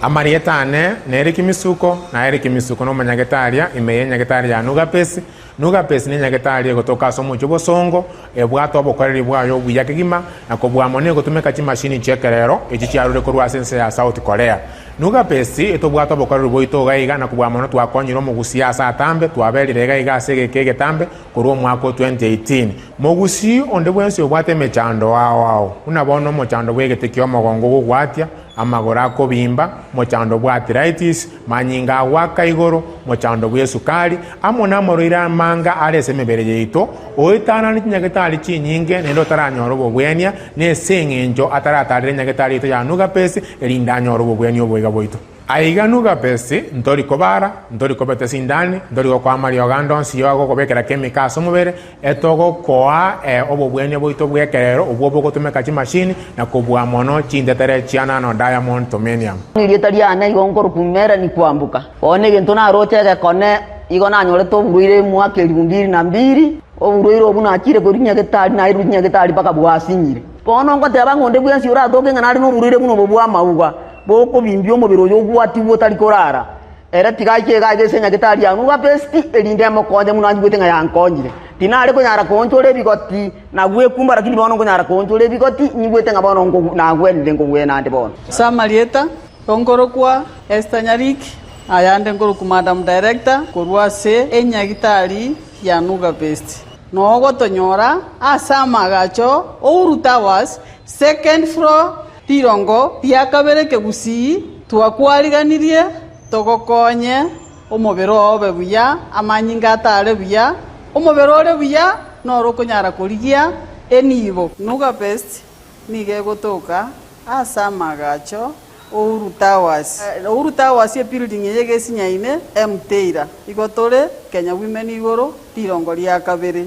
Amarieta ane nere Kimisuko, na ere Kimisuko nomonyagetaria ime y'enyagetari ya Nugapesi. Nugapesi nenyagetari egotoka ase omochie obosongo, ebwate obokoreri bwaye obuya kegima, na kobua mono egotumeka chimashini chi'ekerero echi chiarure korwa ase ense ya South Korea. Nugapesi etobwate obokoreri bwaito iga iga, na kobua mono twakonyire omogusii ase atambe, twaberire iga iga ase egeka egetambe korwa omwaka o 2018. Mogusii onde bwensi obwate emechando ao ao, buna bono omochando bw'egete ki'omogongo ogogwatia, amagoro akobimba, mochando bw'arthritis, manyinga agoaka igoro, mochando bw'esukari, amo namarwaire amanga are ase emebere yaito, oetanane chinyagetari chinyinge naende otaranyora obobwenia, nese engencho ataratarera enyagetari yaito ya Nugapesi, erinde anyore obobwenia oboiga bwaito. Aiga Nugapesi, ntori kobara, ntori kobeta esindani, ntori gokoa amariogo ande onsi y'ogokobekera chemical ase omobere, Etogokoa obobwenia bwaito bw'ekerero obwo bogotumeka chimashini na kobua mono chintetere chia nano diamond tomenium. Erieta riane igo nkorokwa Melanie Kwamboka. Bono egento naroche egekone igo nanyorete oborwaire mwaka elifu mbili na mbili, oborwaire obwo nachire korwa nyagetari nairwe nyagetari mpaka bwasinyire. Bono ngoteba ng'a onde bwensi oratoke ng'a nare noborwaire buna obo bw'amauga, bokobimbia omobere oyo obwatigwe otari korara, Ere tiga aike iga ase nyagetari ya Nugapesti, erinde emokonye buna anjigwete ng'a yankonyire. Tinare konyara koonchora ebigoti na gwekumba, lakini bono nkonyara koonchora ebigoti, nyigwete ng'a bono nagwenire nkogwena ande bono. Ase amarieta, nkorokwa Esther Nyariki, ayande nkorokwa Madam Director korwa ase enyagitari ya Nugapesti. Noo ogotonyora ase amaagacho Uhuru Towers, second floor, Rirongo ria kabere kegusii twakwariganirie togokonye omobere oo obe buya, amanyinga atare buya, omobere ore buya noro okonyara korigia enibo. Nuga Best nigo egotoka ase amagacho Uhuru Towers. Uhuru Towers ebuilding eye egesinyaine Mteira. Igo tore Kenya Women igoro rirongo ria kabere.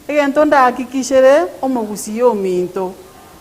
Egento ndahakikishere omogusii ominto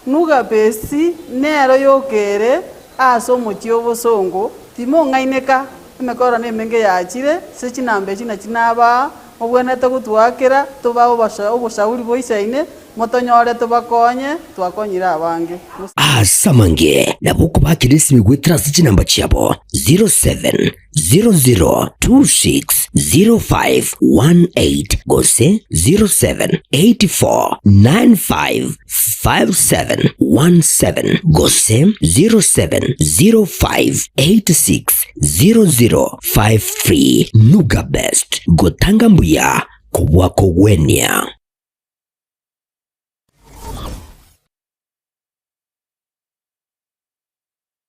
Nugabesi nero yokere ase omochie obosongo, timong'aineka, emekoro nemenge yachire, ase chinamba echi nachi nabaa, mobwenerete gotwakera, tobae oboshauri boisaine, motonyore tobakonye, twakonyire abange. Ase amange nabo okobakera esimi goetera ase chinamba chiabo 07 00260518 gose 0784955717 gose 0705860053. Nuga Best, gotanga mbuya kobua kogwenia.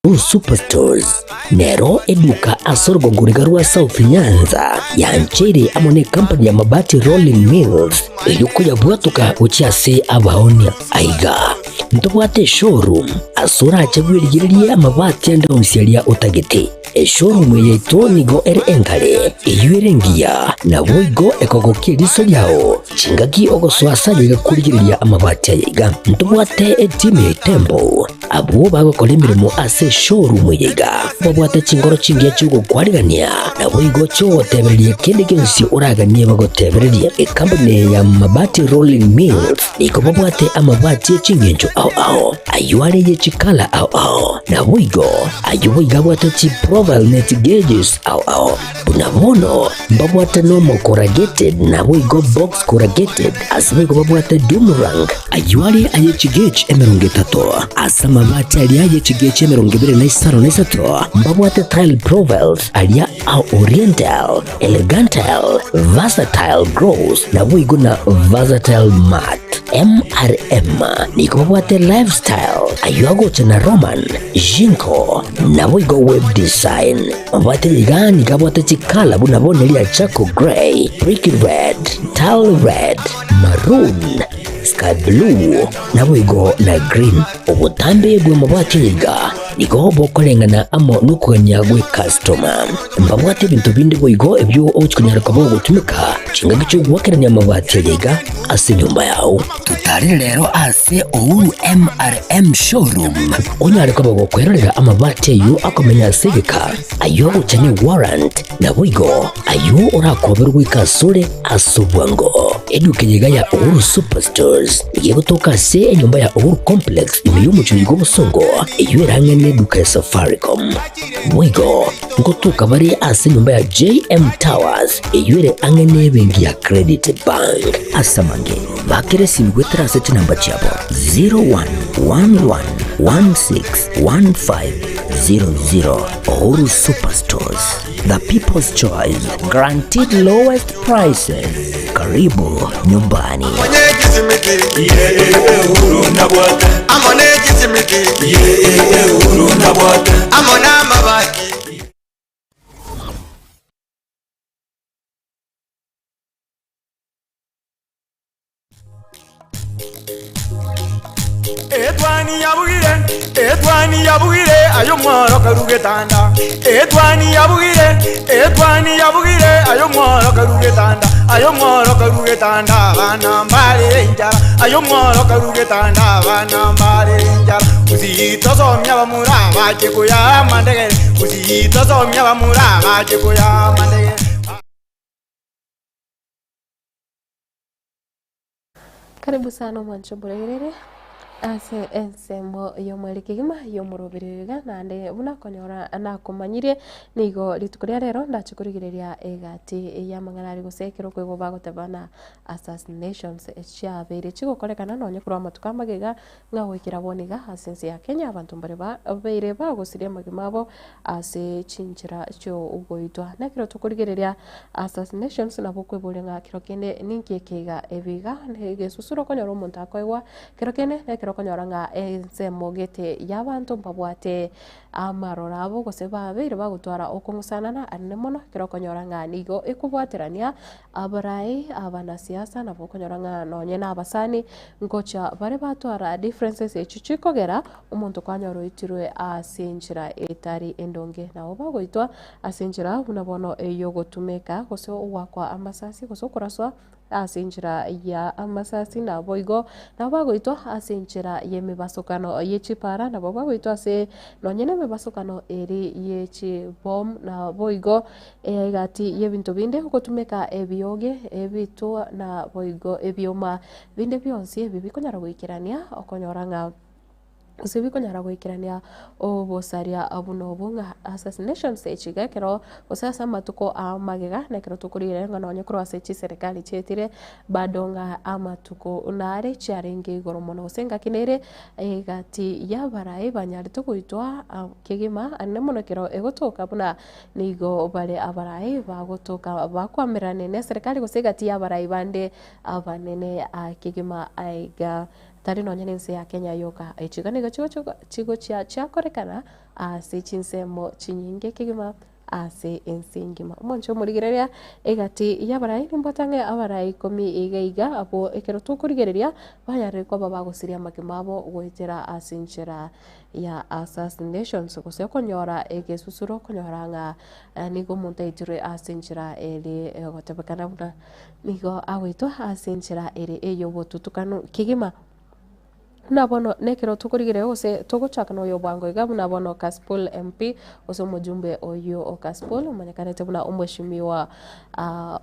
Uhuru Superstores nero eduka ase orogongo riga rwa South Nyanza yancheire amo ne company ya Mabati Rolling Mills erio koyabwatoka gochia ase abaonia. Aiga ntobwate eshowroom ase orache bwerigererie amabati ande onsi aria otagete. Eshowroom eye yaito nigo ere engare, eyio ere engiya, naboigo ekogokia eriso riao chingaki ogosoa ase aye iga korigereria amabati aya iga. Ntobwate etimu ya Itembo Abwo bagokora emeremo ase eshowroom eye iga babwate chingoro chingiya chi'ogokwarigania, naboigo chi'ogotebereria kende gionsi oraganie bagotebererie. Ekampuni eye ya Mabati Rolling Mills nigo babwate amabati e chingencho ao ao, ayio are ye chikala ao ao, naboigo ayio boigo abwate chiprofile ne chigeges ao ao. Buna bono mbabwate normal corrugated naboigo box corrugated, ase boigo babwate doomerang, ayio are aye chigauge 30, ase amabati aria aye chigauge 23 na mbabwate tile profiles aria a oriental, elegantal, versatile gloss naboigo na versatile matte. MRM nigo babwate lifestyle ayio agocha na Roman, Jinko naboigo web design. Mabwate iga nigo abwate chikala buna bono eria charcoal grey, brick red, tile red, maroon, sky blue, naboigo na green. Obotambe bw'amabwate iga nigo bokoreng'ana amo nokogania gw'ecustoma. Mbabwate ebinto binde boigo ebio ogochia konyara koba ogotumeka chingaki chi'ogoakerania amabati aya iga ase enyomba yao. Totarere rero ase Uhuru MRM Showroom onyare koba gokwerorera amabati ayio akomenya ase egeka, ayio agocha ne warrant, naboigo ayio orakoberwe goika asore ase obwango. Eduka eye iga ya Uhuru Superstores nigo egotoka ase enyomba ya Uhuru Complex ime y'omochie oyo bw'obosongo, eyio erang'ane eduka ya Safaricom. Boigo ngotoka bare ase enyomba ya JM Towers eyio ere ang'e n'ebenki ya Credit Bank. Ase amange, bakera esimi goetera ase chinamba chiabo 0111161500. Uhuru Superstores, the people's choice, guaranteed lowest prices. Karibu nyumbani. Etwani yabugire, etwani yabugire, aye omworo karu getanda. Etwani yabugire, etwani yabugire, aye omworo karu getanda. Aye omworo karu getanda, abana mbare enchara. Aye omworo karu getanda, abana mbare enchara. Usitosomia bamura bache koya amandegere. Usitosomia bamura bache koya amandegere. Karibu sana omwancho mboregerere ase ensemo y'omweri kegima y'omoroberi oyo iga naende buna konyora nakomanyirie nigo rituko ria rero ndache korigereria egati y'amang'ana aria gose ekero okoigwa bagoteba buna assassinations chiabeire chigokorekana nonye korwa amatuko amagega ng'a goikera bono iga ase ense ya Kenya abanto mbare babeire bagosiria amagima abo ase chinchera chi'ogoitwa. Na ekero tokorigereria assassinations nabo okweboria ng'a kero kende ninki eke iga ebi iga egesusuro okonyora omonto akoegwa, kero kende nekero okonyora ng'a ensemo gete y'abanto mbabwate amaroro abo gose babeire bagotwara okong'usanana anene mono ekero okonyora ng'a nigo ekobwaterania abarai, abanasiasa nabo okonyora ng'a nonye na abasani ngocha bare batwara differences echio chikogera Omonto kwanyora oitirwe ase enchera etari endonge, nabo bagoitwa ase enchera buna bono ey'ogotumeka, gose ogoakwa amasasi, gose okoraswa ase enchera ya amasasi, naboigo nabo bagoitwa ase enchera y'emebasokano ye chipara, nabo bagoitwa ase nonye na emebasokano eri ye chibom, naboigo egati y'ebinto binde ogotumeka ebioge, ebitwa, naboigo ebioma binde bionsi ebi bikonyara goikerania okonyora ng'a. Gose bikonyara goikerania obosaria buna obwo ng'a assassinations echi iga ekero gose ase amatuko aa magega na ekero tokorigereria ng'a nonye korwa ase chiserekari chietire bado ng'a amatuko nare chiarenge igoro mono gose engaki nere egati ya abarai banyarete goitwa kegima naende mono ekero egotoka buna nigo bare abarai bagotoka bakoamererania na eserekari gose egati ya abarai bande abanene kegima aiga. Tari nonye nense ya Kenya yoka, echi iga nigo chigochia chiakorekana ase chinsemo chinyinge kegima ase ense engima. Omonche omorigereria egati y'abarai nimbwate ang'e abarai ikomi iga iga abwo ekero tokorigereria banyarire koba bagosiria amagima abo goetera ase enchera ya assassinations gose okonyora egesusuro okonyora ng'a nigo omonto aitirwe ase enchera ere egotebekana buna nigo agoitwa ase enchera ere ey'obotutukanu kegima. Buna bono nekero tokorigereria gose togochaka noyo bwango iga buna bono Kasipul MP gose omojumbe oyio o Kasipul omanyekanete buna omweshimiwa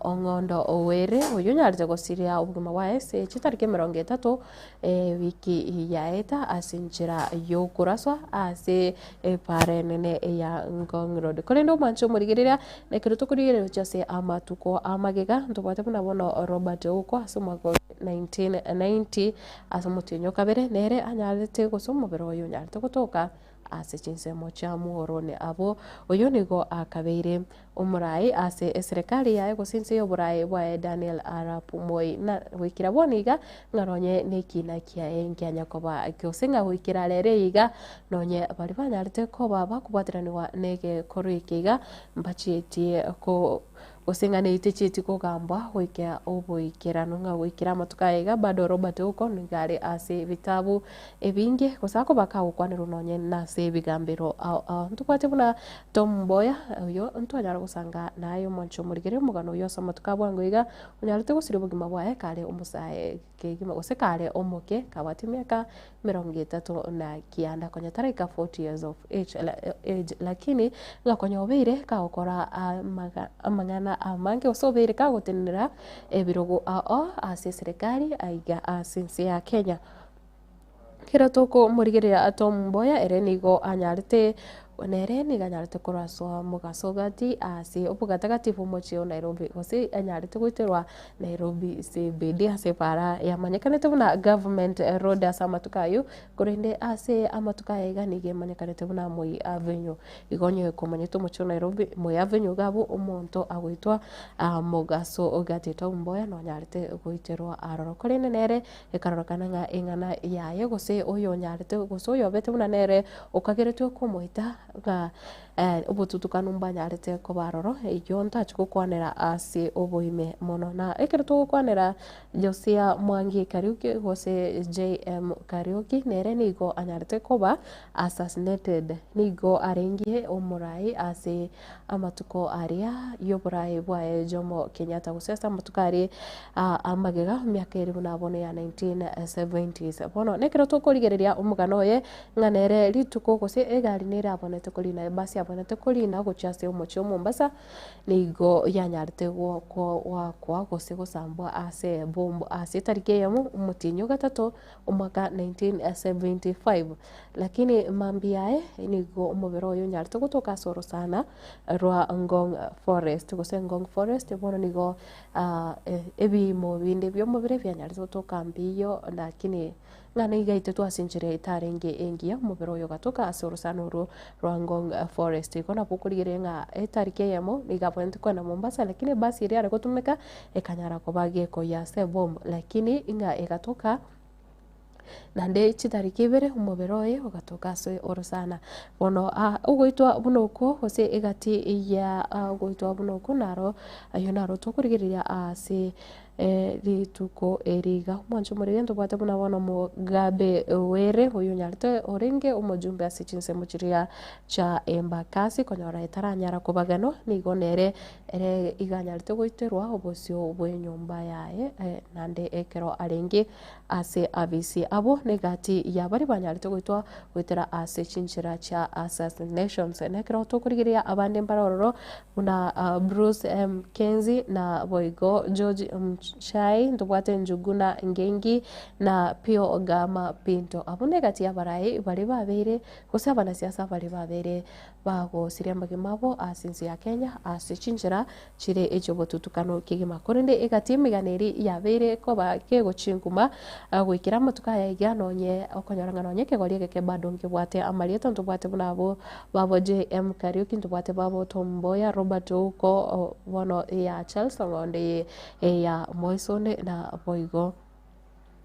Ong'ondo Owere oyio onyarete gosiria obogima bwaye ase chitariki emerongo etato ewiki yaeta ase enchera yokoraswa ase epara enene ya Ngong Road. Korende omwanche omorigereria ekero tokorigereria gochia ase amatuko amagega ntobwate buna bono Robert Ouko ase omwaka o 1990 ase omotienyi o kabere nere anyarete gose omobere oye onyarete gotoka ase chinsemo chia Muhoroni abwo. Oyio nigo akabeire omoraai ase eserekari yaye gose inse y'oboraai bwaye Daniel Arap Moi. Na goikera bono iga ng'a nonye nekina kiaye nkianya koba gose ng'a goikera rero iga nonye baria banyarete koba bakobwateranigwa negekoro eke iga mbachietie ko Gose ng'a neitechieti kogambwa goika oboikeranu, ng'a goikera amatuko aya iga bado Robert Ouko nigo are ase ebitabu ebinge, gose akoba kagokwanerwa nonye nase ebigambero ao ao. Ntobwate buna Tom Mboya, oyo ntwanyara gosanga naye omonche omorigereria omogano oyio ase amatuko a bwango iga, onyarete gosiria obogima bwaye kare omosae kegima gose kare omoke kabwate emiaka emerongo etato na kianda konya taraika 40 years of age, age lakini ng'a konya obeire kagokora amaga amang'ana amange gose obeire kagotenenera ebirogo ao ase eserekari aiga ase ense ya Kenya. Ekero tokomorigereria Tom Mboya ere nigo anyarete nere nigo anyarete koraswa mogaso gati ase obogatagati bw'omochie o Nairobi gose anyarete goiterwa Nairobi CBD ase epaara yamanyekanete buna Government Road ase amatuko ayio, korende ase amatuko aya iga nigo emanyekanete buna Moi Avenue. Igo onye komanyete omochie o Nairobi, Moi Avenue iga abwo omonto agoitwa mogaso gati Tom Mboya nonyarete goiterwa aroro. Korende nere Ekarorokana ng'a eng'ana yaye, gose oyonyarete, gose oyobete buna nere okageretwe komoita, ng'a obotutukanu mbanyarete koba aroro, eyio ntachi gokwanera ase oboime mono. Na ekero togokwanera Josia Mwangi Kariuki gose JM Kariuki, nere nigo anyarete koba assassinated, nigo arenge omorai ase amatuko aria y'oboraai bwaye Jomo Kenyatta gose ase amatuko aria amagega emiaka ere buna bono ya 1970s. Bono nekero tokorigereria omogano oye ng'a nere rituko gose egari nere abonete korina ebasi abonete korina gochia ase omochie o Mombasa nigo yanyarete goakwa gose gosambwa ase ebomb ase etariki eyemo omotienyi o gatato omwaka 1975. Lakini mambia aye nigo omobere oye onyarete gotoka ase orosana rwa Ngong Forest gose Ngong Forest bono nigo ebiimo binde bi'omobere bianyarete gotoka mbiyo lakini ng'a nigo aitetwe ase enchera etarenge engiya omobere oyo ogatoka ase orosana orwo rwa Ngong Forest. Igo nabo okorigereria ng'a etariki eyemo nigo abwenerete kogenda Mombasa lakini ebasi eria yare gotumeka ekanyara koba gekoyia ase ebomu lakini ng'a egatoka. Naende chitariki ibere omobere oye ogatoka ase orosana. Bono ogoitwa buna okwo gose egati ya ogoitwa buna okwo naro ayio naro tokorigereria ase rituko eri iga. Omwancho omorege ntobwate buna bono Mugabe Were oyio onyarete orenge omojumbe ase chinsemo chiria chia Embakasi konyora etaranyara kobaganwa nigo nere ere iga anyarete goiterwa obosio bw'enyomba yaye naende ekero arenge Ase abisi abwo negati ya baria banyarete goitwa goetera ase chinchera chia assassinations. Nekero tokorigereria abande mbare ororo buna Bruce M. Kenzie na boigo George Mchai, ntobwate Njuguna Ngengi na Pio Gama Pinto. Abwo negati y'abarai baria babeire gose abanasiasa baria babeire bagosiria amagima abo ase ense ya Kenya ase chinchera chire echi'obotutukano kegima. Korende egati y'emegano eria yabeire koba kegochinkuma goikera amatuko aya iga nonye okonyora ng'a nonye ekegori egeke bado nkebwate amarieta ntobwate buna abwo babo JM Kariuki, ntobwate babo Tom Mboya, Robert Ouko, bono eya Charles Ong'ondo eye eya Moisonde na boigo.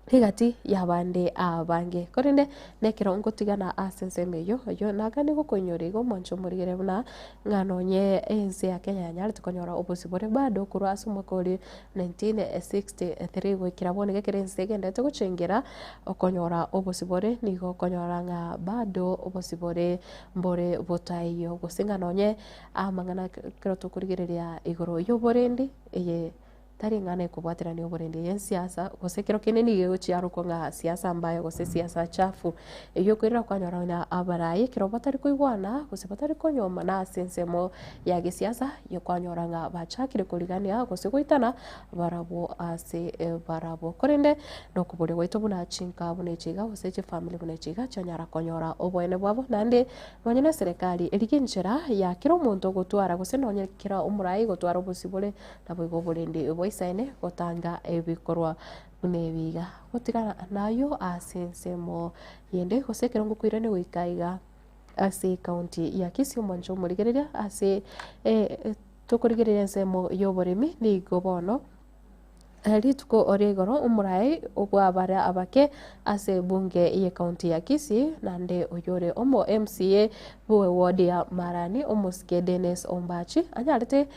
Rigati y'abande abange. Korende nekero ngotigana ase ensemo eyio, oyio naganie gokoinyora iga omwancho omorigere buna ng'a nonye ense ya Kenya yanyarete konyora obosibore bado korwa ase omwaka oria 1963 goikera bono iga ekero ense egenderete gochengera okonyora obosibore nigo okonyora ng'a bado obosibore mbore botaiyo gose ng'a nonye amang'ana ekero tokorigereria igoro y'oborendi eye. Tari ng'a nekobwaterania oborendi eye ensiasa, gose ekero kende nigo egochiarokwa ng'a siasa mbaya gose siasa chafu, eyio okoirera kwanyora onye abarai ekero batari koigwana gose batari konyomana ase ensemo ya gesiasa, eyio kwanyora ng'a bachakire korigania gose goitana barabwo ase barabwo. Korende nokoboria gwaito buna chinka buna echi iga gose chifamiri buna echi iga chianyara konyora oboene bwabo naende nonye na eserekari erigie enchera ya kera omonto gotwara gose nonye kera omorai gotwara obosibore Naboigo oborendi bwaisaine gotanga ebikorwa buna ebi iga. Gotigana nayio ase ensemo yende gose ekero ngokoirania goika iga ase ekaunti ya Kisii omwancho omorigereria ase tokorigereria ensemo ya oboremi nigo bono rituko ria igoro omoraai bw'abare abake ase ebunge y'ekaunti ya Kisii naende oyore omo MCA bwe ward ya Marani omosike Dennis Ombachi anyarete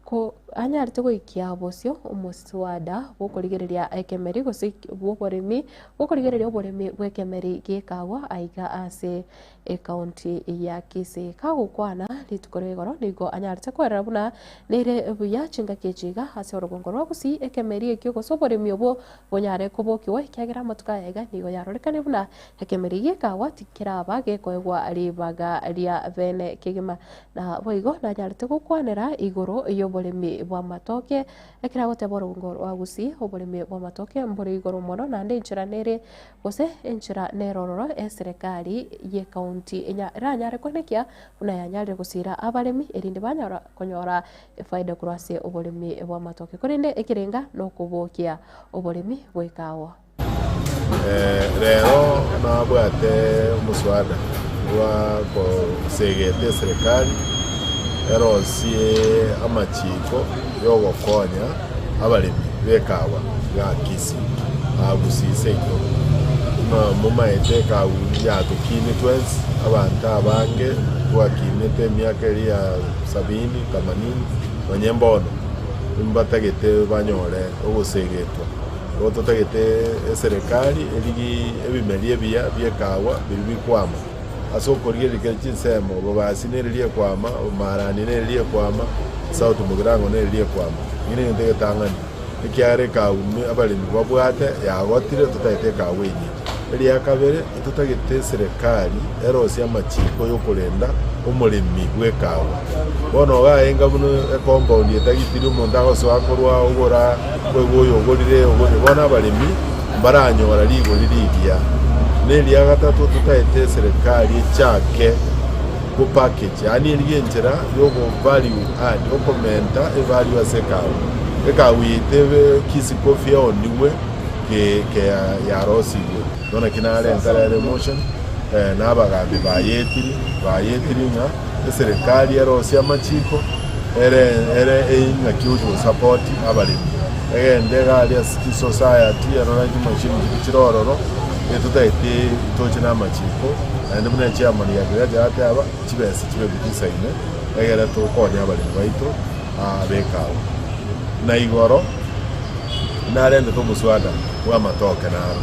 Ko anyarete goikia bosio omoswada bw'okorigereria ekemeri gose bw'oboremi bw'okorigereria oboremi bw'ekemeri gi'ekagwa aiga ase ekaunti ya Kisii. Kagokwana rituko ria igoro nigo anyarete kwerera buna nere buya chingaki echi iga ase orogongo rwa Gusii ekemeri ekio gose oboremi obwo bonyare kobokigwa ekiagera amatuko aya iga nigo yarorekane buna ekemeri gi'ekagwa tikeraba gekoegwa ribaga ria bene kegima. Naboigo nanyarete gokwanera igoro y'oboremi bw'amatoke, ekero agoteba orogongo rwa Gusii, oboremi bw'amatoke mbore igoro mono naende enchera nere gose enchera nere ororo eserekari y'ecounty eranyare koenekia buna yanyarire gosira abaremi erinde banyara konyora efaida korwa ase oboremi bw'amatoke. Korende ekerenga nokobokia oboremi bw'ekawa. Rero nabwate omoswada bwa gosegeta eserekari erosie amachiko yogokonya abaremi b'ekawa iga Kisii aa Gusii seito. Buna momaete ekawa yatokinire twensi abanto abange twakinete emiaka eria ya sabini, themanini nonye mbono mbatagete banyore ogosegetwa. Igo totagete eserekari erigie ebimeri ebiya bi'ekaagwa biria bikwama, ase okorigereria kera chinsemo, obobasi nere riekwama, obomaarani nere riekwama, South Mugirango nere riekwama. Eki negento egetang'ani, ekiagera ekaagwa ime abaremi babwate yagotire totagete ekaagwa enyia. Eria kabere, totagete eserekari erosie amachiko yokorenda omoremi bw'ekaagwa. Bono iga enga buna ecompoundi etagitiri omonto agosoa korwa ogora Koigwa oyo ogorire ogorire. Bono abaremi mbaranyora rigori rigiya. Na eria gatato totaete eserekari echake go package yaani erigie enchera yogo value add okomenta evalue ase ekawa. Ekawa yaito ebe Kisii coffee eoniwe ke ke yarosigwe. Bono naki narenta rero emotion na abagambi bayetiri bayetiri ng'a Eserekari erosie amachiko ere ere eng'aki gochi gosupport abaremi. Egende iga aria ase chisociety erore chimachine chiria chire ororo, etotagete toche na amachiko, naende buna echairman ya Kericho ateba, chibesa chibe chisaine egere tokonye abaremi baito b'ekawa. Na igoro narentete omoswada bwa amatoke naro,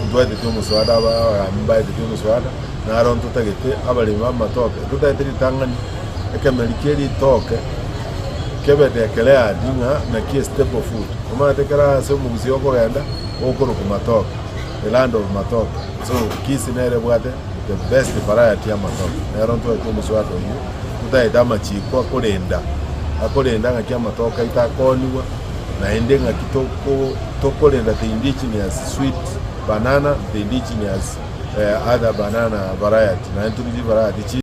ntwaeteti omoswada abagambi mbaeteti omoswada. Naro ntotagete abaremi b'amatoke, ntotagete ritang'ani ekemeri kie ritoke kebe declared ng'a naki a staple food. Omanyete ekero ase omogusii okogenda okorokwa matoke, the land of matoke. So Kisii nere ebwate the best variety ya amatoke. Nero ntotagete omoswada oyio, ntotagete amachiko akorenda, akorenda ng'aki amatoke aito akooniwa, naende ng'aki toko tokorenda the indigenous sweet banana, the indigenous. Other banana variety, naende tore chivarayati chi.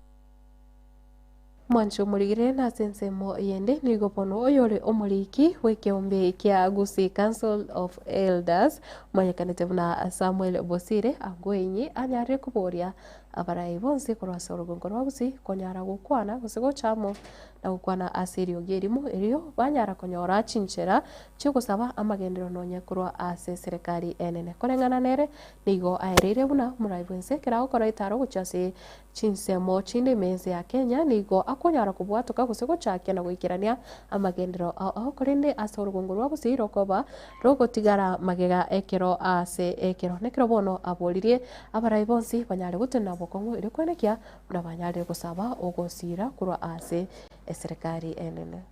Mwanche omorigire nase ensemo yende nigo bono oyore omoriki bw'ekeombe kia Gusii Council of Elders omanyekanete buna Samuel Bosire Angwenyi anyarire koboria. Abarai bonsi korwa ase orogongo rwa Gusii konyara gokwana gose gocha amo na gokwana ase eriogi erimo erio banyara konyora chinchera chi'ogosaba amagenderero nonye korwa ase eserekari enene. Koreng'ana nere nigo aereire buna omorai bw'ense ekero agokora etaro gochia ase Chinsemo chinde ime ense ya Kenya nigo akonyara kobwatoka gose gochakia na goikerania amagenderero ao ao korende ase orogongo rwa Gusii rokoba rogotigara magega ekero ase ekero. Nekero bono aboririe abarai bonsi banyare gotenena bokong'u erio koenekia buna banyarire gosaba ogosiira korwa ase eserekari enene.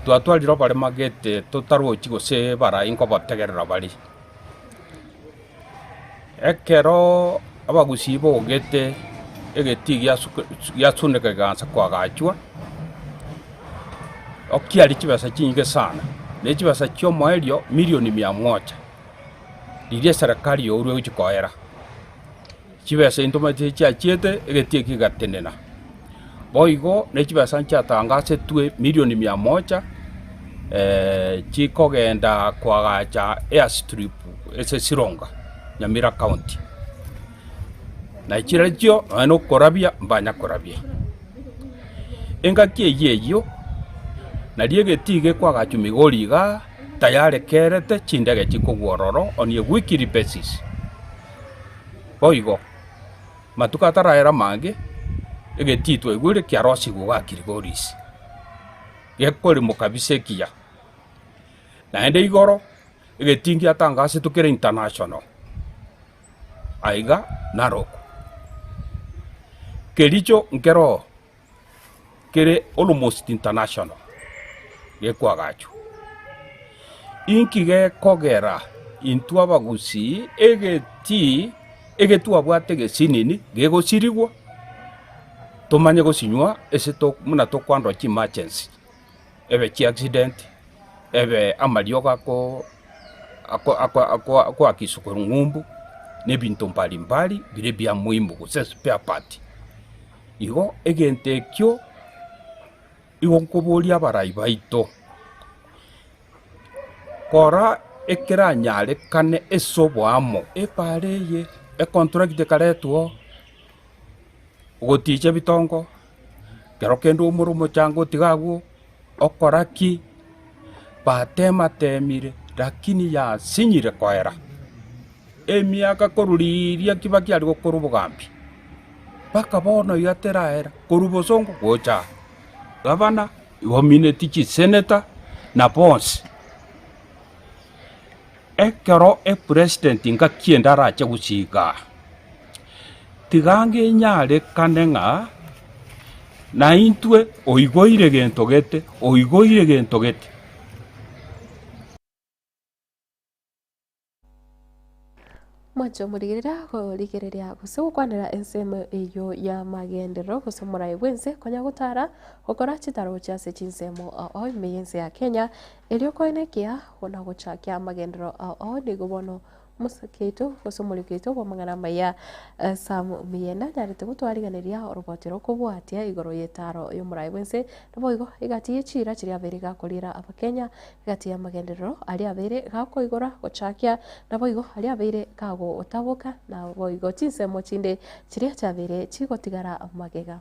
Twatwarire oboremo gete totarochi gose barai nkobotegerera bare. Ekero abagusii bogete egetii giasuneka kegaansa koagachwa, okiaria chibesa chinyinge sana, ne chibesa chi'omoerio milioni mia moja, riria eserekari yaurwa egochia koera. Chibesa intwe omanyete chiachiete egetii eke kegatenena. Boigo ne chibesa nchiatangasetwe milioni mia moja chikogenda koagacha airstrip ase Sironga, Nyamira county. Na chirochio nonya na okorabia mbanya korabia. Engaki eyio eyio, nario egetii gekoagachwa Migori igaa, tayari kerete chindege chikogwa ororo on a weekly basis. Boigo, matuko ataraera amange, egetii twaigure kiarosigwe iga Kilgoris, gekoremwa kabisa ekiya. Naende igoro, egetii ngiatangasetwe kere international, aiga Narok. Kericho nkeroo kere almost international gekoagachwa. Inki gekogera intwe abagusii egetii egetwabwate egesinini gegosirigwa tomanye gosinywa ase to buna tokoandwa chiemergency ebe chiaccident ebe amariogo ako ako ako ako akoakiswa korwa ng'umbu na ebinto mbali mbali bire bia muhimu gose spare part. Igo egento ekio igo nkoboria abarai baito, kora ekeranyarekane ase oboamo, epaara eye econtract ekaretwa oo, ogoticha ebitongo, ekero kende oumore omochanga otiga agwo, okora ki, batematemire lakini yasinyire koera. Emiaka korwa riria Kibaki are gokora obogambi, mpaka bono iga teraera, korwa bosongo gocha aa, gavana, omineti chiseneta, na bonsi. Ekero epresident ngaki ende arache gosiga aa, tiga ange enyarekane ng'a naintwe oigoire gento gete, oigoire gento gete. Mwanche omorigereria korigereria gose gokwanera ensemo eyio y'amagenderero gose omorai bw'ense konya gotara gokora chitaro gochia ase chinsemo ao ao ime y'ense ya Kenya erio koenekia buna gochakia amagenderero ao ao nigo bono omosike oito gose omoriki oito bw'amang'ana amaya Sam Miyenda anyarete gotwarigereria oroboti rokobwatia igoro y'etaro y'omorai bw'ense naboigo egati y'echiira chiria abeire gakoriera abakenya Egati y'amagenderero aria abeire gakoigora gochakia, naboigo aria abeire kagotaboka, naboigo chinsemo chinde chiria chiabeire chigotigara magega.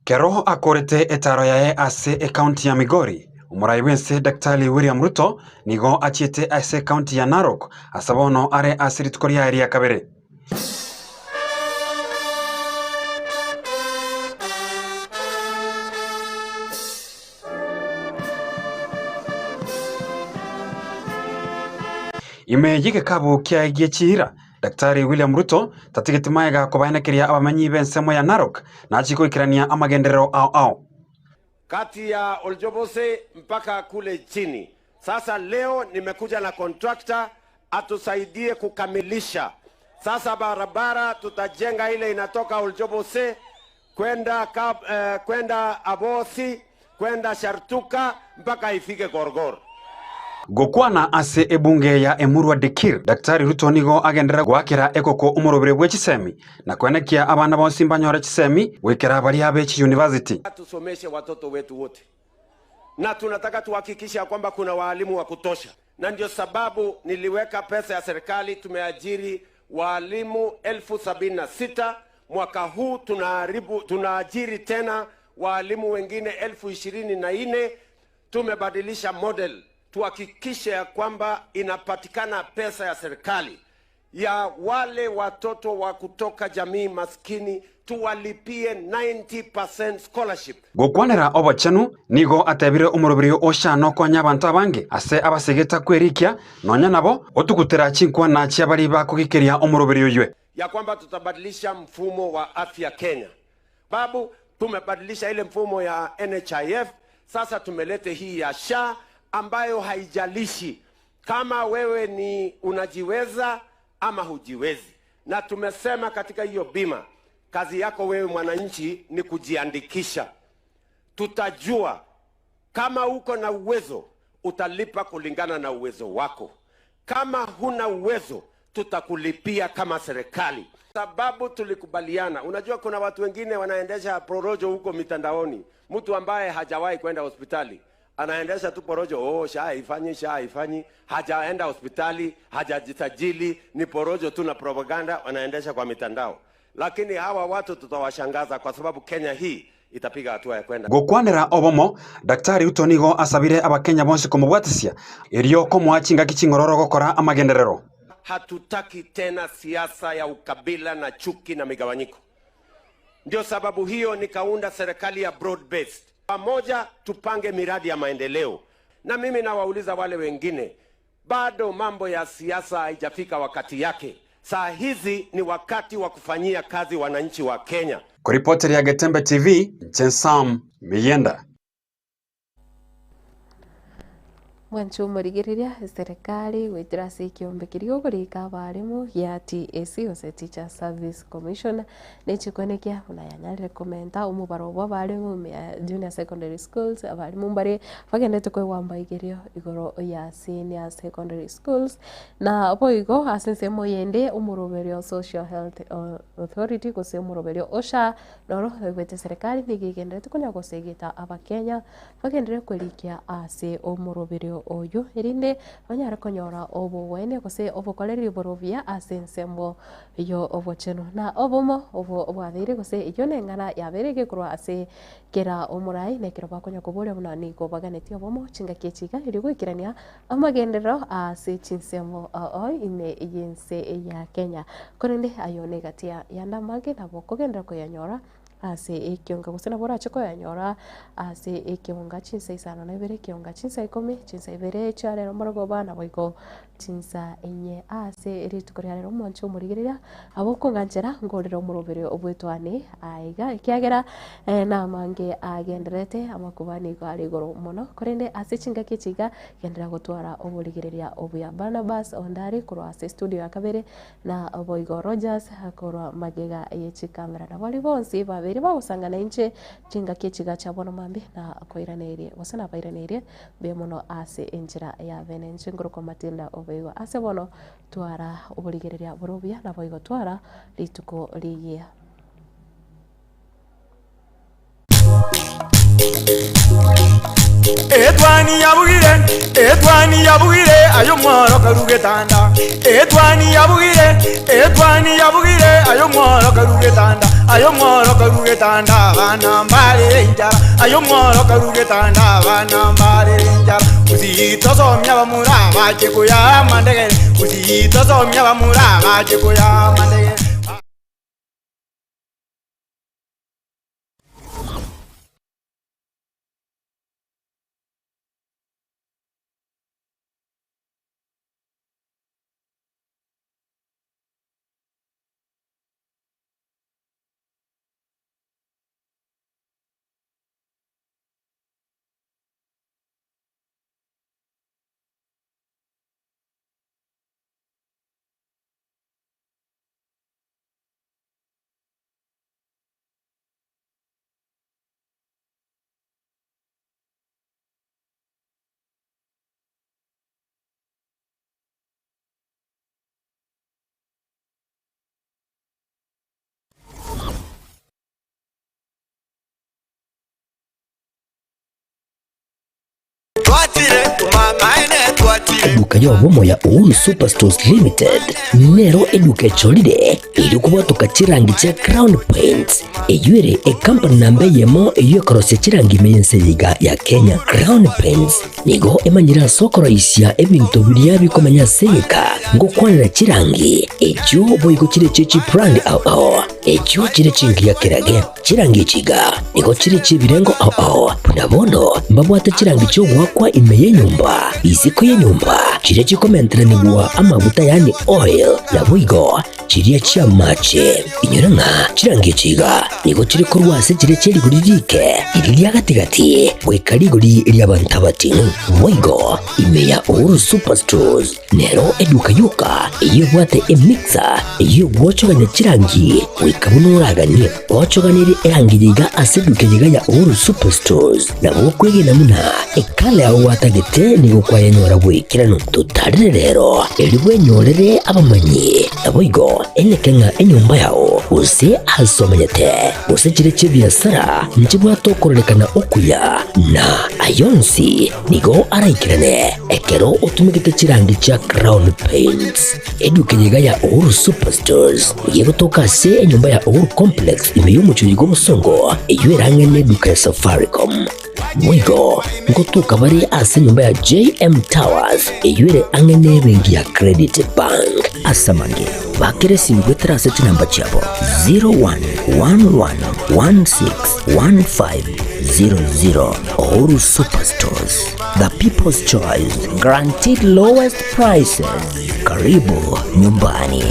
Kero akorete etaro yaye ase ekaunti ya Migori, omorai bw'ense Daktari William Ruto nigo achiete ase ekaunti ya Narok ase bono are ase rituko riaye ria kabere. Ime y'egekabu kiaye gie chiira, Daktari William Ruto tatigeti maega kobaenekeria abamenyi b'ensemo ya Narok nachie goikerania amagenderero ao ao. Kati ya Oljobose mpaka kule chini. Sasa leo nimekuja na contractor atusaidie kukamilisha. Sasa barabara tutajenga ile inatoka Oljobose kwenda kwenda Abosi, kwenda Shartuka mpaka ifike Gorgor. Gokwana ase ebunge ya Emurua Dikirr, Daktari Ruto nigo agenderera goakera ekoko omorobere bwe chisemi na koenekia abana bonsi mbanyore chisemi goikera baria be chiyunivasiti. Tusomeshe watoto wetu wote na tunataka tuhakikishe ya kwamba kuna waalimu wa kutosha, na ndio sababu niliweka pesa ya serikali, tumeajiri waalimu 76,000 mwaka huu. Tunaajiri tena waalimu wengine 24,000. Tumebadilisha model tuhakikishe ya kwamba inapatikana pesa ya serikali ya wale watoto wa kutoka jamii maskini tuwalipie 90% scholarship. Gokwanera obochenu nigo atebire omoroberi o SHA nokonya abanto abange ase abasegeta kwerikia nonya nabo otugutera chinkwana chiabari bakogikeria omoroberi oywe. Ya kwamba tutabadilisha mfumo wa afya Kenya. Babu, tumebadilisha ile mfumo ya NHIF, sasa tumelete hii ya SHA ambayo haijalishi kama wewe ni unajiweza ama hujiwezi. Na tumesema katika hiyo bima, kazi yako wewe mwananchi ni kujiandikisha. Tutajua kama uko na uwezo utalipa kulingana na uwezo wako. Kama huna uwezo tutakulipia kama serikali. Sababu tulikubaliana. Unajua kuna watu wengine wanaendesha porojo huko mitandaoni. Mtu ambaye hajawahi kwenda hospitali anaendesha tu porojo, oh, SHA haifanyi, SHA haifanyi, hajaenda hospitali, hajajisajili, ni porojo tu na propaganda wanaendesha kwa mitandao. Lakini hawa watu tutawashangaza kwa sababu Kenya hii itapiga hatua ya kwenda. Gokwanera obomo, Daktari Ruto nigo asabire abakenya bonsi komobwatisia erio komoa chingaki ching'ororo gokora amagenderero. Hatutaki tena siasa ya ukabila na chuki na migawanyiko. Ndio sababu hiyo nikaunda serikali ya broad based. Pamoja tupange miradi ya maendeleo. Na mimi nawauliza wale wengine, bado mambo ya siasa haijafika wakati yake. Saa hizi ni wakati wa kufanyia kazi wananchi wa Kenya. Kuripoti ya Getembe TV, Jensam Miyenda. Mwancho omorigereria eserekari goetera ase ekiombe keria okorika abarimu gia TSC gose Teacher Service Commission nechikwane kia buna yanyarire komenta omobaro bwa abarimu ime ya junior secondary schools abarimu mbare bagendete koigwa mbaigerio igoro ya senior secondary schools na boigo ase ensemo eyende omoroberio Social Health Authority gose omoroberio SHA noro oigwete serikali nigo egenderete konya gosegeta abakenya bagenderere korikia ase omoroberio oyo erinde banyare konyora obogwenia gose obokoreri borobia ase ensemo yo obochenu na obomo obo bwabeire gose eywo na eng'ana yabeire egekorwa ase kera omorai na ekero bakonya koboria buna nigo baganetie obomo chingaki echi iga erio goikerania amagenderero ase chinsemo oo ime ya ense ya Kenya. Korende ayo na egati ya yande amange nabo okogenderera koyanyora ase ekionga gose nabo orache koyanyora ase ekionga chinsa isano na ibere, ekionga chinsa ikomi, chinsa ibere chia rero morogoba naboigo chinsa inye ase rituko ria rero omonche omorigereria abo okong'anchera ngorere omorobere obwetwane aiga ekiagera namange agendererete amakuba nigo are igoro mono korende ase chingaki echi iga genderera gotwara oborigereria obuya. Barnabas Ondari korwa ase estudio ya kabere Na boigo Rogers korwa magega ye chikamera. Na baria bonsi babeire bagosangana inche chingaki echigacha bono mambia na koiraneirie gose nabairaneirie mbuya mono ase enchera ya bene. Inche nkorokwa Matilda Obeigwa. Ase bono twara oborigereria bore obuya naboigo twara rituko rigiya. Etwani yabugire, etwani yabugire, aye omworo karue getanda. Etwani yabugire, etwani yabugire, aye omworo karue getanda. Aye omworo karue getanda, abana mbarere enchara. Aye omworo karue getanda, abana mbarere enchara. Gusii tosomia abamura abache koyaa amandegere. Gusii tosomia abamura abache koyaa amandegere. Eduka y'obomo ya Uhuru Superstores Limited nero eduka echorire erio kobwatoka chirangi chia Crown Paints eyio ere ekampani namba eyemo eyio ekorosia chirangi ime y'ense eye iga ya Kenya. Crown Paints nigo emanyire ase okoroisia ebinto biria bikomenya ase egeka ngokwanera chirangi echio boigo chire chie chibrand ao ao echio chire chingiya kerage. Chirangi echi iga nigo chire chi'ebirengo ao ao, buna bono mbabwate chirangi chi'ogoakwa ime y'enyomba, isiko y'enyomba, chiria chikomenteranigwa amaguta yaani oil, naboigo chiria chi'amache. Inyora ng'a chirangi echi iga nigo chire korwa ase chiria chie rigori riike, riria ria gati-gati, goika rigori ri'abanto abating'u. Boigo ime ya Uhuru Superstores Nero eduka yoka eyio ebwate emixer eyio egwochogania chirangi goika buna oraganie. Ochoganirie erangi yiga ase eduka yiga ya Uhuru Superstores nabo okwegena buna ekala yao gwatagete nigo kwayenyora bwaikeranu. Totarere rero erio bwenyorere abamanyi naboigo eneke ng'a enyomba yao gose ase omenyete gose chire chi'ebiasara nchibwate okororekana okuya na ayonsi Nigo araikerane ekero otumegete chirangi chia Crown Paints. Eduka eye iga ya Uhuru Superstores nigo egotoka ase enyomba ya Uhuru Complex ime y'omochie oyo bw'Obosongo eyio erang'e neduka ya Safaricom. Boigo ngotoka bare ase enyomba ya JM Towers eyio ere ang'e nebenki ya Credit Bank. Ase amange, bakera esimi goetera ase chinamba chiabo 0111161500. Uhuru Superstores, the people's choice, guaranteed lowest prices. Karibu nyumbani.